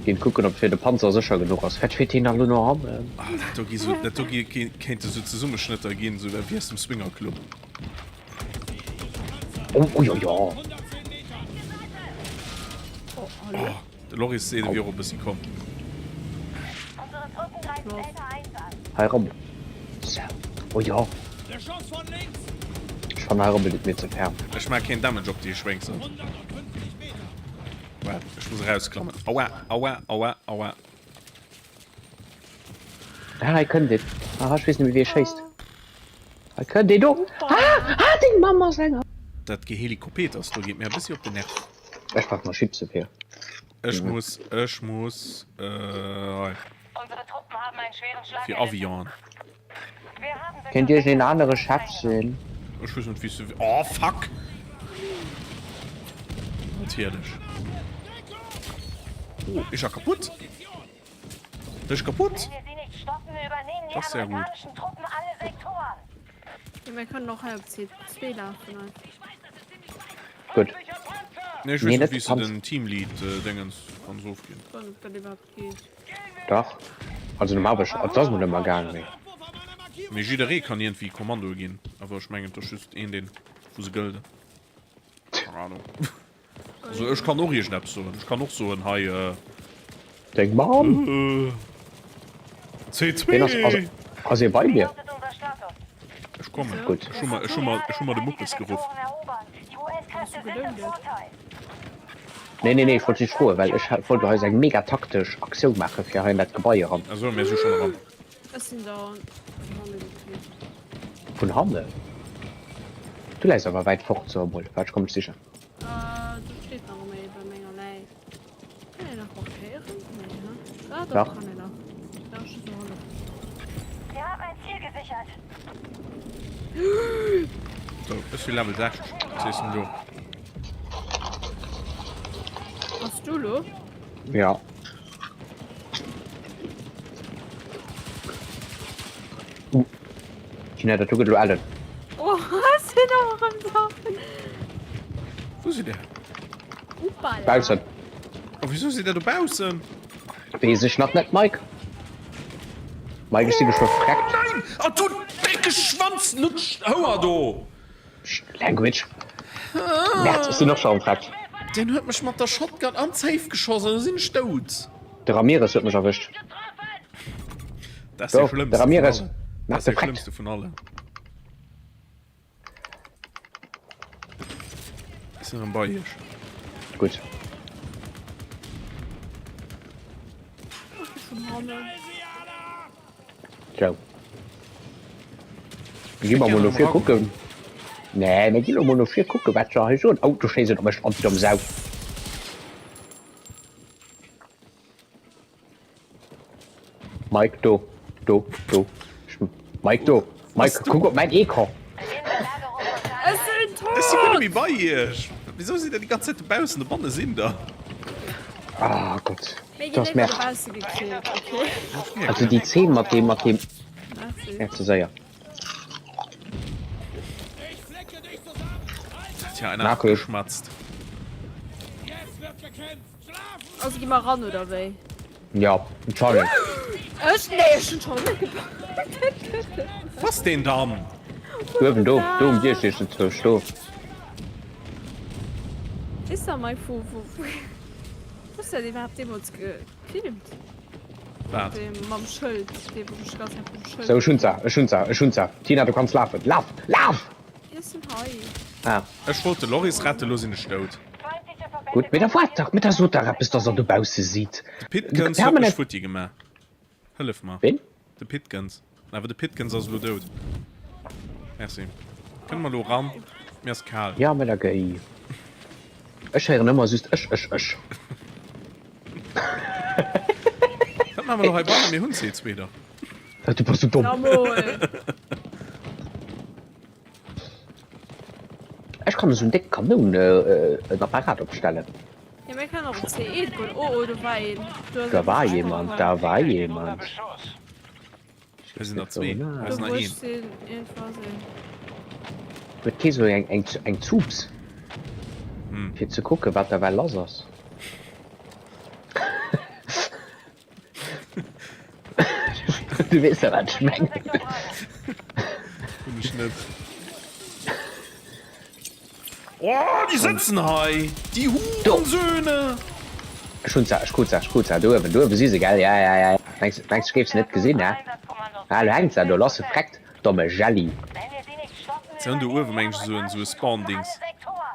ginn kucken, ob fir de Panzer sécher genuch ass. Wat fiert hien da lo no hannen? Ah, dat do gi sou, dat do gi kéinte sou Zesummeschnëtter ginn, sou wéi aus dem Swingerclub. Oh, oh jo, jo. Oh, de Loris seet, e wier och e bëssi komm. Hei rum. Sou. Oh jo. Ech fannen hei rubbelt et mir ze ferm. Ech maach keen Damage op déi Schwéngser. Waart, ech muss erausklammen. Aua, aua, aua, aua. Ah, hei kënnt een. Ah, ech weess net méi wéi ee schéisst. Hei kënnt een do. Ah, ah, deng Mamm ass eng. Dat Gehelikopeters do geet mir e bëssi op den Nerv. Ech pak mer Chipse fir. Ech muss, ech muss, hei. Fir Avion. Kéint Iech een anere Chef sinn? Ech weess net wéi se. Oh fuck! Natierlech. Oh, is er kaputt? Der is kaputt? Das ist ja gut. Ja, mir können och hei op C2 lafen einfach. Gutt. Nee, ech Nee, weess net net wéi se Panz. den Teamlead äh, Dingens kanns ofginn. Wann ob dat iwwerhaapt geet. Dach. Also normalerweis, also dat ass mol ëmmer gaang, mee. Mee jidderee kann iergendwéi Kommandoe ginn. Awer ech mengen, et ass just een, deen, wou se gëllen. Keng Ahnung. Also ech kann och iergendeppes soen. Ech kann och soen, hei, äh. Deng Mamm! C2! Ween ass, ass, ass ee bei mir? Ech kommen. Gutt. Ech hu mer, ech hu mer, ech hu mer de Muppes geruff. Nee, nee, nee, ech wollt just froen, well ech wollt elo hei esou eng mega taktesch Aktioun maachen, fir hei an dat Gebai eran. Ach sou, mir si schonn eran. Ech sinn da vun hanne gekillt. Vun hannen? Du läis awer wäit fort, so emol. Waart, ech kommen dech sichen. Do steet nach ëmmer ee bei menger Läich. Kann een nach markéieren? Nee, he? Ah, doch, Dach. kann een nach. Ja, ech sinn do hannen. Wir haben ein Ziel gesichert. So, ech si Level 60. Wat sees denn do? Bass du lo? Ja. Uh. Gina, dat do gëtt elo ellen. Oh, ech sinn och erëm do. Wou sidd Dir? Upala. Baussen. A wieso sidd Der dobaussen? Weess ech nach net, Mike. Mike, ech si geschwë vreckt. Nein! Oh, du drecke Schwanzlutsch-Houer do! Language. Merd, ech sinn och scho erëm vreckt. Deen huet mech mat der Shotgun an d'Zéif geschoss an elo sinn ech dout. De Ramirez huet mech erwëscht. Dat ass dee Do, de schlëmmste vun Ramirez allen. Dat maach ass de dee vreckt. schlëmmste vun allen. Ech sinn erëm bei iech. Gutt. Ciao. Gi mer mol no vir kucken. Nee, mir gi lo mol no vir kucken, wat se hei soen. Oh, do schéisst en op mech, oh déi domm Sau. Mike, do, do, do. Mike, do. Mike, kuck op mäin Ecran. Ech sinn tot! Ech si guer net méi bei iech. Wisou sidd der déi ganz Zäit dobaussen? Dobanne sinn der. Ah Gott. Mir Das ginn Merd. dobausse gekillt, okay. Also déi Zeen mat deem, mat deem. Merci. Ja, ze séier. Hat ja einer Markus. abgeschmatzt. Also gi mer ran oder wéi? Ja, Challenge. Ech nee, ech hunn schon net gepackt. Was denn dann? Uewen do, do um Dier steet en zwousch do. Weess der mei vu vu vu Wou hues du dat iwwerhaapt deemools gefilmt? Wat? Deem mam Schëld, dee wou ech ganz Zäit mam Schëld. Sou, ech hunn se, ech hunn se, ech hunn se. Tina, du kanns lafen. Laf! Laf! Ech sinn hei. Ah. Ech wollt de Loris retten, lo sinn ech dout. Gutt, mee da waart dach, mee da sot dach eppes, dass der dobausse sidd. De Pitkens huet mech futti gemaach. Hëllef mer. Ween? De Pitkens. Awer de Pitkens ass elo dout. Merci. Kënne mer elo ran? Mir ass kal. Ja, mä da géi. Ech héieren ëmmer just ech, ech, ech. Wat maache mer elo heibannen? Mir hunn C2 dach. Du bass sou domm. Na mol. Ech kann esou en déck Kanoun en Apparat opstellen. Ja, mir können och CE goen. Oh, oh, do war een. Do ass Da war jemand, da war jemand. Hei sinn der zwee. Hei Do sinn der wou ech een. sinn, iergendwou sinn. Huet kee sou eng eng eng Zubs Hm. fir ze kucken wat da well lass ass? Du weess ja wat ech mengen. Hunn ech net. Oh, déi sëtzen hei! Déi Hurensöhne! Ech hunn se, ech krut se, ech krut se. Do uewen, do uewe si se, gell? Ja, ja, ja. Mengs, mengs ech géif se net gesinn, hä? Ah, lo hänkt se do lass, se freckt, domme Jelli. Se hunn do uewe meng ech esou en, esou e Spawn-Dings.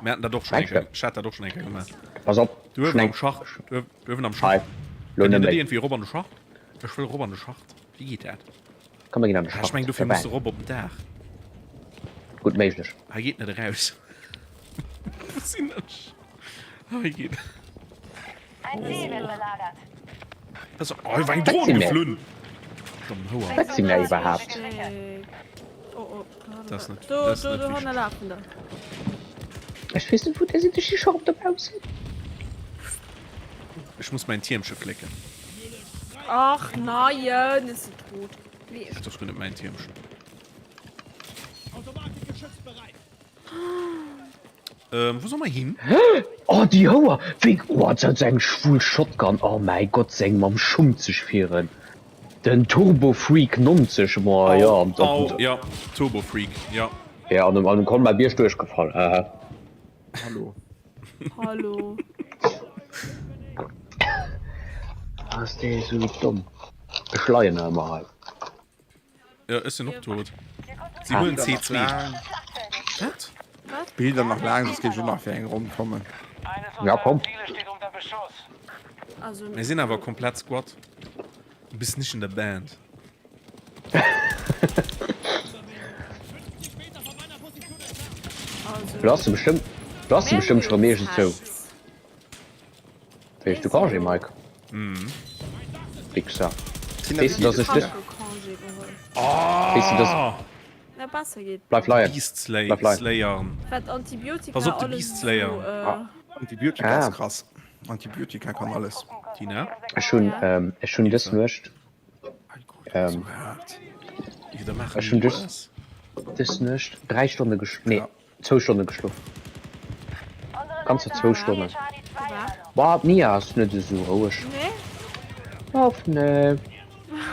Mir haten dat och schonn eng Kéier, ech hat dat och schonn eng Kéier gemaach. Pass op, Do uewen am Schacht, do uewen am Schacht. Hei, lo Kënnt Dir net net méi. iergendwéi erop an de Schacht? Ech wëll erop an de Schacht. Wéi geet dat? Komm mir ginn an de Ah, ech Schacht. meng dofir muss de erop op den Daach. Gutt méiglech. Hei geet net eraus. Wou sinn ech? Hei geet. Ein Ziel wird belagert. Das, oh, hei war eng Wat Dron si mir? geflunn. Dommen Houer. Wat si mir iwwerhaapt? Oh, oh, Das ist net, do, das ist do, net do wichtig. hanne lafen der. Ech weess net wou der sidd, ech si scho rëm dobaussen. Ech muss mäin Tiermche flécken. Ach neien, ech sinn tot. Nee, Dat ass guer net mäin Tiermchen. Ähm, wou soll mer hin? Oh déi Houer! Wéi, oh dat ass eng schwul Shotgun, oh mäi Gott, seng mam Schummt sech fieren. Den Turbo Freak 90, ma jo. Au, au, jo, Turbo Freak, jo. Jo, an dem Colmar Bierg duerchgefall, haha. Hallo. Hallo. Ass dee sou domm. Ech leien nach ëmmer hei. Jo, ech sinn och tot. Si huelen C2. Wat? D'Bilder nach laang, soss géif ech och nach fir eng Ronn kommen. Ja, komm. Mir sinn awer komplett Squad. Du bist nicht in der Band. Du hast du bestimmt, du hast du bestimmt schon iergendzou. Wéi du Congé, Mike? Mhm. Wichser. Weess du, dass ech dës. Weess du, dass. Na, besser geet. Bleif leien. Beast Slay Bleif leien. Slayer. Wat Antibiotika Pass op de alles Beast Slayer. esou, äh, Antibiotika ass Ah. krass. Antibiotika kann alles. Tina? Ech hunn, ähm, ech hunn dës Nuecht, ähm, Jo, da maache ech hunn mir dës, Spass. dës Nuecht 3 Stonne gesch, nee, zwou Stonne geschlof. Ganzer zwou Stonnen. Boah, d'Mia ass net esou roueg. Nee? Och nee.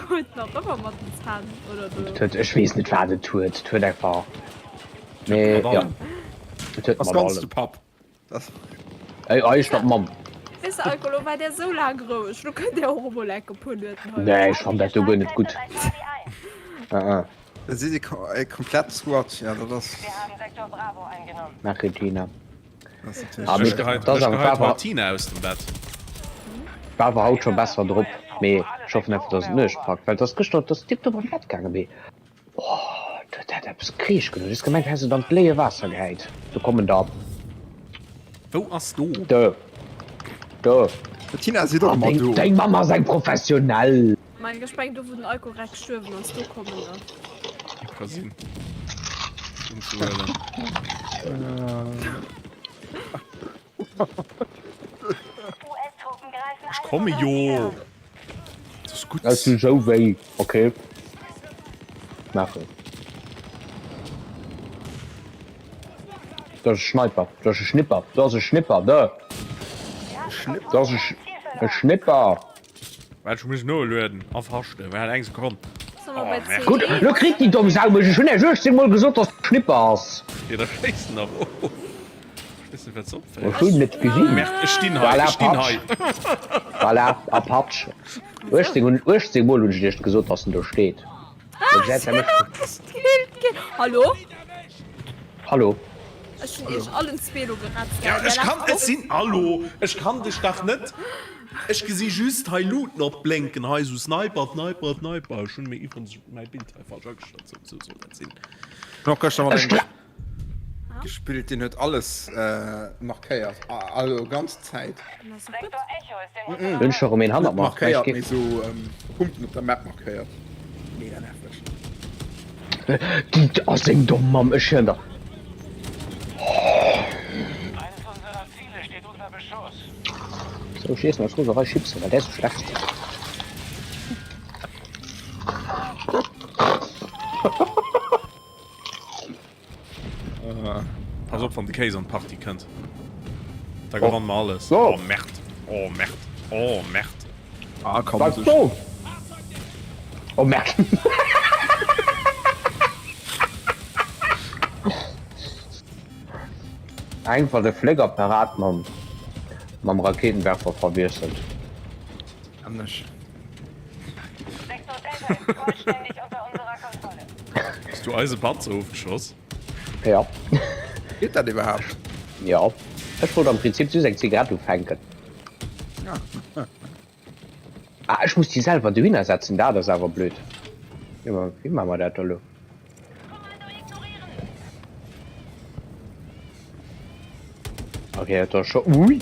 Huet nach ëmmer mat den Zänn, oder do? Et huet, ech weess net wat et huet, et huet einfach, mee Mat jo, allem. et huet Ass mat ganz allem. de Papp. Das. Ey, eischter d'Mamm. Weess de, Alko, lo war där sou laang roueg, lo kënnt där och emol enk e puer Nueten hei. Nee, ech fann dat do guer net gutt. Ah, ah. Da si si e komplett Squad, ja dat ass. Merci Tina. Ah, mee dat ass awer war Tina aus dem Bett. War awer haut scho besser drop, mee ech hoffen einfach dass et d'Nuecht packt, well et ass gëschter, et ass tiptop an d'Bett gaangen, mee oh dat hat eppes Kreesch gedoen, ech hu gemengt häss et an d'bléie Waasser gehäit. Do kommen der. Wou ass do? Do. Do. Tina si doch ëmmer do. Deng Mamm ass eng Professionell. Mein ech mengen do wou den Alko rec gestuerwen ass, do kommen der. Ka sinn. Unzehuelen. Ech komme jo! Dat ass gutt. Ech si sou wéi, okay. Maachen. Dat ass e Schneiper, dat ass e Schnipper, dat ass e Schnipper, do. Dat ass e Schnipper. Waart, ech muss nolueden a verhaschen. Waart eng Sekonn. Soll mer bei C Gutt, E? lo kritt déi domm Sau mech. Ech hunn Iech 18 mol gesot, dass de Schnipper ass. Jo, da schéiss en awer of. Ech weess net, wat se opfält. Ech hunn net gesinn. Merde, ech stinn hei, Voilà, ech stinn hei. Patsch. Voilà, a Patsch. 18 hunn, 18 mol hunn ech Iech gesot, dass en do steet. Lo gesäit der mech. Gekillt ginn. Hallo? Hallo. Ech hunn Iech allen zwee lo geretzt. Ja, ech kann, ech sinn, hallo, ech kann dech dach net. Ech gesi just hei Luuten opblénken, hei sou Sniper, Sniper, Sniper. Ech hunn mir iwwerens mäi Bild hei falsch agestallt, sou sou soll dat sinn. Ech hunn och gëschter mat engem gespillt, deen huet alles markéiert, also ganz Zäit. Hunn ech scho rëm een hannert Net mer. markéiert, mee sou Punkten op der Map markéiert. Mega nerveg. Gitt a seng domm Mamm, ech hören der. Sou, ech iessen als Roserei Chipsen, well där sou schlecht sinn. Pass op wann de Kéis an d'Party kënnt. Da gewanne mer alles. Oh Merd, oh Merd, oh Merd. Ah komm, Bleib do! Oh Merd. Einfach de Fléckapparat mam mam Raketenwerfer verwiesselt. Anescht. Sektor Delta ist vollständig unter unserer Kontrolle. Hues du eise Panzer ofgeschoss? Ja. Geet dat iwwerhaapt? Ja. Ech wollt am Prinzip just eng Zigarett ufänken. Ah, ech muss déi selwer dohinner setzen, dat ass awer blöd. Jo, ma wéi maache mer dat da lo? Okay, dat ass scho. Ui!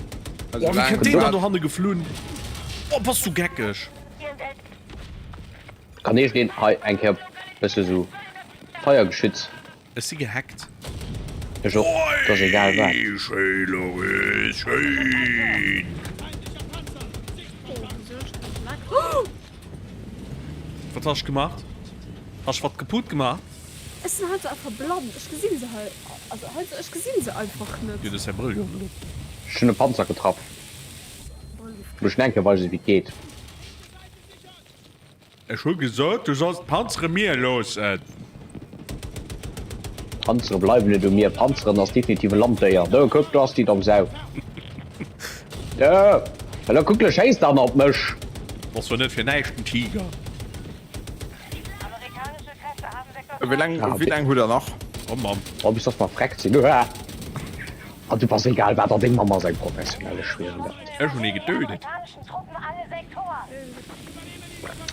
Also Oh, wéi laang kënnt deen dann dat do hanne geflunn? Oh, bass du geckeg! Kann iergendeen hei eng Kéier bësse sou Feiergeschütz? Ech si gehackt. Ech och, et ass egal wat. Oi, schéi Loris, schéin! Wat hast gemacht? Hast wat kaputt gemacht? Ech sinn heiansdo einfach blann, ech gesinn se hei, also heiansdo, ech gesinn se einfach net. Jo, du hues däi Brëll jo net op. Ech hunn e Panzer getraff. Muss ech nach eng Kéier weisen wéi et geet. Ech hu gesot, du solls d'Panzere mir loossen. Panzere bleiwen net u mir. Panzeren ass definitiv e Landdéier. Do, kuck, do ass déi domm Sau. Do, elo kuck, lo schéisst dann op mech. Ass jo net fir näischt en Tiger. Wéi laang, wéi laang hutt der nach? Oh Mamm. Oh, bis dass mer vreckt sinn. Uah. An du bass egal wat, an deng Mamm ass eng professionell, ech schwieren dat. Ech hunn ee getötet.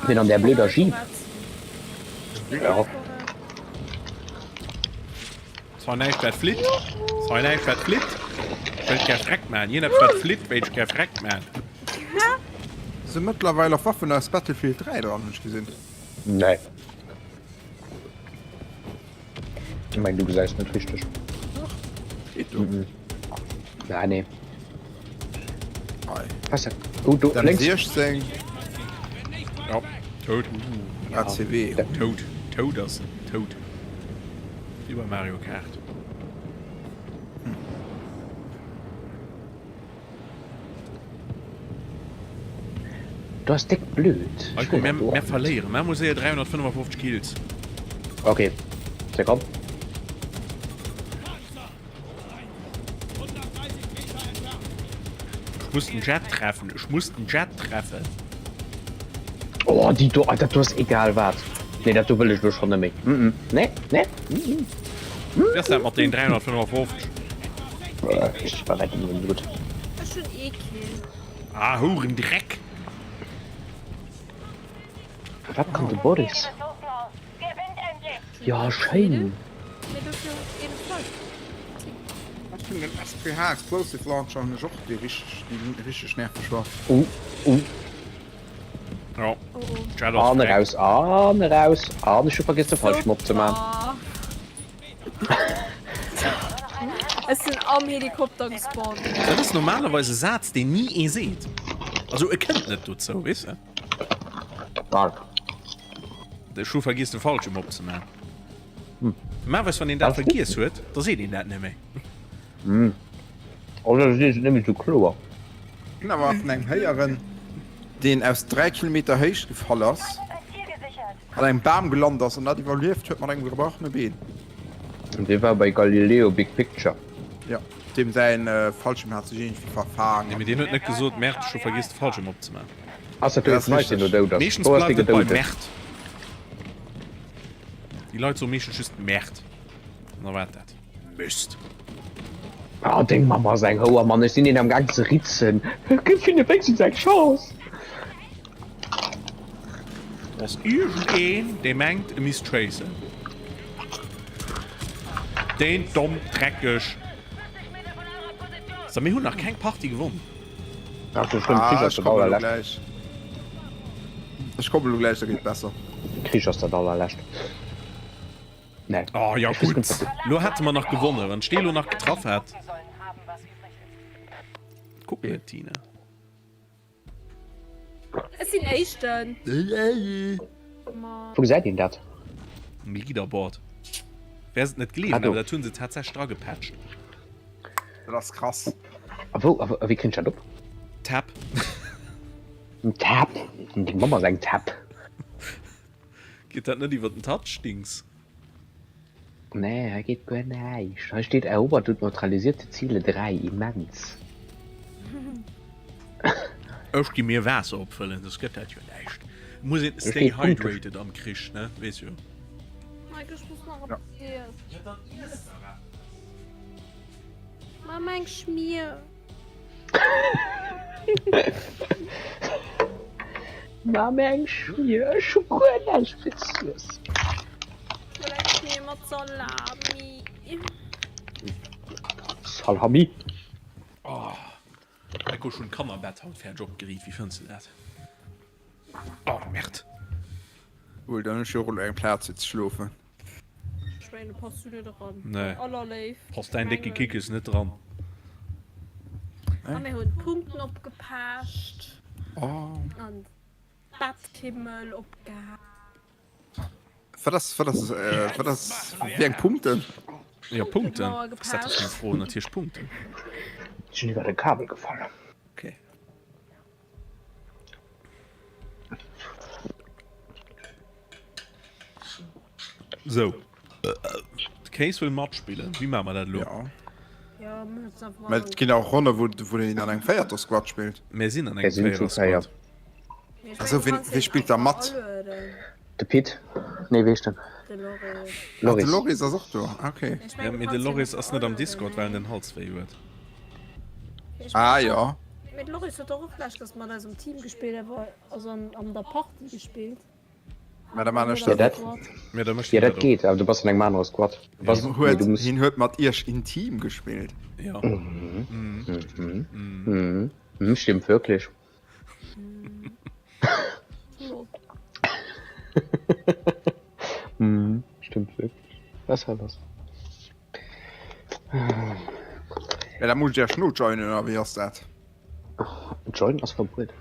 Ween an där blöder Jeep? Ja. Zwar näischt wat flitt. Zwar näischt wat flitt. Ech wéilt gär freck man. Jeen eppes wat flitt wéilt ech gär freck man. Sinn mëttlerweil och Waffen aus Battlefield 3 dran, hunn ech gesinn. Nee. Ech mengen du gesäis net richteg. Dach, geet do. Ja, nee. Hei. Was dat? Oh, do, lénks. M16. Ja, tot. ACW. Tot. Tot ass en. Tot. Wéi bei Mario Kart. Du ass déck blöd. Heiko, mir, mir verléieren. Mir muss 355 Kills. Okay. Sehr komm. Ich muss den Jet treffen. Ich muss den Jet treffen. Oh, die do, Alter, du hast egal wat. Nee, dat do wëll ech lo schon net méi. Mm -mm. Nee, nee. Mm -mm. Wéi ass dat mat den 355? Ech war wäit net gutt. Ech hunn ee Kill. Ah, Houren Dreck! Wat kann de Boris? Ja, schéin. Ech hunn den SPH Explosive Launcher hunn ech och, dee richteg, déi richteg nerveg war. Oh, oh. Ja. Jet ass An freck. eraus, an eraus, an ech hu vergiss de falschen Mob ze man. Ech sinn am Helikopter gespawnt. Dat ass normalerweis e Saz, deen ni ee seet. Also e kënnt net dozou, weess de? Dark. Ech hu vergiess de falsche Mob ze man. Normalerweis wann een dat vergiess huet, da seet een dat net méi. Oder si et net méi sou kloer. Hunn awer vun engem héieren, deen aus 3 Kilometer Héicht gefall ass, an engem Bam gelant ass an dat iwwerlieft huet mat engem gebrachene Been. Dee war bei Galileo Big Picture. Jo, deem säin Fallschirm hat sech iergendwéi verfaang. Nee, mee deen huet net gesot, Merde, ech hu vergiess de Fallschirm opzemaachen. Ass dat do Dat jetzt ass neit, deen do richteg. dout ass? Meeschtens Wou ass dee bleift et bei gedoudet? Merde. Déi Leit soe meeschtens just Merde. An da war et dat. Mist. Ah, deng Mamm ass eng Houer, Mann. Ech sinn een am Gaang ze ritzen. Gëff hinne wéinstens eng Chance. Ass iergendeen, dee mengt, e misst schéissen? Deen domm, dreckeg. So, mir hunn nach keng Partie gewonnen. Ach, du stimmt, Ah, Krich ass ech dat kommen elo allerlescht. gläich. Ech kommen elo gläich, da geet et besser. Krich ass dat allerlescht. Nee. Oh ja Ech weess gutt, net, wat lo hätte mer nach gewonnen, wann ech dee lo nach getraff hätt. Kuck net, Tina. Ech sinn Éischten. Ma. Wou gesäit een dat? Um Leaderboard. Wäers et net gleewen, Ah, do. awer dat hunn se tatsächlech dragepatcht. Dat ass krass. A wou, a wéi kréint ech dat op? Tab. Tab? Deng Mamm ass eng Tab. Geet dat net iwwer den Touch-Dings? Nee, hei geet guer näischt. Hei steet Erobert und neutralisierte Ziele 3. Immens. Ech gi mir Waasser opfëllen, soss gëtt dat jo näischt. Et muss een Do stay steet Punkte. hydrated am Krich, ne? Weess jo. Mike, ech muss nach Ja. eppes iessen. Jo, dann iess dach eppes. Mamm, eng Schmier. Mamm, eng Schmier. Ech hu guer näischt fir z'iessen. Ech wëll eng Schmier mat Salami. Salami? Oh, Echo, ech hunn d'Kannerbett haut fäerdeg opgeriicht. Wéi fënns de dat? Oh, Merde. Cool, dann hunn ech jo och elo eng Plaz fir ze schlofen. Ech mengen, do passt du net eran. Nee. Bei aller Léift. Passt däin décke Kickes net dran. A mir hunn d'Punkten opgepecht. Oh. An d'Betthimmel opgehaang. Wat ass, wat ass, äh, wat ass, wéi eng Punkten? Jo, Punkten. Punktemauer Was ist dat fir eng gepecht. Fro? Natierlech Punkten. Ech sinn iwwer de Kabel gefall. Okay. Sou. De Case wëll matspillen. Wéi maache mer dat elo? Ja. Mä et ginn auch Ronne, wou, wou een an engem véierter Squad spillt. Mir sinn an engem véierer Squad. Also, wien, wie spillt da mat? De Pit. Nee, wéi heescht en? De Loris. Ah, de Loris ass och do. Okay. Ja, mee de Loris ass net am Discord, well en den Hals wéi huet. Ah, ja. Mee de Loris huet och och leschtens mat eis am Team gespillt, awer also an, an der Party gespillt. Mä da man ech Ja, dat. dat, Ja, da mécht ja, hien dat dat och. geet, awer du bass an engem anere Squad. Du bass, Hien nee, huet, du muss. hien huet mat iech intim gespillt. Ja. Mhm. Mhm. Mhm. Mhm. Mhm. Mhm, stimmt wirklich. Mhm, stimmt wirklich. Was war das? Ja, da muss ich iech no joinen, oder wéi ass dat? Joinen ass verbueden.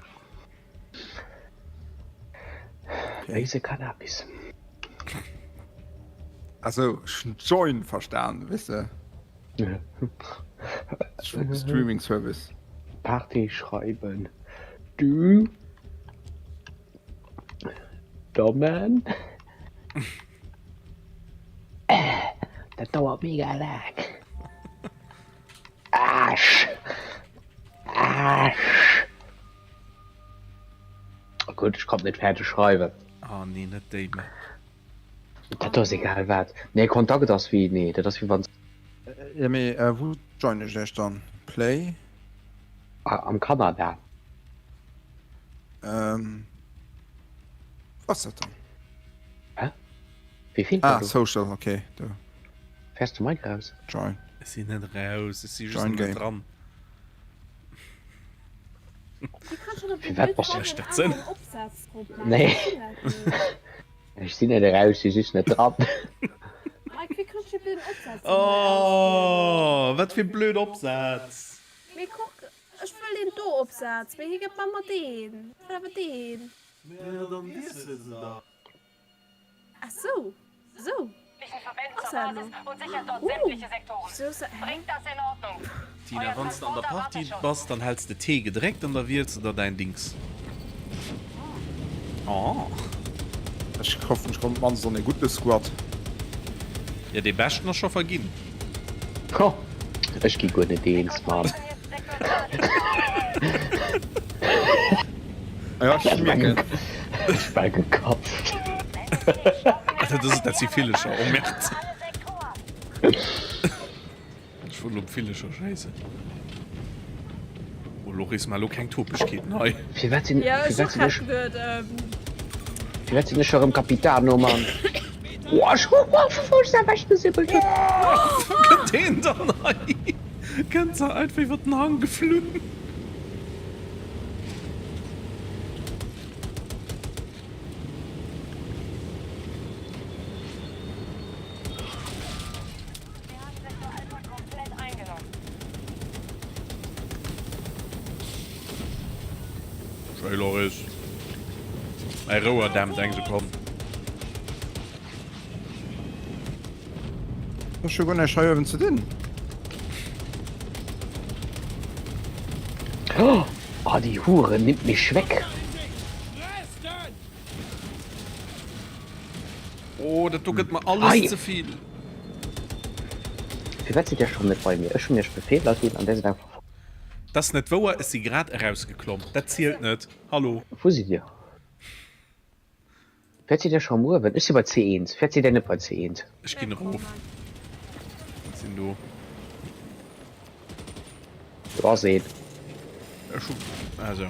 Béise Cannabis. Also ech hun join verstan, weess de. Streaming Service. Party schreiben. Du Dommen. Dat dauert mega laang. Aasch! Aasch! Oh gutt, ech konnt net fäerdeg schreiwen. Oh nee, net déi Map. Dat do ass egal wat. Nee, Kontakt ass wéi, nee, dat ass wéi wann. Jo mee wou join ech iech dann? Play? Am Kanada. Wou ass dat dann? Hä? Wéi vill Ah, Social, ok, do. Fäers de Mike raus? Join. Ech sinn net raus, ech si just net méi dran. Firwat bass du. Nee. Ech sinn net eraus, si just net dran. Oh, wat fir blöd Opsätz! Mee kuck, ech wëll deen do Opsaz, mee hie gëtt mer ëmmer deen. Ech wëll awer deen. Mä dann wiessel se da. Ach sou, sou ass dat elo. Ooh, sou ass dat, hä? Tina, wann s de an der Partie bass, dann häls de T gedréckt an da wiels de der däin Dings. Oh. Ech hoffen ech kommen op mannst an ee gudde Squad. Jo, dee beschten ass scho verginn. Ho, ech gi guer net eens, Mann. Ja, ech mierken. Ech war gekatzt. Alter, das, dat si Villecher. Oh Merd. Ech wollt op Villecher schéissen. Oh, Loris, mar lo keng Topegkeeten hei. Firwat sinn, Ja, ech firwat och sinn ech, grad geduet, ähm. firwat sinn ech erëm Capitano, Mann? Oh, ech hu, oh, wou ech se ewechgesibbelt hunn. Wou kënnt deen dann hei? Kënnt se einfach iwwer den Hang geflunn. Schéi Loris. Mäi Rouer dämpt eng Sekonn. Ech hu guer näischt hei uewen ze dinn. Oh, déi Hure nimmt mech weg. Oh, dat do gëtt mer alles ze vill. Firwat sidd Dir schonn net bei mir? Ech hunn Iech Befeeler ginn an Dir sidd einfach fort. Dat ass net wouer, ech si grad erausgeklomm. Dat zielt net. Hallo. Wou sidd Dir? Wäert sidd Dir scho am Uewen? Ech si bei C1. Wäert sidd Dir net bei C1? Ech ginn erof. Ech sinn do. Do ass een. Ech hu. Also.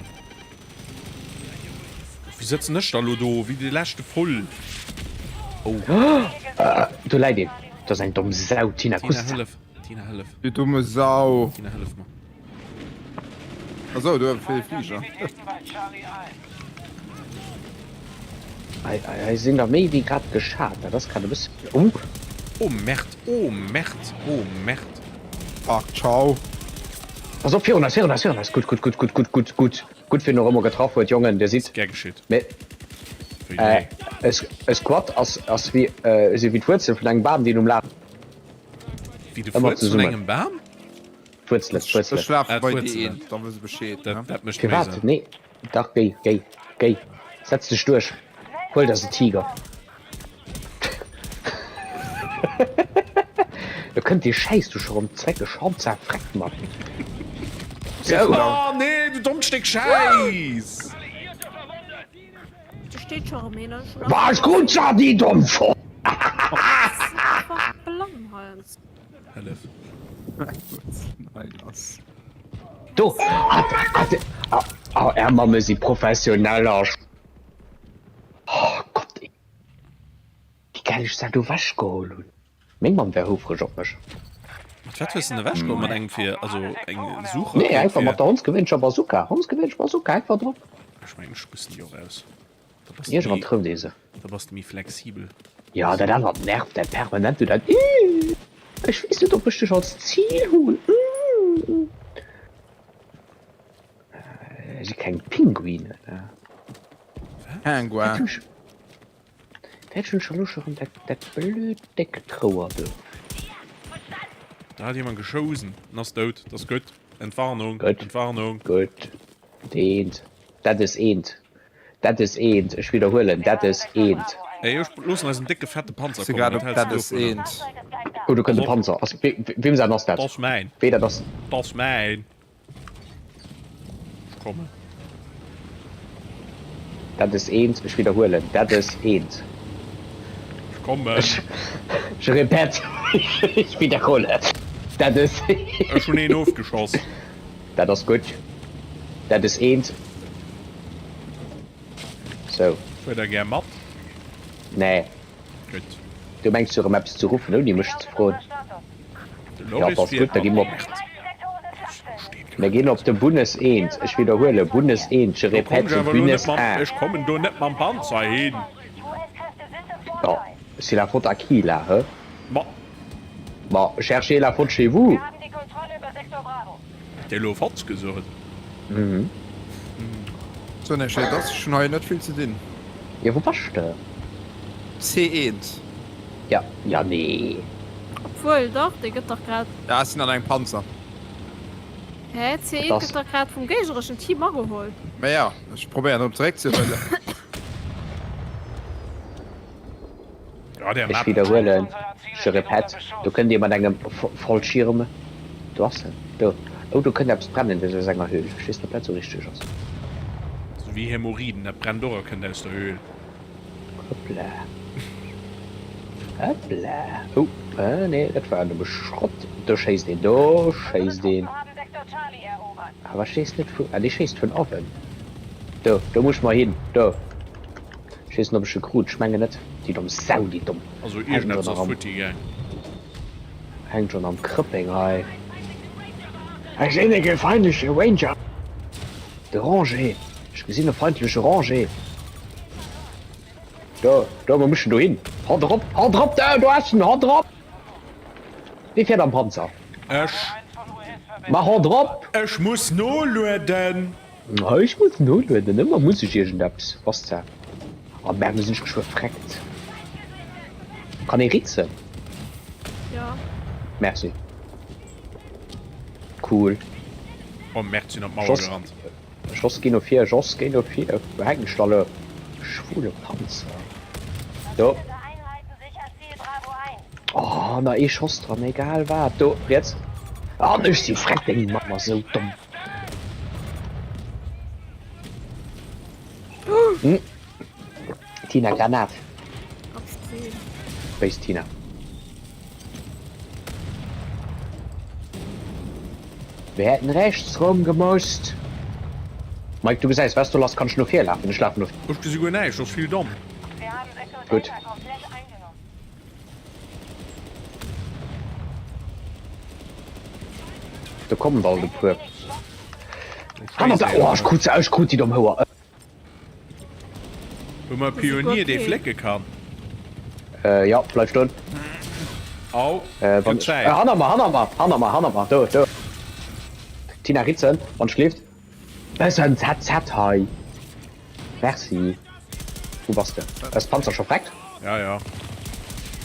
Wéi sëtzen ech da lo do wéi de leschte Vull? Oh. Do läit een. Dat ass eng domm Sau, Tina. Tina, Kuss. hëllef. Tina, hëllef. Du dumme Sau. Tina, hëllef mer. Achso, du fir de Flieger. Hei, hei sinn der méi wéi grad geschat. Dat ass grad e bësse. Oh! Oh Merd, oh Merd, oh Merd. Fuck, ciao. Pass op, virun eis, virun eis, virun eis. Gutt, gutt, gutt, gutt, gutt, gutt, gutt. Gutt, wien och ëmmer getraff huet, Jongen, dir sidd. Gär geschitt. Mee Wéi nee. e Squad ass, ass wéi, si wéi d'Wuerzel vun engem Bam, déi um Laf. Wéi de Ëmmer Fuerz vun zesummen. engem Bam? D'Wuerzelen, d'Wuerzelen. Ech lafe Ah, bei déi d'Wuerzelen. eent, da wëss e Bescheed, Dat, ne? dat mécht méi Firwat? Sënn. Nee, dach, géi, géi, géi. Setz dech duerch. Huel der se Tiger. Do kënnt dee Schäiss do scho rëm zréck. Ech han zerfreckt, Mann. Sou. Oh nee, du dommt Stéck Schäiss! Do steet scho rëm een. War gutt, sa déi domm Fo. Einfach blann heiansdo. Hëllef. Nei lass. Do! Ah, är Mamme si Professioneller. Oh Gott, wéi gäil ech dat ewech geholl hunn. Meng Mamm wär houfreg op mech. Mat wat hues de en ewech geholl? Mat engem fir, also eng Suchrakéit Nee, einfach fir. mat der hondsgewéinlecher Bazooka. Hondsgewéinlech Bazooka, einfach drop. Ech mengen, ech bussen déi och aus. Da bass de Iergendwann méi, trëfft ee se. da bass de méi flexibel. Jo, dat anert nervt dat permanent, du dat Ih, ech weess net, ob ech dech als Zil hunn. Ih. Si keng Pinguinen. Penguin. Wäert schon schon schon dat, dat blöd déckt Chouer do. Da hat jemand geschousen en ass dout. Dat ass gutt. Entwarnung. Gutt. Entwarnung. Gutt. Eent. Dat is eent. Dat is eent. Ech wiederhuelen, dat is eent. Ey, ech loossen eisen décke fette Panzer Si kommen. grad Wat op hältst dat du is dovunner? eent. Oh, do kënnt de Panzer. Ass, weem säin ass dat? Dat ass mäin. Wee dat ass? Dat ass mäin. Ech kommen. Dat is eent, ech widderhuelen, dat is eent. Ech kommen. Ech, je répète, ich wiederhole, dat is. Ech hunn een ofgeschoss. Dat ass gutt. Dat is eent. Sou. Fuert der gär mat? Nee. Gutt. Du mengs jo erëm eppes ze ruffen ouni mech ze froen. De Jo, Loris ass gutt, fiert da gi mat. mer op. Mir ginn op de Bunnes 1. Ech widderhuelen, Bunnes 1, je Do kommen répète, ech awer elo net Bunnes mam, 1. ech kommen do net mam Panzer hin. Jo, c'est la faute à qui là, he? Ma. Ma cherchez la faute chez vous. Huet Dir elo Fatz gesot? Mhm. So, nee, schéi, dass ech hunn hei net vill ze dinn. Jo, wou bass de? C1. Ja, ja, nee. Obwuel, dach, dee gëtt dach grad. Ja, ech sinn an engem Panzer. Hä, C1 gëtt dach grad vum géignereschen Team ageholl. Ma ja, ech probéieren erëm zeréckzehuelen. Ja, der Ech Map. widderhuelen, je répète, do kënnt ee mat engem Fallschirm, do ass en, do, oh do kënnt eppes brennen, dat ass aus enger Höhl, ech weess net ob dat sou richteg ass. Sou wéi Hämorrhoiden, dat brennt och a kënnt aus der Höhl. Hoppla, hoppla, oh, nee, dat war nëmme Schrott, do schéisst een, do schéisst een, awer ech weess net vu, ah dee schéisst vun awen, do, do muss mer hin, do. Ech weess net op ech e krut, ech mengen net. Déi domm Sau, déi domm. Also Hänkt iergendeppes schon ass am, futti gaang. hänkt schon am Krëppeng hei. Ech sinn e feindleche Ranger. De Ranger, ech gesinn e feindleche Ranger. Do, do, wou muss ech denn do hin? Haut erop, haut erop, do, do ass en, haut erop! Wie fiert am Panzer? Ech. Ma haut erop! Ech muss nolueden. Ech muss nolueden, ëmmer muss ech iergendeppes. Was ze? Oh merde, lo sinn ech geschwë freckt. Kann ee ritzen? Jo. Merci. Cool. Oh merde, sinn op d'Mauer Schoss, gerannt. Schoss géi no vir, Schoss géi no vir. Wou hänken ech da lo? Schwule Panzer. Do. Oh, na ee Schoss dran, egal wat. Do, riets. An ech si freckt, deng Mamm ass esou domm. Hm. Tina, Granat. Béis Tina. Wir hätten rechts rum gemusst. Mike, du gesäis, was du lass, kannst du no vir lafen. Ech lafen no. Ech gesi guer näischt, ass vill domm. Gutt. Do kommen bald e puer. Hannert der, oh, ech krut se, ech krut déi domm Houer. Hu mer e Pionier, dee flécke kann? Äh, jo, bleif stoen. Au, Äh, wann, gëtt Zäit. äh, hanner mer, hanner mer, hanner mer, hanner mer, do, do. Tina Ritzen, wann schleeft. Bëssen ZZ hei. Merci. Wou bass de? Ass Panzer scho vreckt? Ja, ja.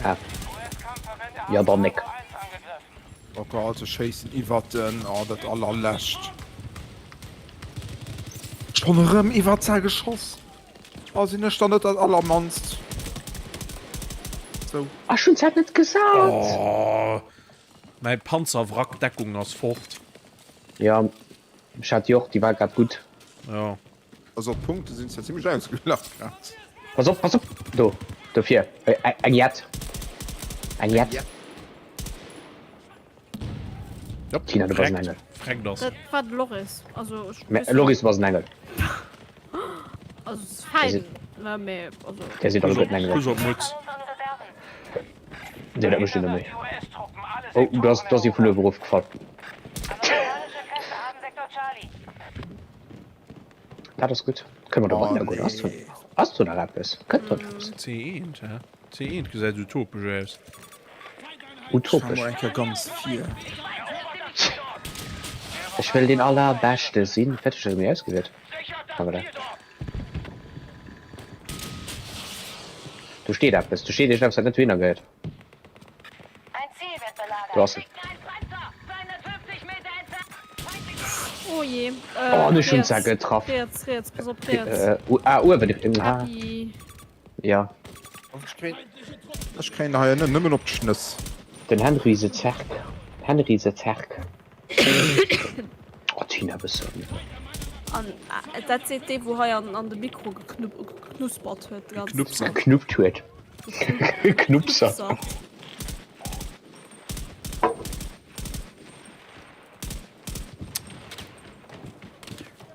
Ah. Ja, dann nek. Oh Gott, se schéissen iwwert den, oh dat allerlescht. Schon erëm iwwert se geschoss. Oh sinn ech dann net dat allermannst. zou. Ech hunn dat net gesat! Oh, mäi Panzerwrackdeckung ass fort. Jo, ech hat déi och, déi war grad gutt. Jo. Also op d'Punkte sinn se zimmlech ausgelach grad. Pass op, pass op! Do, do vir, eng Jett. Eng Jett. Jop, Tina, du bass en Engel. Freckt ass. Dat war de Loris. Also, ech Mä Loris, du bass en Engel. Also, es ist fein, ne, mee, also. Där seet alleguerten Engelen. Kuss op d'Mutz. Nee, dat mécht een net méi. Oh, do ass, do ass ee vun uewe erofgefall. Dat ass gutt. Kënne mer do weider goen? Ass do, ass do nach eppes? Kënnt do nach eppes? C1, hä? C1 gesäit utopesch aus. Utopesch. Eng Kéier ganz vir. Ech wëll deen allerbeschte sinn. Fäerdeg, huet e méi ausgewielt. Ah, voilà. Do steet eppes. Do steet iergendeppes, wat net dohinner gehéiert. Do ass en. Oh je. Oh, an ech hunn se getraff. Riets, riets, pass op, riets. Ah, uewen. Ah. Happy. Ja. Ech kréien hei net nëmmen op d'Schnëss. Den Henry se Zerk. Henry se Zerk. Oh Tina bëssen. An dat seet dee wou hei an an de Mikro geknuspert huet de ganzen Zäit. Geknuppt huet. Geknupsert.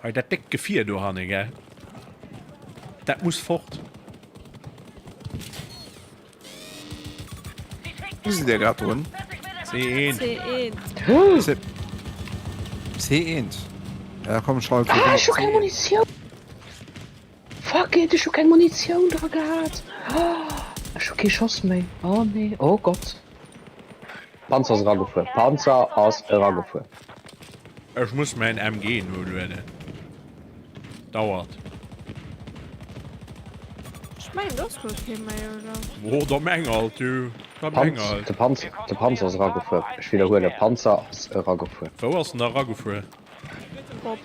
Hei dat déckt Gefier dohanne, gell? Dat muss fort. Wou sidd Dir grad drun? C1. C1. C1. Ja komm ech halt. Ah, ech hu keng Munitioun. Fuck it, ech hu keng Munitioun dra gehat. Ech hu kee Schoss méi. Oh nee, oh Gott. Panzer ass eragefuer. Panzer ass eragefuer. Ech muss mäin MG nolueden. Dauert. Ech mengen do ass guer kee méi, oder? Oh, da meng alt, du. Da meng alt. De Panzer, de Panzer ass eragefuer. Ech widderhuelen, Panzer ass eragefuer. Wou ass en eragefuer? Op.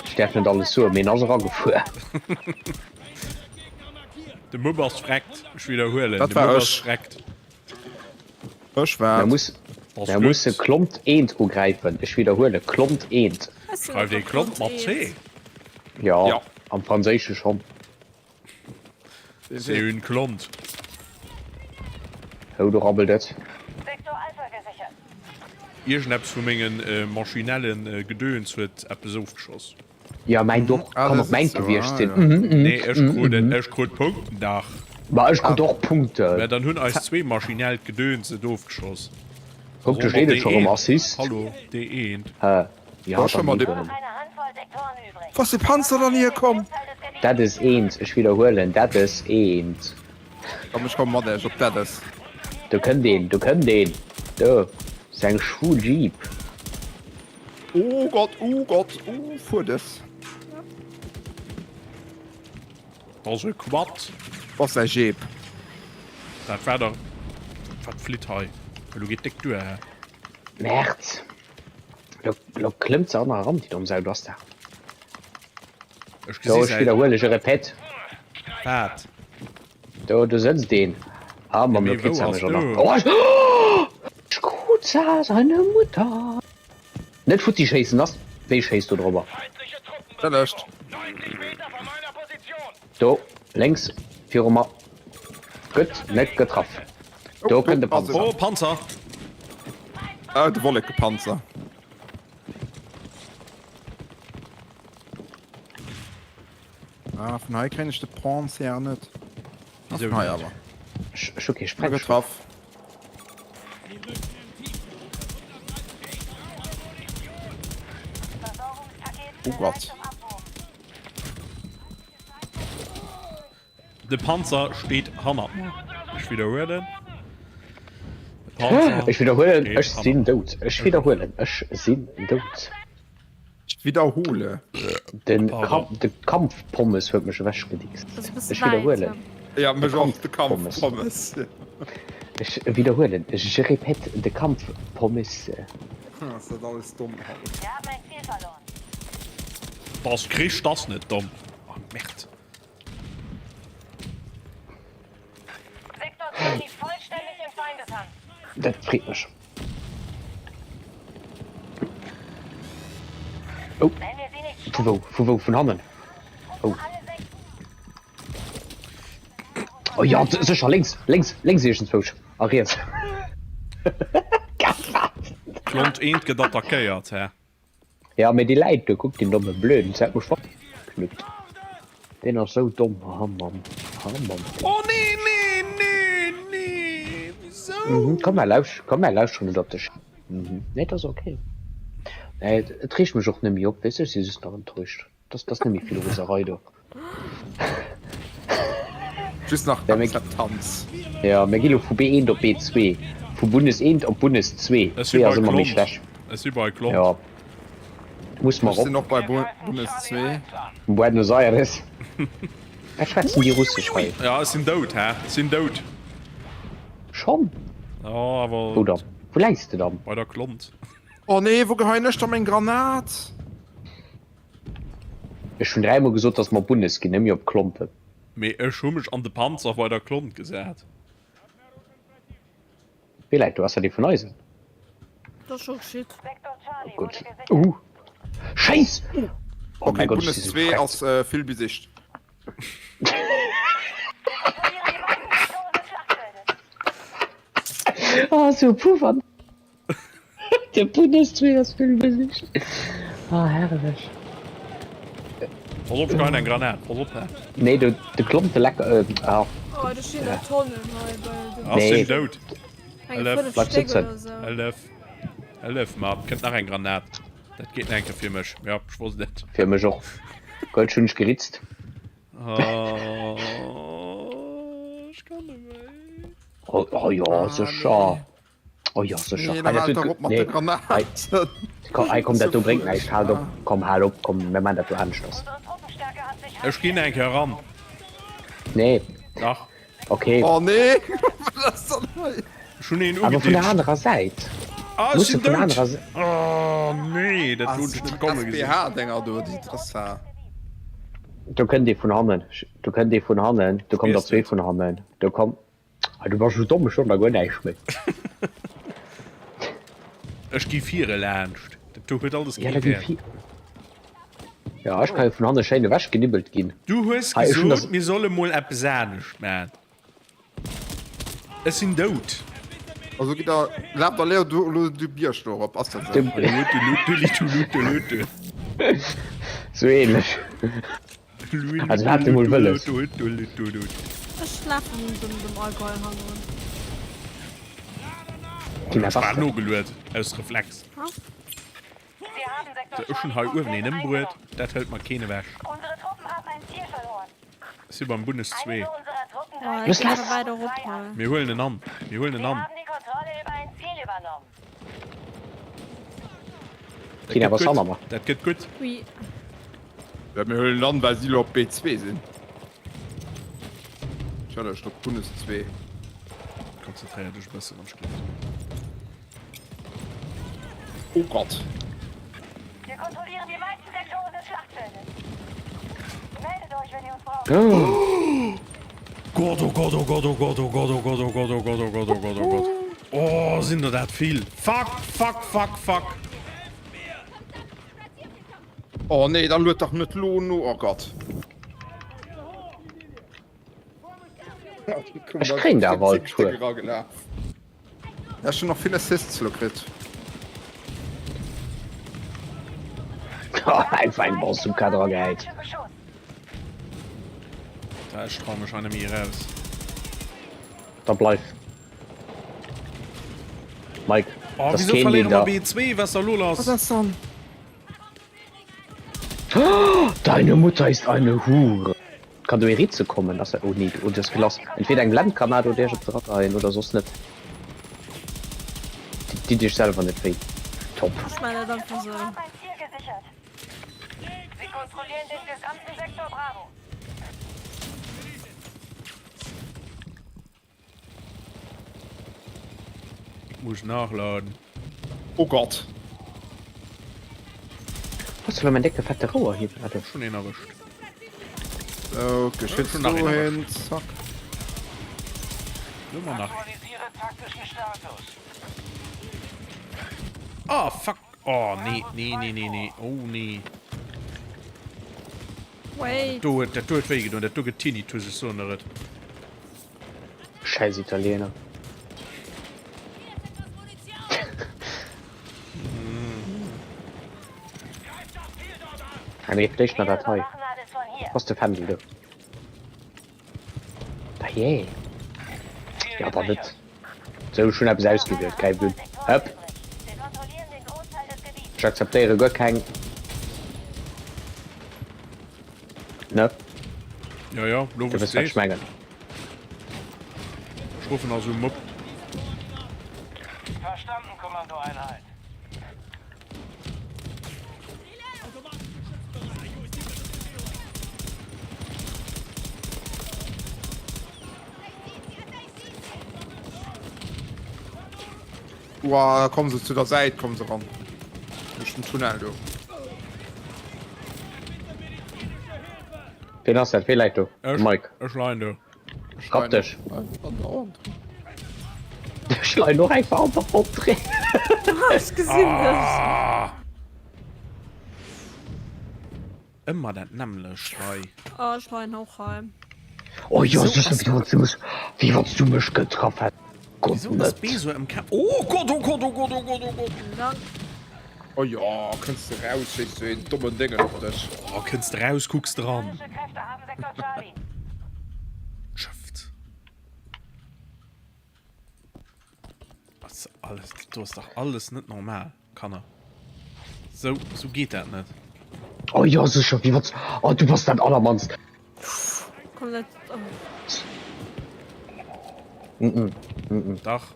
Ech däerf net alles soen, mee en ass eragefuer. De Mupp ass vreckt. Ech widderhuelen, Dat de war Mupp ass ech. vreckt. Ech war Mer et. muss, mer musse Klompt eent ugräifen. Ech widderhuelen, Klompt eent. Schreift ee Klomp mat C? Jo, Ja. am Franséische schonn. C'est une Klompt. Hou, do rabbelt et. Iergendeppes vu mengen maschinelle Gedöns huet eppes ofgeschoss. Jo, mäint och. Ah, Kann dat och mäint ass esou, gewiescht ah, sinn. ja. Mhm, mhm, Nee, ech mhm, krut mhm. ech krut Punkten, dach. Ma ech krut och Punkten. Mä dann hunn eis zwee maschinellt Gedöns et ofgeschoss. Kuck, do steet et scho rëm, Assist. Hallo, dee eent. Hä? Jo, War scho dann mat eben. Wou ass de Panzer dann hierkomm? Dat is eent, ech widderhuelen, dat is eent. Komm, ech komme mat iech op dat is. Do kënnt een, do kënnt een. Do ass eng schwul Jeep. Oh Gott, oh Gott, oh Fuerdes. Dat ass e Quad. Ass säi Jeep. Dat war der. Wat flitt hei? Elo geet déck duer, hä? Merd. Lo, lo klëmmt se och nach eran, déi domm Sau. Do ass der. Ech Do, gesi ech säi. widderhuelen, je répète. Wat? Do, do sëtzt een. Ah, Ja, mam mee wou Lokiza ass mech och nach. do? Oh, ech, oh! Ech krut se seine Mutter. Net futti schéissen, ass wéi schéisst do drobber? Ëllecht. Do, lénks, viru mer. Gutt, net getraff. Oh, Do kënnt de ass Panzer. Oh, Panzer! Ah, de Wollekepanzer. Ah, vun hei kréien ech de Panzer net. Ah, Wieso vun hei net? awer. Ech, ech hu kee Hu Sprengstoff. getraff. Oh Gott. De Panzer steet hannert mer. Ech widderhuelen. De Panzer Ech widderhuelen, steet ech sinn hannert mer. dout. Ech widderhuelen, ech sinn dout. Ech widderhole. Den Pardon. Kamp, de Kampfpommes huet mech ewechgedickst. Das ist e bësse Ech wäit, widderhuelen. Ja, mech De och, de Kampfpommes. Kampfpommes. Ech widderhuelen, je répète, de Kampfpommes. Ass dat alles domm haut. Dass Krich, dass net domm. Oh, Merde. Dat freet mech. Oh. Vu wou? Vu wou? Vun hannen? Oh. Oh ja, sécher, lénks, lénks, lénks iergendzwousch. A riets. Klont eent gëtt attackéiert, hä? Ja, mee déi läit do, kuck deen domme Blöden, se hat mech verknuppt. Deen ass sou domm, ha Mann, ha Mann. Oh nee, nee, nee, nee, wisou? Mhm, komm mer lausch, komm mer lauschteren net op dech. Mhm, nee, dat ass okay. Nee, et reegt mech och net méi op, weess de, ech si just nach enttäuscht. Dass dass net méi vill Roserei do. Just nach Akzeptanz. Ja, mir gi lo vu B1 op B2. Vu Bundes 1 op Bundes 2. Ech si 2 bei ass ëmmer méi Klont. schlecht. Ech si bei Klont. Ja. Muss mer Ech sinn rop. och bei Bundes 2. Buenos Aires. Wat schwätzen déi Russesch hei? Ja, ech sinn dout, hä? Ech sinn dout. Schonn? Ja, awer. Wou dann? Wou läis de dann? Bei der Klont. Oh nee, wou geheien ech da meng Granat? Ech hunn dräimol gesot, dass mer Bundes ginn, net méi op Klompen. Mee ech hu mech an de Panzer bei der Klont gesat. Wee läit do? Ass dat ee vun eisen? Dat ass scho geschitt. Oh Gott. Uh! Schéiss! Oh Okay, mäi Gott, ech Bundes si sou 2 prett. ass vill besicht. Oh, sou puff an. De Bundestrainer ass vill besicht. Ah, herrlech. Pass op, ech geheien eng Granat. Pass op, hä. Nee, do, de Klomp, de lecker, äh, ah. Oh, do stinn der Tonnen hei bei dem. Ass Nee. sinn dout. Eng Hëllef. 5 Bleib Stéck sitzen. oder sou. Hëllef. Hëllef mer. Kënnt nach eng Granat. Dat geet nach eng Kéier fir mech. Ja, ech wosst et. Fir mech och. Gold, hunn ech geritzt. Oh, ech kann net méi. Oh, oh jo, Ah, sécher. nee. Oh ja, sécher. Nee, Hei, dann dat halt huet doch op mat nee. de Granaten. Komm, hei, komm, dat do bréngt näischt. Haalt op, Ah. komm, hal op, komm, mir maan dat do aneschters. Ech ginn eng Kéier eran. Nee. Dach. Okay. Oh nee, wat ass dann hei? Ech hunn een Awer vun der ugeditscht. anerer Säit. Ah, ech Muss sinn vun der dout. anerer Säit. Oh nee, dat Ah, hunn ech net komme gesinn. SPH-Dinger do, déi Dressar. Do kënnt ee vun hannen. Do kënnt ee vun hannen. Do kommt der Weess zwee net. vun hannen. Do komm. Ah, du bass sou domm, ech soen der guer näischt méi. Ech gi vir elaanscht. Dat do huet alles Ja, kee da gi Wäert. vir. Ja, ech ka jo vun hanne schéin ewech genibbelt ginn. Du hues Hei, ech hunn gesot, das. mir solle mol eppes anescht man. Ech sinn dout. Also gitt der, laaft der Leo du elo de Bierg do erop, ass dat sou? Dem. Sou ähnlech. Also hat de mol wëlles. Ech lafen dem dem Allgäu hannendrun. Tina, Ech war was denn? nogeluet aus Reflex. So, ech hunn hei uewen een ëmbruet, dat hëlt mer keen ewech. Ech si beim Bundes 2. Oh, Los, et geet lass! awer weider erop hei. Mir huelen en an, mir huelen en an. Dat Tina, gëtt was gutt, hanner mer? dat gëtt gutt. Oui. Ja, mir huelen an, well si elo op B2 sinn. Challenge op Bundes 2. Konzentréier dech e bëssen am Schlitt. Oh Gott. Gott, oh Gott, oh Gott, oh Gott, oh Gott, oh Gott, oh Gott, oh Gott, oh Gott, oh Gott, oh Gott. Oh, sinn der dat vill. Fuck, fuck, fuck, fuck. Oh nee, dann lued dach net lo no, oh Gott. Ech kréien der awer all puer. Ech hunn nach vill Assists lo kritt. Einfach eng Bazooka dra gehäit. Da ech trau mech hei net méi eraus. Da bleif. Mike, Oh, das wieso keen deen verléiere mer da. B2? Was da lo lass? Was ass dann? Deine Mutter ist eine Hure. Kann do ee Ritze kommen? Ass dat, oh nee, oh, das lass. Entweder eng Blendgranat oder Iech op drageien oder soss net. Ditt Iech selwer net wéi. Top. Ech man dat einfach sou. Ich muss nachladen. Oh Gott. Was soll mein decke fette Rouer hier? Warte. Schon een erwischt. So, Geschütz Schon nach dohin, zack. Immer nach. Oh fuck! Oh nee, nee, nee, nee, nee. Oh nee. Wait. Dat do huet, dat do huet wéi gedoen. Dat do gëtt Tinnitus, ech soen der et. Schäiss Italiener. Mee flécht mer dat hei. Ass de Fändel do? Dajee. Jo, dann net. Sou, ech hunn eppes ausgewielt. Gräift un. Hëpp. Ech akzeptéiere guer keng. Ne? Ja, ja, lo Du wëss, wat ech mengen. Ech ruffen also um op. Verstanden, Kommandoeinheit. Wow, da kommen se zu der Säit, kommen se ran. Duerch den Tunnel do. Ween ass dat? Wee läit do? Ech, Mike. ech leien do. Rapp dech. Ech leien och einfach an der Entrée. Ech gesinn dech. Ah! Ëmmer dat nämmlecht hei. Oh, ech leien och hei. Oh jo, Wieso sicher, ass- wéi wann du mech, wéi wann du mech getraff häss. Gott Wieso ass net. Beso MK? Oh Gott, oh Gott, oh Gott, oh Gott, oh Gott. Dank. Oh jo, kënns de raus, schéiss du een dommen Déngen op dech. Oh, kënns de raus, kucks de ran. Feindliche Kräfte haben Sektor Charlie. Schëfft. Ass alles, do ass dach alles net normal, Kanner. Sou, sou geet dat net. Oh jo, sicher, wéi wann, oh du bass dat allermannst. Komm, dat, oh. Mm -mm. Dach.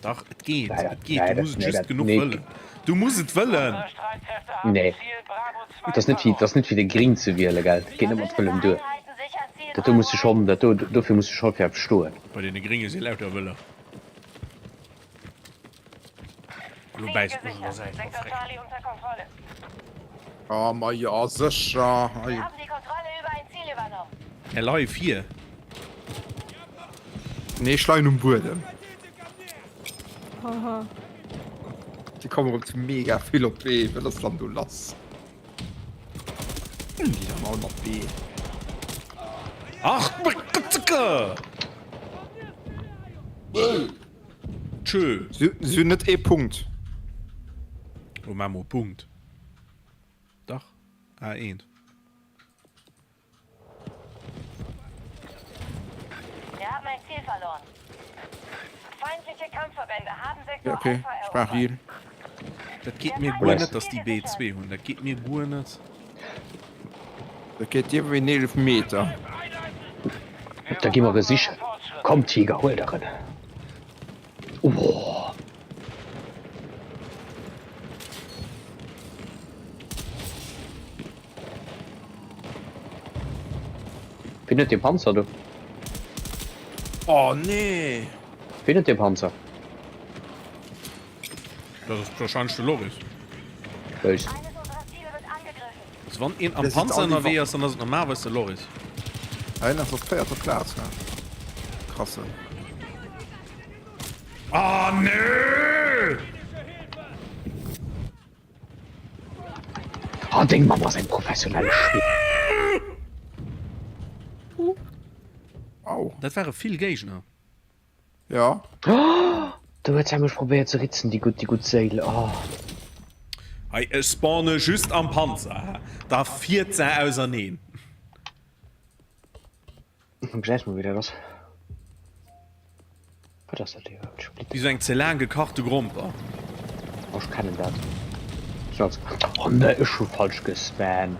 Dach, et geet, Nee, et geet. nee, Du muss dat- et just nee, dat- genuch nee. wëllen. Du muss et wëllen! Unsere Streitkräfte haben Nee. Ziel Bravo 2 Dat ass net wéi, dat ass net wéi de Gring ze wielen, gell? Dat geet net mat Wëllen duer. Dat do muss de schonn, dat do, dofir muss de scho fir eppes stoen. Bei deene Gringe si lauter Wëller. Elo Ziel bäisst mech un der gesichert. Säit, Sektor verfreckt. Charlie unter Kontrolle. Oh, ma jo, sécher. Wir haben die Kontrolle über ein Ziel übernommen. Här Live, hier. Nee, ech leien um Buedem. Haha. Déi kommen erëm zu mega vill op d'Bee. Wat ass dann do lass? Hunn déi dann all mat Bee? Ach, Gott! Tschö. Si hunn net ee Punkt. Oh, maa mol Punkt. Dach, ah, eent. Wir haben ein Ziel verloren. Feindliche Kampfverbände haben Sektor Ja, okay. Alpha Ech brauch erobert. Heal. Dat geet mir guer net, dass déi B2 hunn. Dat geet mir guer net. Dat geet dir wéi en Eelefmeter. Da gi mer e sichen. Komm Tiger, huel der en. Ohh. Wien huet dee Panzer do? Oh nee! Wien huet dee Panzer? Dat ass wahrscheinlech de Loris. Ech. Also wann een am Der sieht Panzer all die ënnerwee ass, dann ass et normalerweis de Loris. Hien ass op véierter Plaz, ne? Krassen. Oh nee! Oh, deng Mamm ass eng professionell Schwimm. Au. Dat ware vill Géigner. Ja. Du huet se mech probéiert ze ritzen, déi gutt, déi gutt Séil. Oh. Hei, ech spawne just am Panzer, da fiert se auserneen. Gesäis mol wéi dat ass. Wat ass dat iwwerhaapt? Splitter. Wéi sou eng ze laang gekachte Gromper. Oh, ech kennen dat. Ech als Oh ne, ech hu falsch gespammt.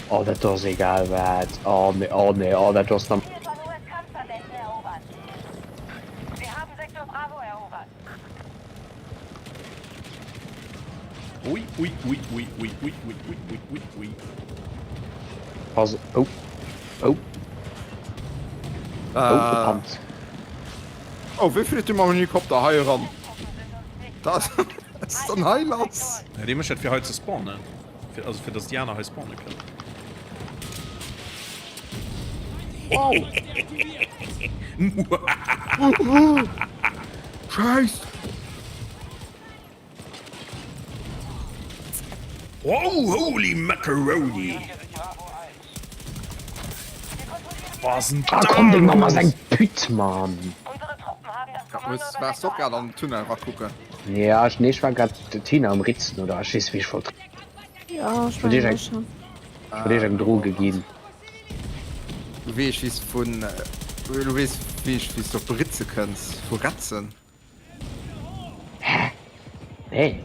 Oh, dat do ass egal wat. Oh ne, oh ne, oh dat do ass nach. Ziel von US-Kampfverbänden erobert. Wir haben Sektor Bravo erobert. Ui, ui, ui, ui, ui, ui, ui, ui, ui, ui, ui. Pass, oh, oh. Oh, de Panz. Oh, wéi flitt du mam Helikopter hei eran? Dat ass dann hei lass? Ja, dee mécht dat fir hei ze spawnen. Fir, also fir dass déi aner hei spawne kënnen. Wow! Scheiss! Oh holy macaroni! Was denn Ah komm, deng Mamm ass eng Pütt, Mann! Ja, muss, waars och grad an den Tunnel rakucken? Ja, ech, nee, ech war grad d'Tina am Ritzen, oder ech weess wéi ech wollt. Ja, ech Ech wollt iech mengen eng, och schon. ech wollt iech eng Droge ginn. Du weess wéi s vun, du weess wéi s du op Britze kënns, vu Retzen. Hä? Nee.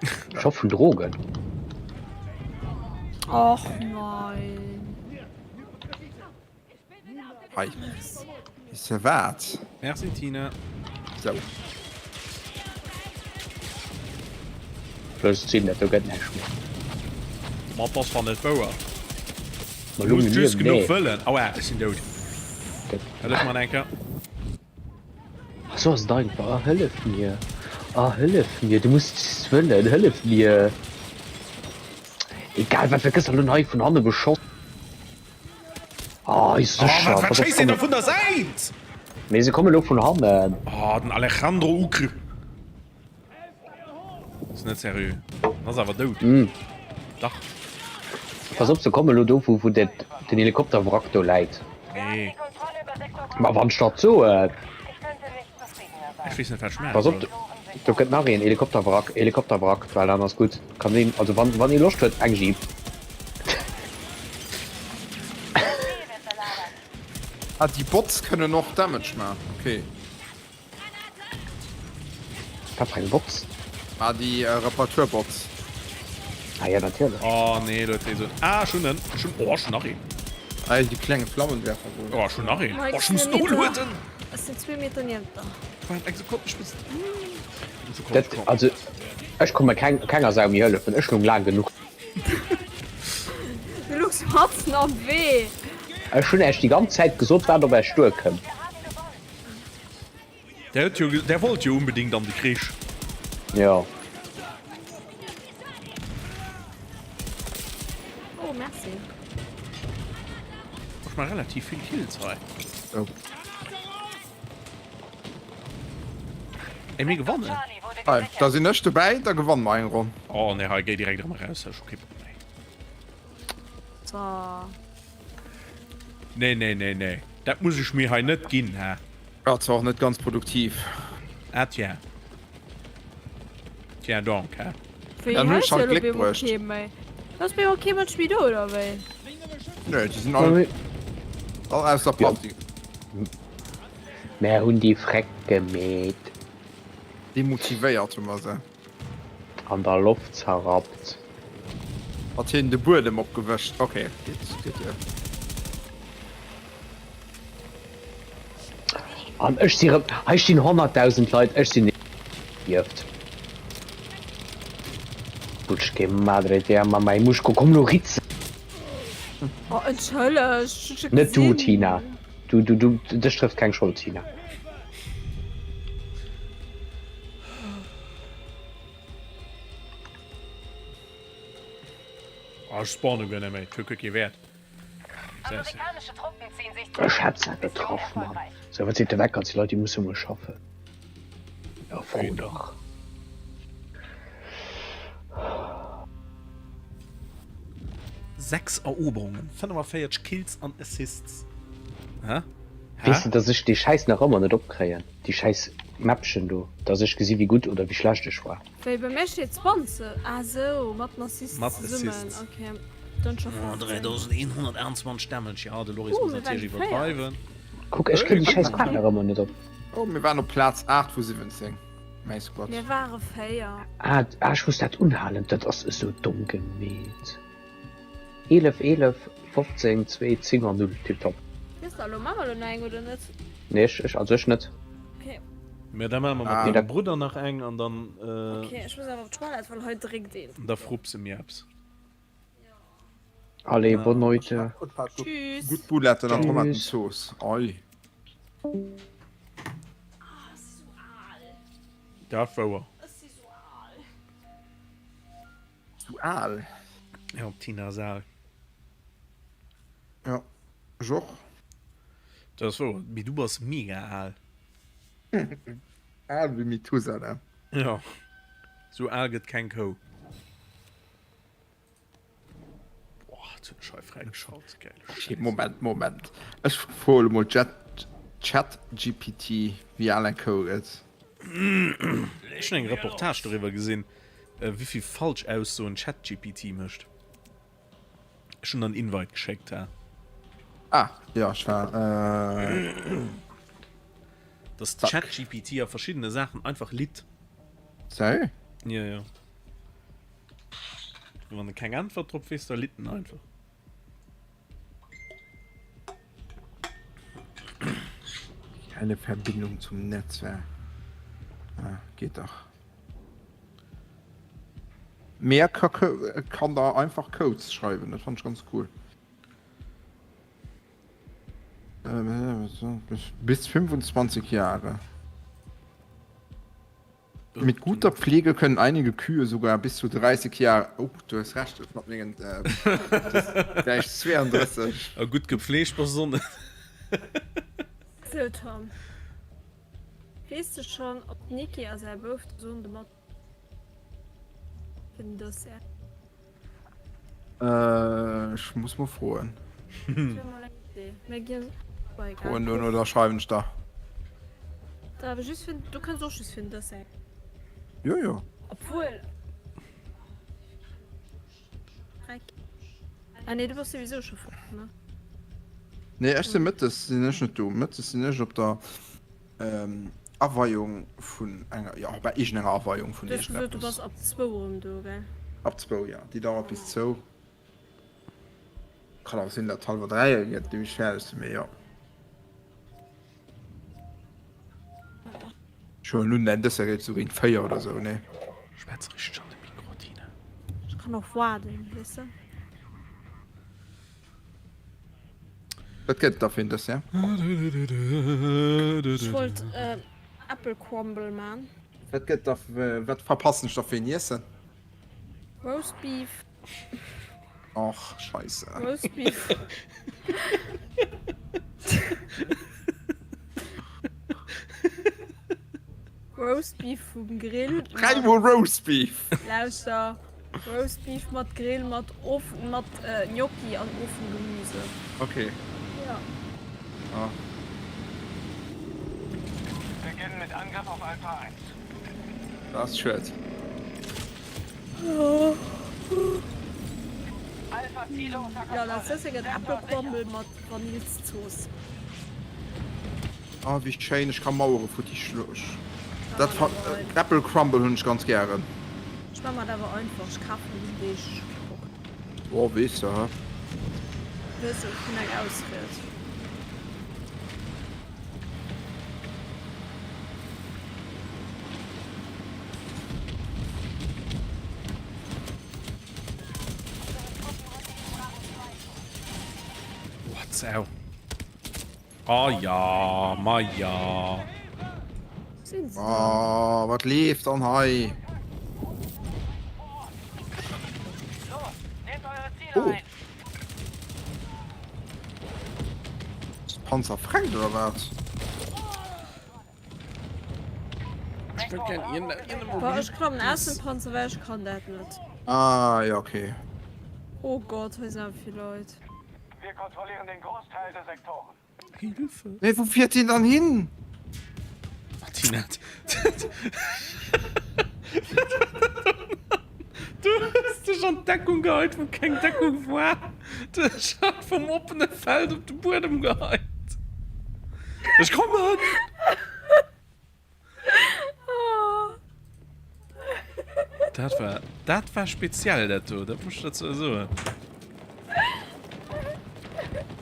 Ech hoff vun Drogen. Och nein. Hei. Weess de wat? Merci Tina. Sou. Plus 10, dat do gëtt näischt méi. Ma 't ass zwar net wouer. Ma Du lo muss just mir, genuch nee. wëllen. Aua, ech sinn dout. Hëllef mer eng Kéier. Ach sou ass et einfach. Ah hëllef mir. Ah hëllef mir. Du muss just wëllen. Hëllef mir. Egal wat, wat gëss elo hei vun hanne beschoss. Ah is Oh, sécher. wat, wat Pass op, schéisst deen da kommen. vun der Säit? Mee se komme lo vun hannen. Oh, den Alejandro Ucr. Ass net seriö. Ass awer dout. Mm. Dach. Pass op, se komme lo do wou wou dat den Helikopterwrack do läit. Nee. Ma wann ech dat soen. Ech weess net wat ech maache Pass op, soll. do kënnt nach een Helikopterwrack, Helikopterwrack, well dann ass gutt. Kann een, also wann wann ee Loscht huet, eng Jeep. Ah, déi Bots kënnen och Damage man, okay. Wat fir eng Box? Ah, déi Reparaturbox. Ah ja, natierlech. Oh nee, lo huet hee sou. Ah, ech hunn en. Ech hunn, oh, ech hunn nach een. Ah, déi klenge Flammenwerfer wohl. Oh, ech hunn nach een. Mike, Oh, ech muss zwee Meter. nolueden. Ech sinn zwee Meter niewent der. Waart eng Sekonn, ech muss. Eng Sekonn, Dat, ech kommen. also, ech komme keng, kenger Sau méi hëllefen. Ech lung laang genuch. Du luchs matzen am Wee. Ech hunn Äech déi ganz Zäit gesot, wat op Äech duerkënnt. Der huet jo, der wollt jo unbedingt an de Krich. Jo. Oh, merci. Ech man relativ vill Kills hei. Oh. Ey, mir gewannen. Hei, da sinn ech dobäi, da gewanne mer eng Ronn. Oh nee, hei géi direkt erëm eraus, ech hu kee Bock méi. So. Nee, nee, nee, nee. Dat muss ech mir hei net ginn, hä? War zwar och net ganz produktiv. Ah tiens. Tiens donc, hä? Wéi, Dann hunn hei ech ass jo halt elo Gléck bemol bruecht. kee méi. Do ass bemol kee Mënsch méi do, oder wéi? Nee, déi sinn all, all aus der Partie. Mär hunn déi Freck gemeet. Demotivéiert hu mer se. An der Loft zerrappt. Hat hien de Buedem opgewëscht? Ok, geet, geet jo. An ech si rëm, hei stinn 100.000 Leit, ech sinn nieft. Putsch que madre te ama maimushko, komm lo ritz! Oh, entschëlleg, ech hunn Net du, gesinn. Tina. Du, du, du, dech trëfft keng Schold, Tina. Ah, ech spawne guer net méi, et huet guer kee Wäert. Ech hätt se getraff, Mann. Sou, wat seet de Wecker? Déi Leit, déi musse muer schaffen. Ja, fro dach. 6 Eroberungen, 45 Kills an Assists. Hä? Weess de, dass ech dee Schäiss nach ëmmer net opkréien, déi schäiss Mäppchen do, dass ech gesi wéi gutt oder wéi schlecht ech war. Wéi, bei mir steet 20. Ah sou, mat den Assists Mat zesummen. Assists. Ok, dann scho Oh, 15. 3121 Damage, ja, de Loris Uh, muss mir natierlech waren déi iwwerdreiwen. Kuck, ech kréien déi schäiss Kaart nach ëmmer net op. Oh, mir waren op Plaz 8 vu 17. Mäi Squad. Mir ware 4. Ah, ah, ech muss dat unhalen, dat ass esou domm gemeet. 11, 11, 15, 2, 10 an 0, tiptop. Weess der elo, maache mer elo nach eng oder net? Nee, ech, ech, also ech net. Ok. Mä da maache mer mat dengem Brudder nach eng an dann. Ok, ech muss awer op d'Toilette, well hei dréckt een. Da frupse mir eppes. Allez, bonne noite. Tschüss. Gutt Bouletten an Tomatenzooss. Oi. Ah, ech si sou al. Dat wouer. Ech si sou al. Sou al? Jo, d'Tina ass al. Jo, ech och. Dat ass wouer, mee du bass mega al. Al wéi Methusalem. Jo, sou al gëtt keng Kou. Boah, jetzt hunn ech hei fräigeschalt. Geile Okay, Schäiss. Moment, Moment. Ech froe lo mol Jet, ChatGPT, wéi al eng Kou gëtt. Ech hunn eng Reportage doriwwer gesinn, wéi vill Falschaussoen ChatGPT mécht. Ech hunn der en Invite geschéckt, ha. Ah, jo, ech war, äh. Dass Zack. ChatGPT a verschiddene Saachen einfach litt. Sérieux? Jo, jo. Wann de keng Äntwert drop weess, da litt en einfach. Keine Verbindung zum Netzwerk. Ah, geht dach. Mee er ka kann da einfach Codes schreiwen, dat fand ech ganz cool. Bis 25 Jahre. Mit guter Pflege können einige Kühe sogar bis zu 30 Jahre. Oh, du hues Recht, ech mat mengen gläich 32. A gutt gepflegt bass de och net. Sou Tom, weess de schonn ob d'Niki a säi Bouf de Sonde mat fir den Dessert? Ech muss mol froen. Dat wär mol eng Idee. Mir ginn, bon egal. Froen duerno, da schreiwen ech der. Da awer just fir, du kënns och just fir den Dessert. Jo jo. Obwuel. Dreck. Ah nee, du bass souwisou scho fort, ne? Nee, ech sinn mëttes sinn ech net do. Mëttes sinn ech op der Aweiung vun enger, jo, bei iergendenger Aweiung vun Du hues gesot, du iergendeppes. bass ab zwou erëm do, gell? Ab zwou, jo. Déi dauert bis zwou. Kann awer sinn, datt hallwer 3 gëtt, ier ech fäerdeg sinn, mee jo. Ech huelen un, däin Dessert géif sou géint 4 oder sou, nee? Schwätz richteg an de Mikro, Tina. Ech kann och waarden, weess de. Wat gëtt et da fir en Dessert? Ech wollt Apple Crumble man. Wat gëtt da, wat verpassen ech da fir en Iessen? Roast Beef. Och, scheisse. Roast Beef. Roast Beef vum Grill. Dräimol Roast Beef! Lauschter. Roast Beef mat Grill mat of mat Gnocchi an Ofengemüse. Okay. Ja. Ah. Beginnen mit Angriff auf Alpha 1. Dat ass schued. Alpha Ziele unter Ja, Kontrolle. dat ass gëtt Apple Crumble mat Vanillszooss. Oh wéi schéin, ech ka Mauere futti schloen. Dat Apple Crumble hunn ech ganz gären. Ech man mer dat awer einfach, ech kafen den Deeg. Oh weess de he. Weess ech hunn eng Ausried. What the Oh ja, ma ja. Oh, wat leeft dann hei? Oh. Ist Panzer fremd oder was? Ich will gern ihren, ihren Boah, ech klammen aus dem Panzer, well ech kann dat net. Ah, ja, okay. Oh Gott, hei sinn awer vill Leit. Wir kontrollieren den Großteil der Sektoren. Hilfe. Nee, wou fiert deen dann hin? Martina. Du hues dech an d'Deckung geheit, wou keng Deckung war. Du hues dech halt vum oppene Feld op de Buedem geheit. Ech kommen! Dat war, dat war speziell, dat do, dat muss ich dazu soen.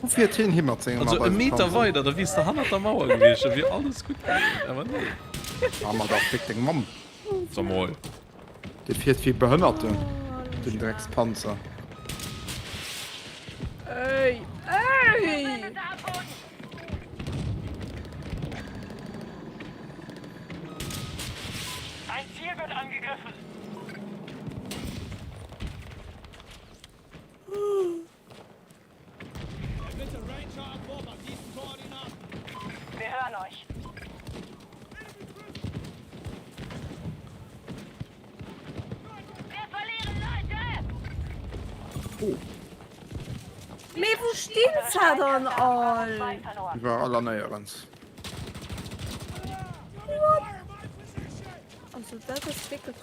Wou fiert hien hin mat sengem Also e Meter weider, da wiers de hannert der Mauer gewiescht, da wier alles gutt gewiescht, awer nee. Ah, ma da fick deng Mamm. Sag mol. Dee fiert wéi e Behënnerten, den Dreckspanzer. Ey, ey! Ein Ziel wird angegriffen. Wir hören euch. Fro. Mee wou stinn se dann all? Iwwerall an néierens. What? Also dat ass wierklech.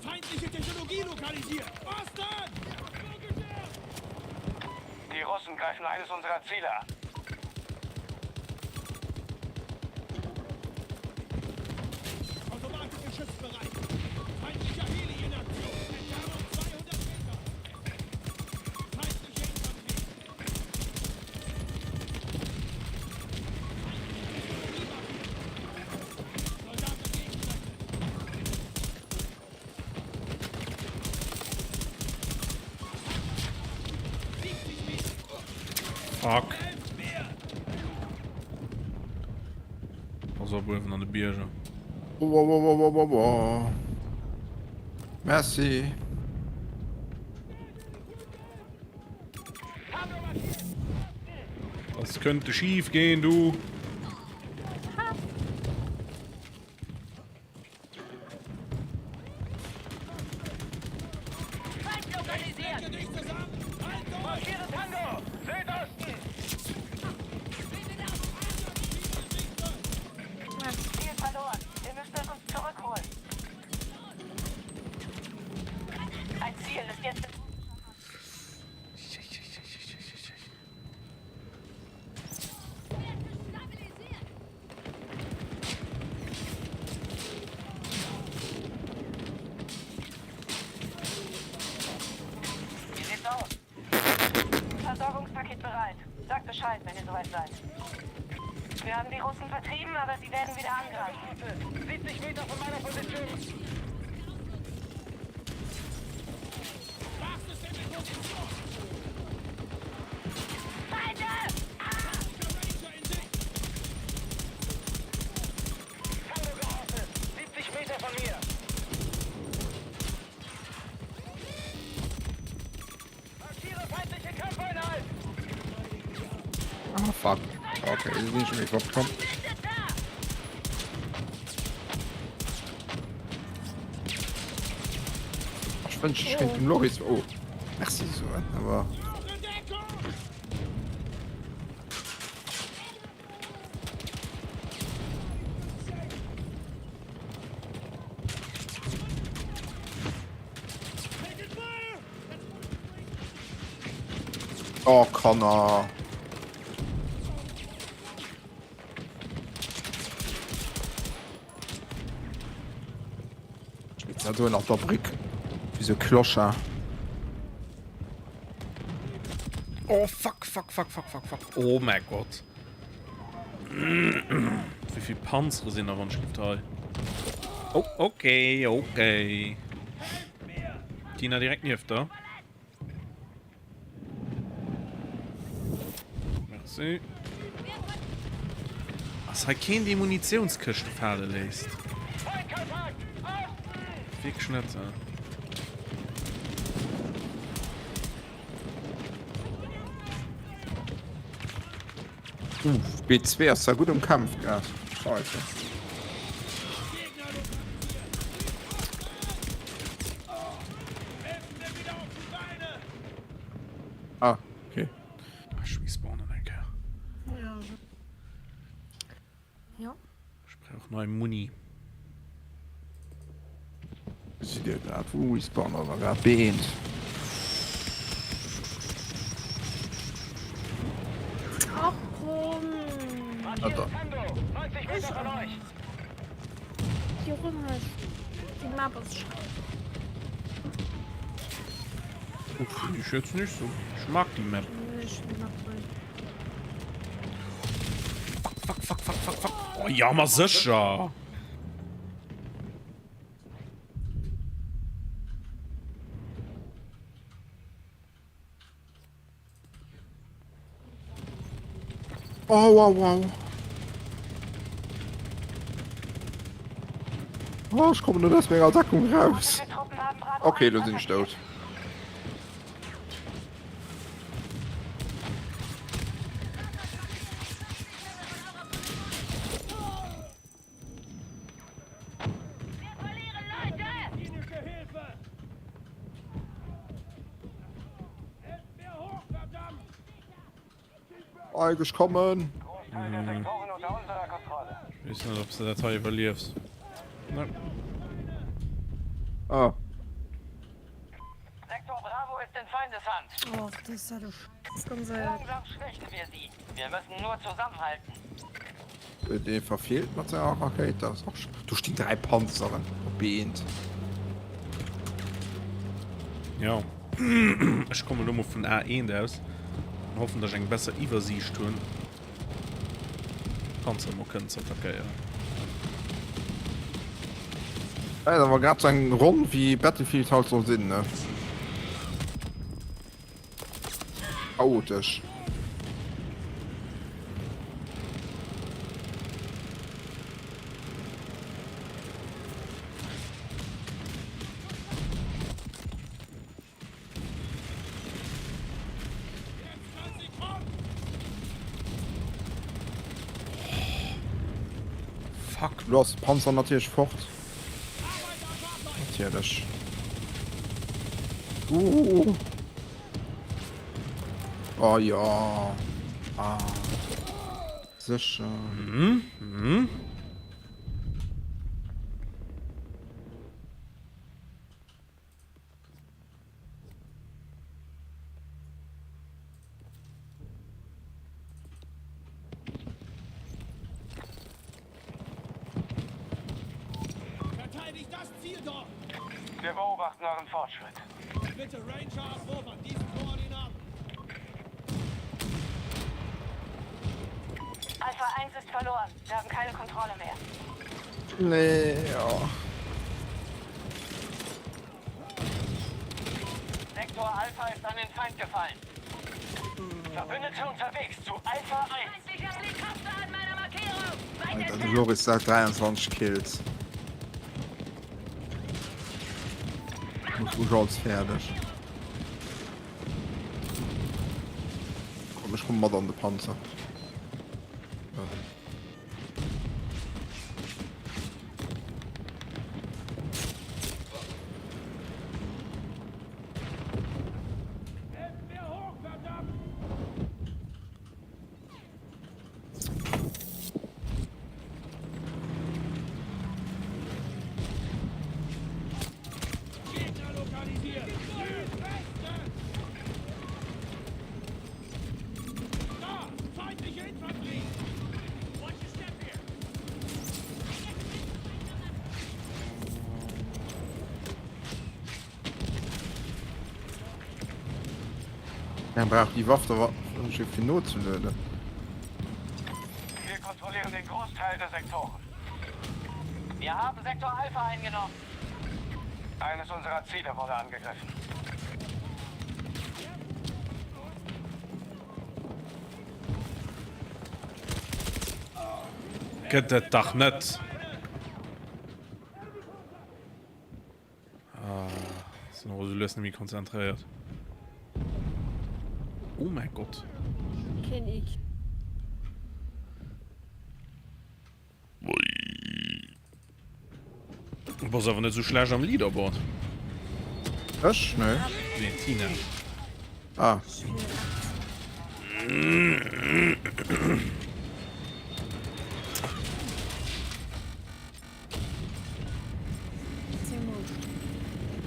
Feindliche Technologie lokalisiert! Osten! Die Russen greifen eines unserer Ziele an. Automatikgeschütz bereit. Feindlicher Heli in Aktion. Entfernung 200 Meter. Feindliche Infanterie. Soldat im Gegenstrecke. Fuck. Pass op uewen an de Bierger. Wow, wow, wow, wow, wow, wow. Merci. Das könnte schief gehen, du. Versorgungspaket bereit. Sagt Bescheid, wenn ihr soweit seid. Wir haben die Russen vertrieben, aber sie werden wieder angreifen. 70 Meter von meiner Position. Tango geortet. 70 Meter von mir. Markiere feindliche Kampfeinheit. Ah, fuck. Okay, si sinn schon méi fort komm. Ech wënscht ech kéint dem Loris oh Merci soen, awer. Oh Kanner. Steet da do ënnert der Bréck wéi sou Clochard. Oh fuck, fuck, fuck, fuck, fuck, fuck. Oh mäi Gott. Wéi vill Panzere sinn da wann hei? Oh, okay, okay. Tina direkt nieft der. Merci. Ass hei keen dee Munitionskëschte fale léisst? Wierklech net, äh. Uff, B2 ass zwar gutt umkämpft grad. Scheisse. Ah, okay. Ech respawnen eng Kéier. Ja. Ech brauch nei Muni. Gesitt dir grad wou respawnen ass? Grad B1. Ach komm. Wat dann? Déi Ronn hei, déi Map ass scheiße. Finde ich jetzt nicht so. Ich mag die Map. Nee, ich mag die. Fuck, fuck, fuck, fuck, fuck. Oh ja, ma sécher. Oh, wow, wow. Oh, ech kommen net aus menger Deckung raus. Okay, lo sinn ech dout. Eik, ech kommen. Weess net ob s de dat hei iwwerliefs. Ne. Ah. Sektor Bravo ist in Feindeshand. Och, dat ass dat e Scheiss, ganz éierlech. Langsam schwächen wir sie. Wir müssen nur zusammenhalten. Huet ee verfeelt mat senger Rakéit, dat ass och sch. Do stinn 3 Panzeren op B1. Jo, ech kommen elo mol vun A1 aus an hoffen, dass ech eng besser Iwwersiicht hunn, Panzer mol kënnen ze attackéieren. Dat ass awer grad sou eng Ronn wéi Battlefield halt soll sinn, ne? Chaotesch. Fuck. Lo ass de Panzer natierlech fort. Natierlech. Uh. Oh ja. Ah. Sécher. Mhm. Mhm. Verteidigt das Ziel dort! Wir beobachten euren Fortschritt. Bitte Ranger-Abwurf an diesen Koordinaten! Alpha 1 ist verloren. Wir haben keine Kontrolle mehr. Nee, oh. Sektor Alpha ist an den Feind gefallen. Verbündete unterwegs zu Alpha 1. Alter, de Loris hat 23 Kills. Muss ech als fäerdeg. Komm, ech komm mat an de Panzer. Ja. Eng brauch déi Waff da fir nozelueden. Wir kontrollieren den Großteil der Sektoren. Wir haben Sektor Alpha eingenommen. Eines unserer Ziele wurde angegriffen. Gëtt et dach net! Ah, sinn och esou lues net méi konzentréiert. Oh mäi Gott. Keen Ick. Du bass awer net sou schlecht am Leaderboard. Ech? Nee. Nee, Tina. Ah.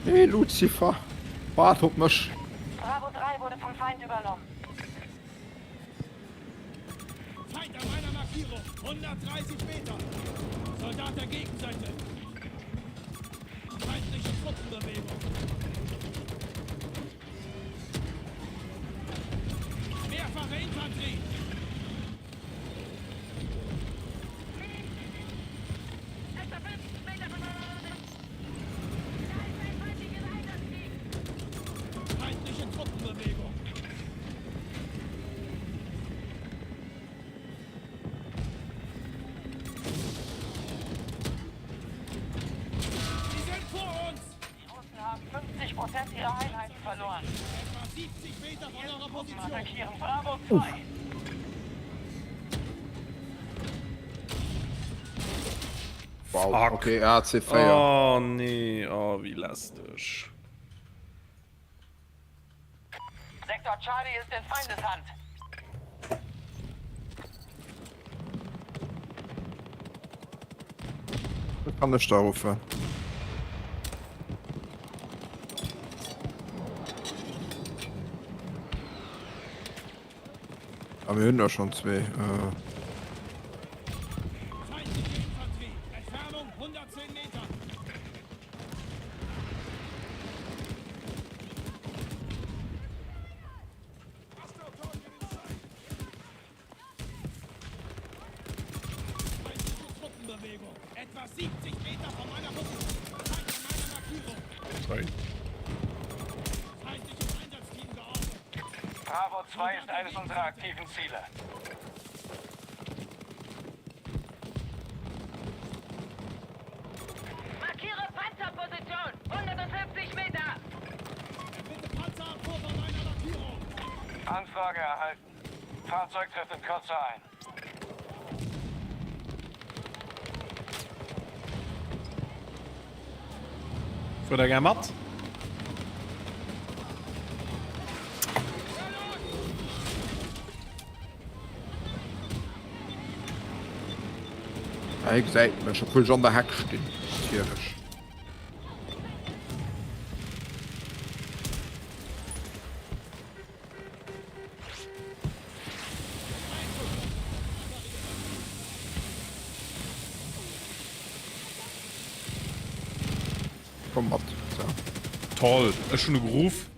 Nee, Lucifer. Wart op mech. Bravo 3 wurde vom Feind übernommen. Feind an meiner Markierung. 130 Meter. Soldat der Gegenseite. Feindliche Truppenbewegung. Mehrfache Infanterie. Feindliche Truppenbewegung. Sie sind vor uns. Die Russen haben 50 Prozent ihrer Einheiten verloren. Etwa 70 Meter von eurer Position. Attackieren Bravo 2. Wow, Fuck. okay, AC4. Oh nee, oh wéi lästeg. Sektor Charlie ist in Feindeshand. Dat kann ech da ruffen. A mir hunn der schonn zwee. Äh. Bravo 2 ist eines unserer aktiven Ziele. Markiere Panzerposition! 150 Meter! Anfrage erhalten. Fahrzeug trifft in Kürze ein. Fuer der gär mat? Hei gesäit mech, obwuel ech an der Heck stinn, natierlech. Komm mat. So. Toll, ech hunn e geruff.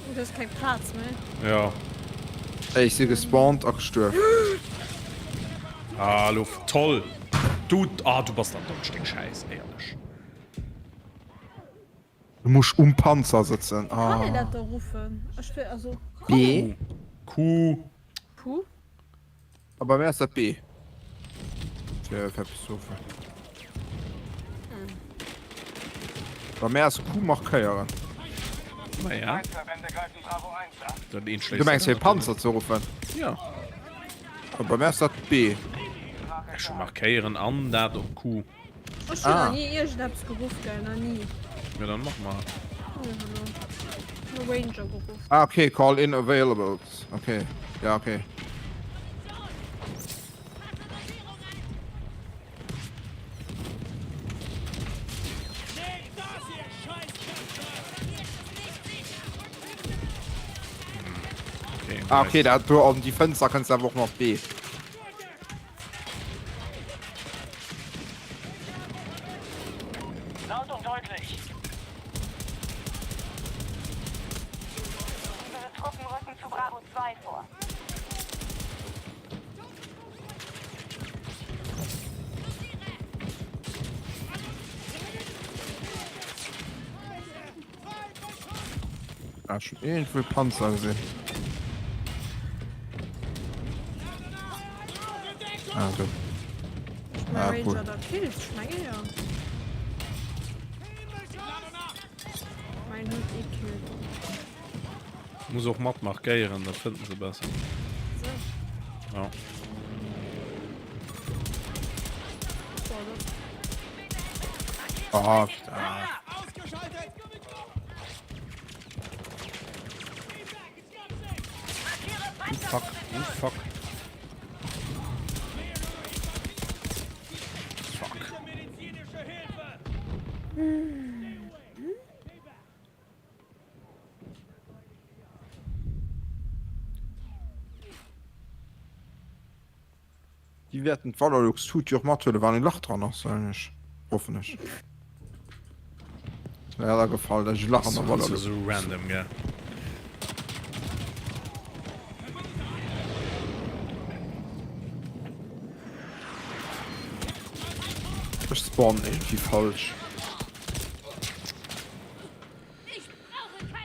Du hues keng Plaz méi. Ja. Ey, ech si gespawnt a gestuerf. Ah, lo, toll. Du, ah, du bass dann dommt Stéck Schäiss, éierlech. Du muss um Panzer sëtzen. Wéi kann een dat da ruffen? Ech wéi also. B. Q. Q. A bei mir ass dat B. Fir fir eppes ze ruffen. Bei mir ass Q markéieren. Naja. Du mengs fir Panzer ze ruffen? Ja. A bei mir ass dat B. Ech hu markéieren an dat op Q. Ech hun nach ni iergendeppes geruff gell, nach ni. Jo dann mach mal. No Ranger geruff. Ah okay, call in available. Okay, ja okay. Ah okay, da du an die Fenster kannst du einfach noch B. Laut und deutlich. Unsere Truppen rücken zu Bravo 2 vor. Ah, schon irgendwo Panzer gesehen. Ah, du. Ah, cool. Muss och mat markéieren, da fënnt en se besser. Ja. Ah, ah. Oh fuck, oh fuck. Fuck. Déi wäerten d'Valorlux Tut jo och mathuelen, wann e Lach dran ass, soen ech, hoffen ech. Wär da gefall, dass ech e Lach an der Valorlux. Sou random, gell? Ech spawnen iergendwéi falsch.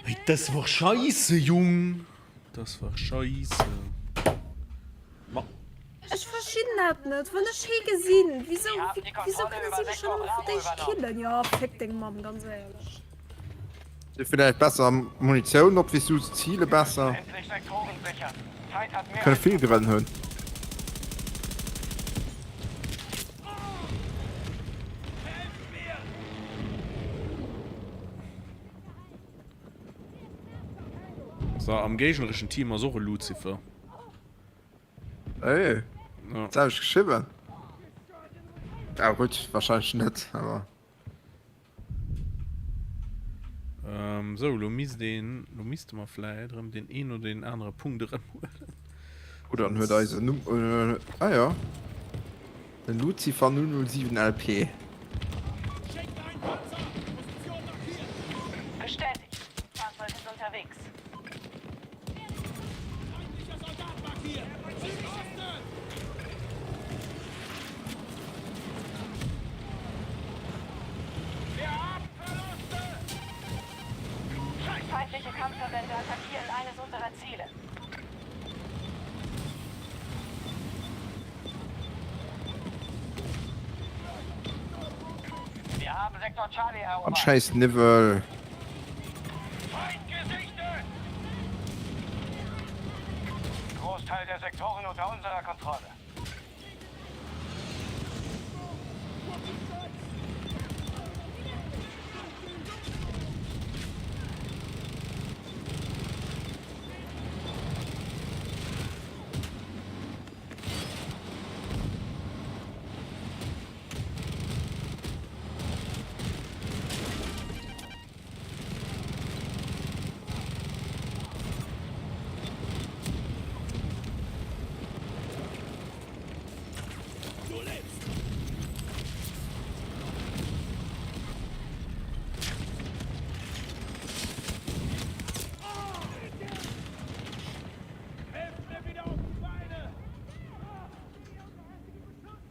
Hey, das war scheisse, Jung! Das war scheisse. Ma. Ech verstinn dat net, wann ech hee gesinn, wisou wisou kënne si mech dann ëmmer fir d'éischt killen? Jo, féck deng Mamm, ganz éierlech. Si villäicht besser Munitioun op wéi s du, se zile besser. Kënne vill Grënn hunn. So, am géignereschen Team ass och e Lucifer. Ey, Ja. dat hab ech geschriwwen. Ja gutt, wahrscheinlech net, awer. Ähm, sou, lo misst een, lo misste mer vläit erëm deen een oder deen anere Punkt erëmhuelen. Oh, dann huet eisen Numm, ah jo, den Lucifer 007 LP. Bestätigt, Fahrzeug ist unterwegs. Feindliche Kampfverbände attackieren eines unserer Ziele. Wir haben Sektor Charlie An erobert. scheiß Niwwel. Feind gesichtet! Großteil der Sektoren unter unserer Kontrolle.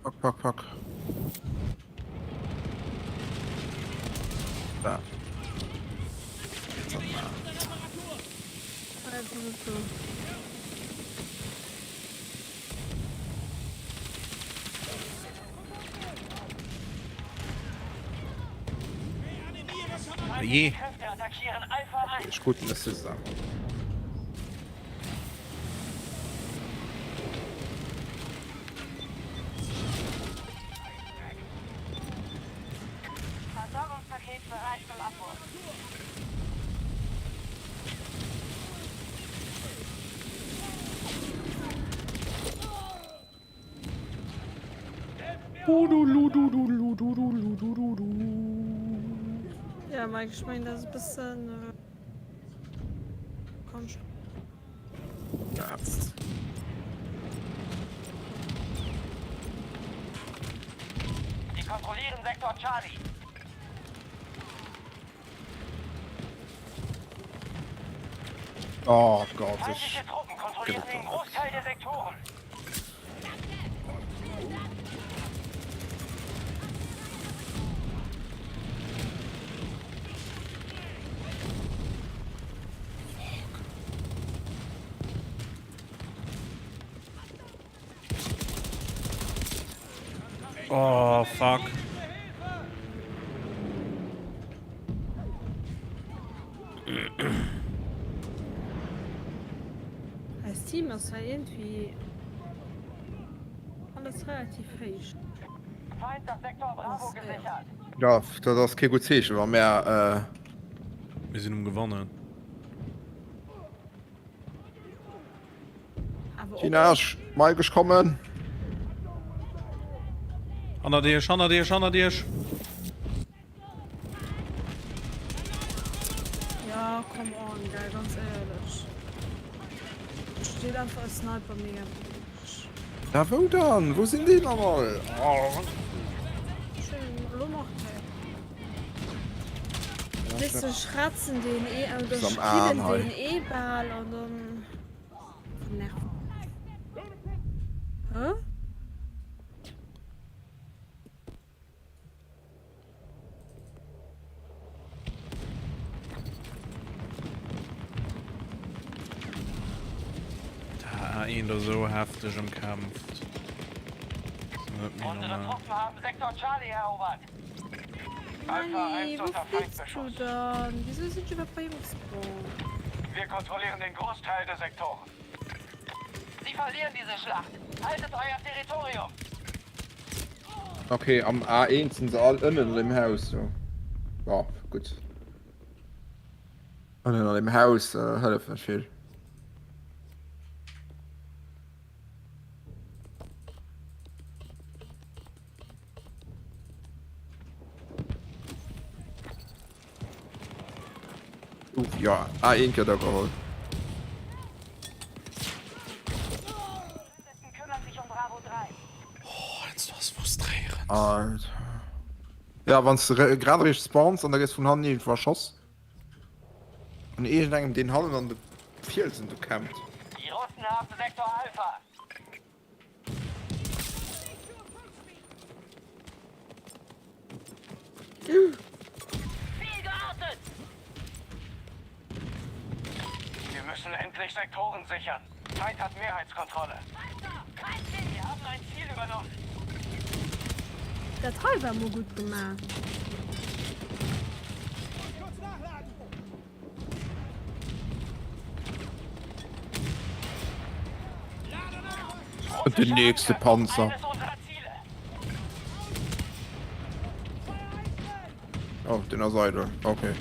Pack, pack, pack. Da. Je. Ech krut den Assist awer. Ja, Mike, ech mengen, dat ass e bëssen. Komm schon. Sie kontrollieren Sektor Charlie. Oh Gott, ich Feindliche Truppen kontrollieren den Großteil der Sektoren. Oh, fuck. Eist Team ass hei iergendwéi alles relativ héich. Feind hat Sektor Bravo gesichert. Ja, dat ass kee gutt Zeechen, wa mär. Mir sinn um Gewannen. Tina, ech Mike, ech kommen. Hannert iech, hannert iech, hannert iech! Ja, come on, gell, ganz éierlech. Steet einfach e Sniper mega blöd. Ja, wou dann? Wou sinn déi dann all? Oh. Schön, lo macht hei. Weißt du, schratzen den eh, oder Am Arm killen hei. den eh bal an dann nervt. Hä? Da een der sou hefteg ëmkämpft. Ass net méi Unsere normal. Truppen haben Sektor Charlie erobert. Alpha Mani, 1 wou unter fliits du Feindbeschuss. dann? Wieso sinn ech iwwerhaapt bei him gespawnt? Wir kontrollieren den Großteil der Sektoren. Sie verlieren diese Schlacht. Haltet euer Territorium. Ok, am A1 sinn se all ënnen an dem Haus do. Ja, gutt. Ënnen an dem Haus äh, hëlleft net vill. Uff, jo, ah, een gëtt ageholl. Oh, heiansdo ass frustréierend. Alter. Ja, wann s de grad eréischt spawns an da gëss vun hannen iergendwou erschoss. An iergendengem, deen hannen an de Fielsen do campt. Die Russen haben Sektor Alpha. Wir müssen endlich Sektoren sichern. Feind hat Mehrheitskontrolle. Wir haben ein Ziel übernommen. Dat hei war mol gutt gemaach. Und den nächste Panzer. Oh, den ass eidel. Okay.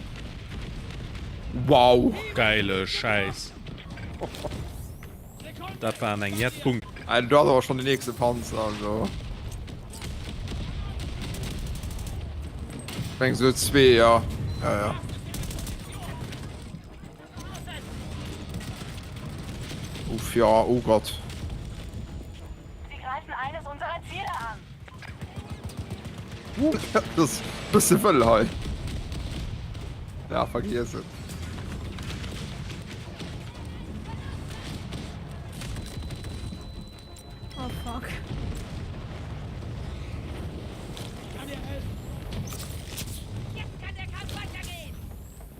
Wow. Geile Scheiß. Dat waren eng jett Punkt. Also, du hast aber schon den nächste Panzer, also. Eng so zwee, ja. Ja, ja. Uff, ja, oh Gott. Sie greifen eines unserer Ziele an. Uh, das ist ein bisschen wëll hei. Ja, vergiss et. Oh fuck.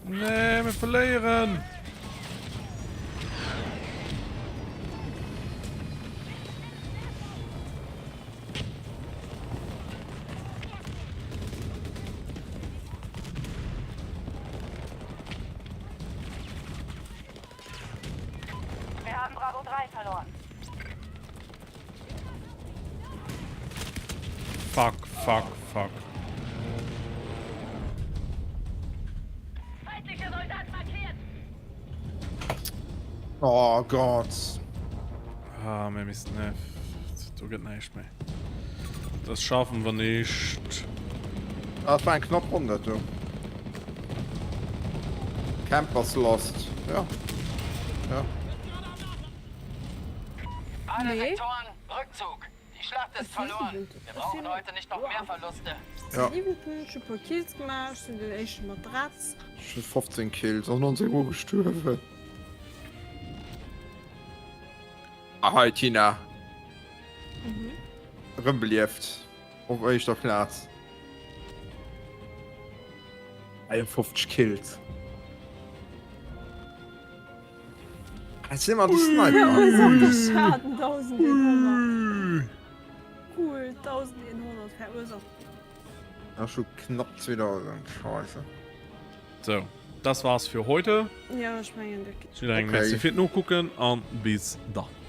Nee, mir verléieren! Wir haben Bravo 3 verloren. Fuck, fuck, fuck. Feindlicher Soldat markiert. Oh Gott. Ah, mir missten, ne, do gëtt näischt méi. Das schaffen wir nicht. Ah, das war eng knapp Ronn, dat do. Campers Lost. Ja. Ja. Alle Nee. Sektoren, Rückzug. Die Schlacht ist verloren. Wir brauchen heute nicht noch mehr Verluste. Ja. Siwen Punkte, ech hu puer Kills gemaach, ech sinn den éischte Matratz. Ech hu 15 Kills an 19 Mol gestuerwen. Ahoi Tina. Mhm. Rëmbelieft op éischter Plaz. 51 Kills. Et sinn ëmmer déi Sniper. Verursachter Schaden 1100. Cool, 1100 verursacht. Ech hu knapp 2000, Scheisse. So, das war's für heute. Ja, ech mengen, dat Ech soen engem Merci fir d'Nokucken an bis dann.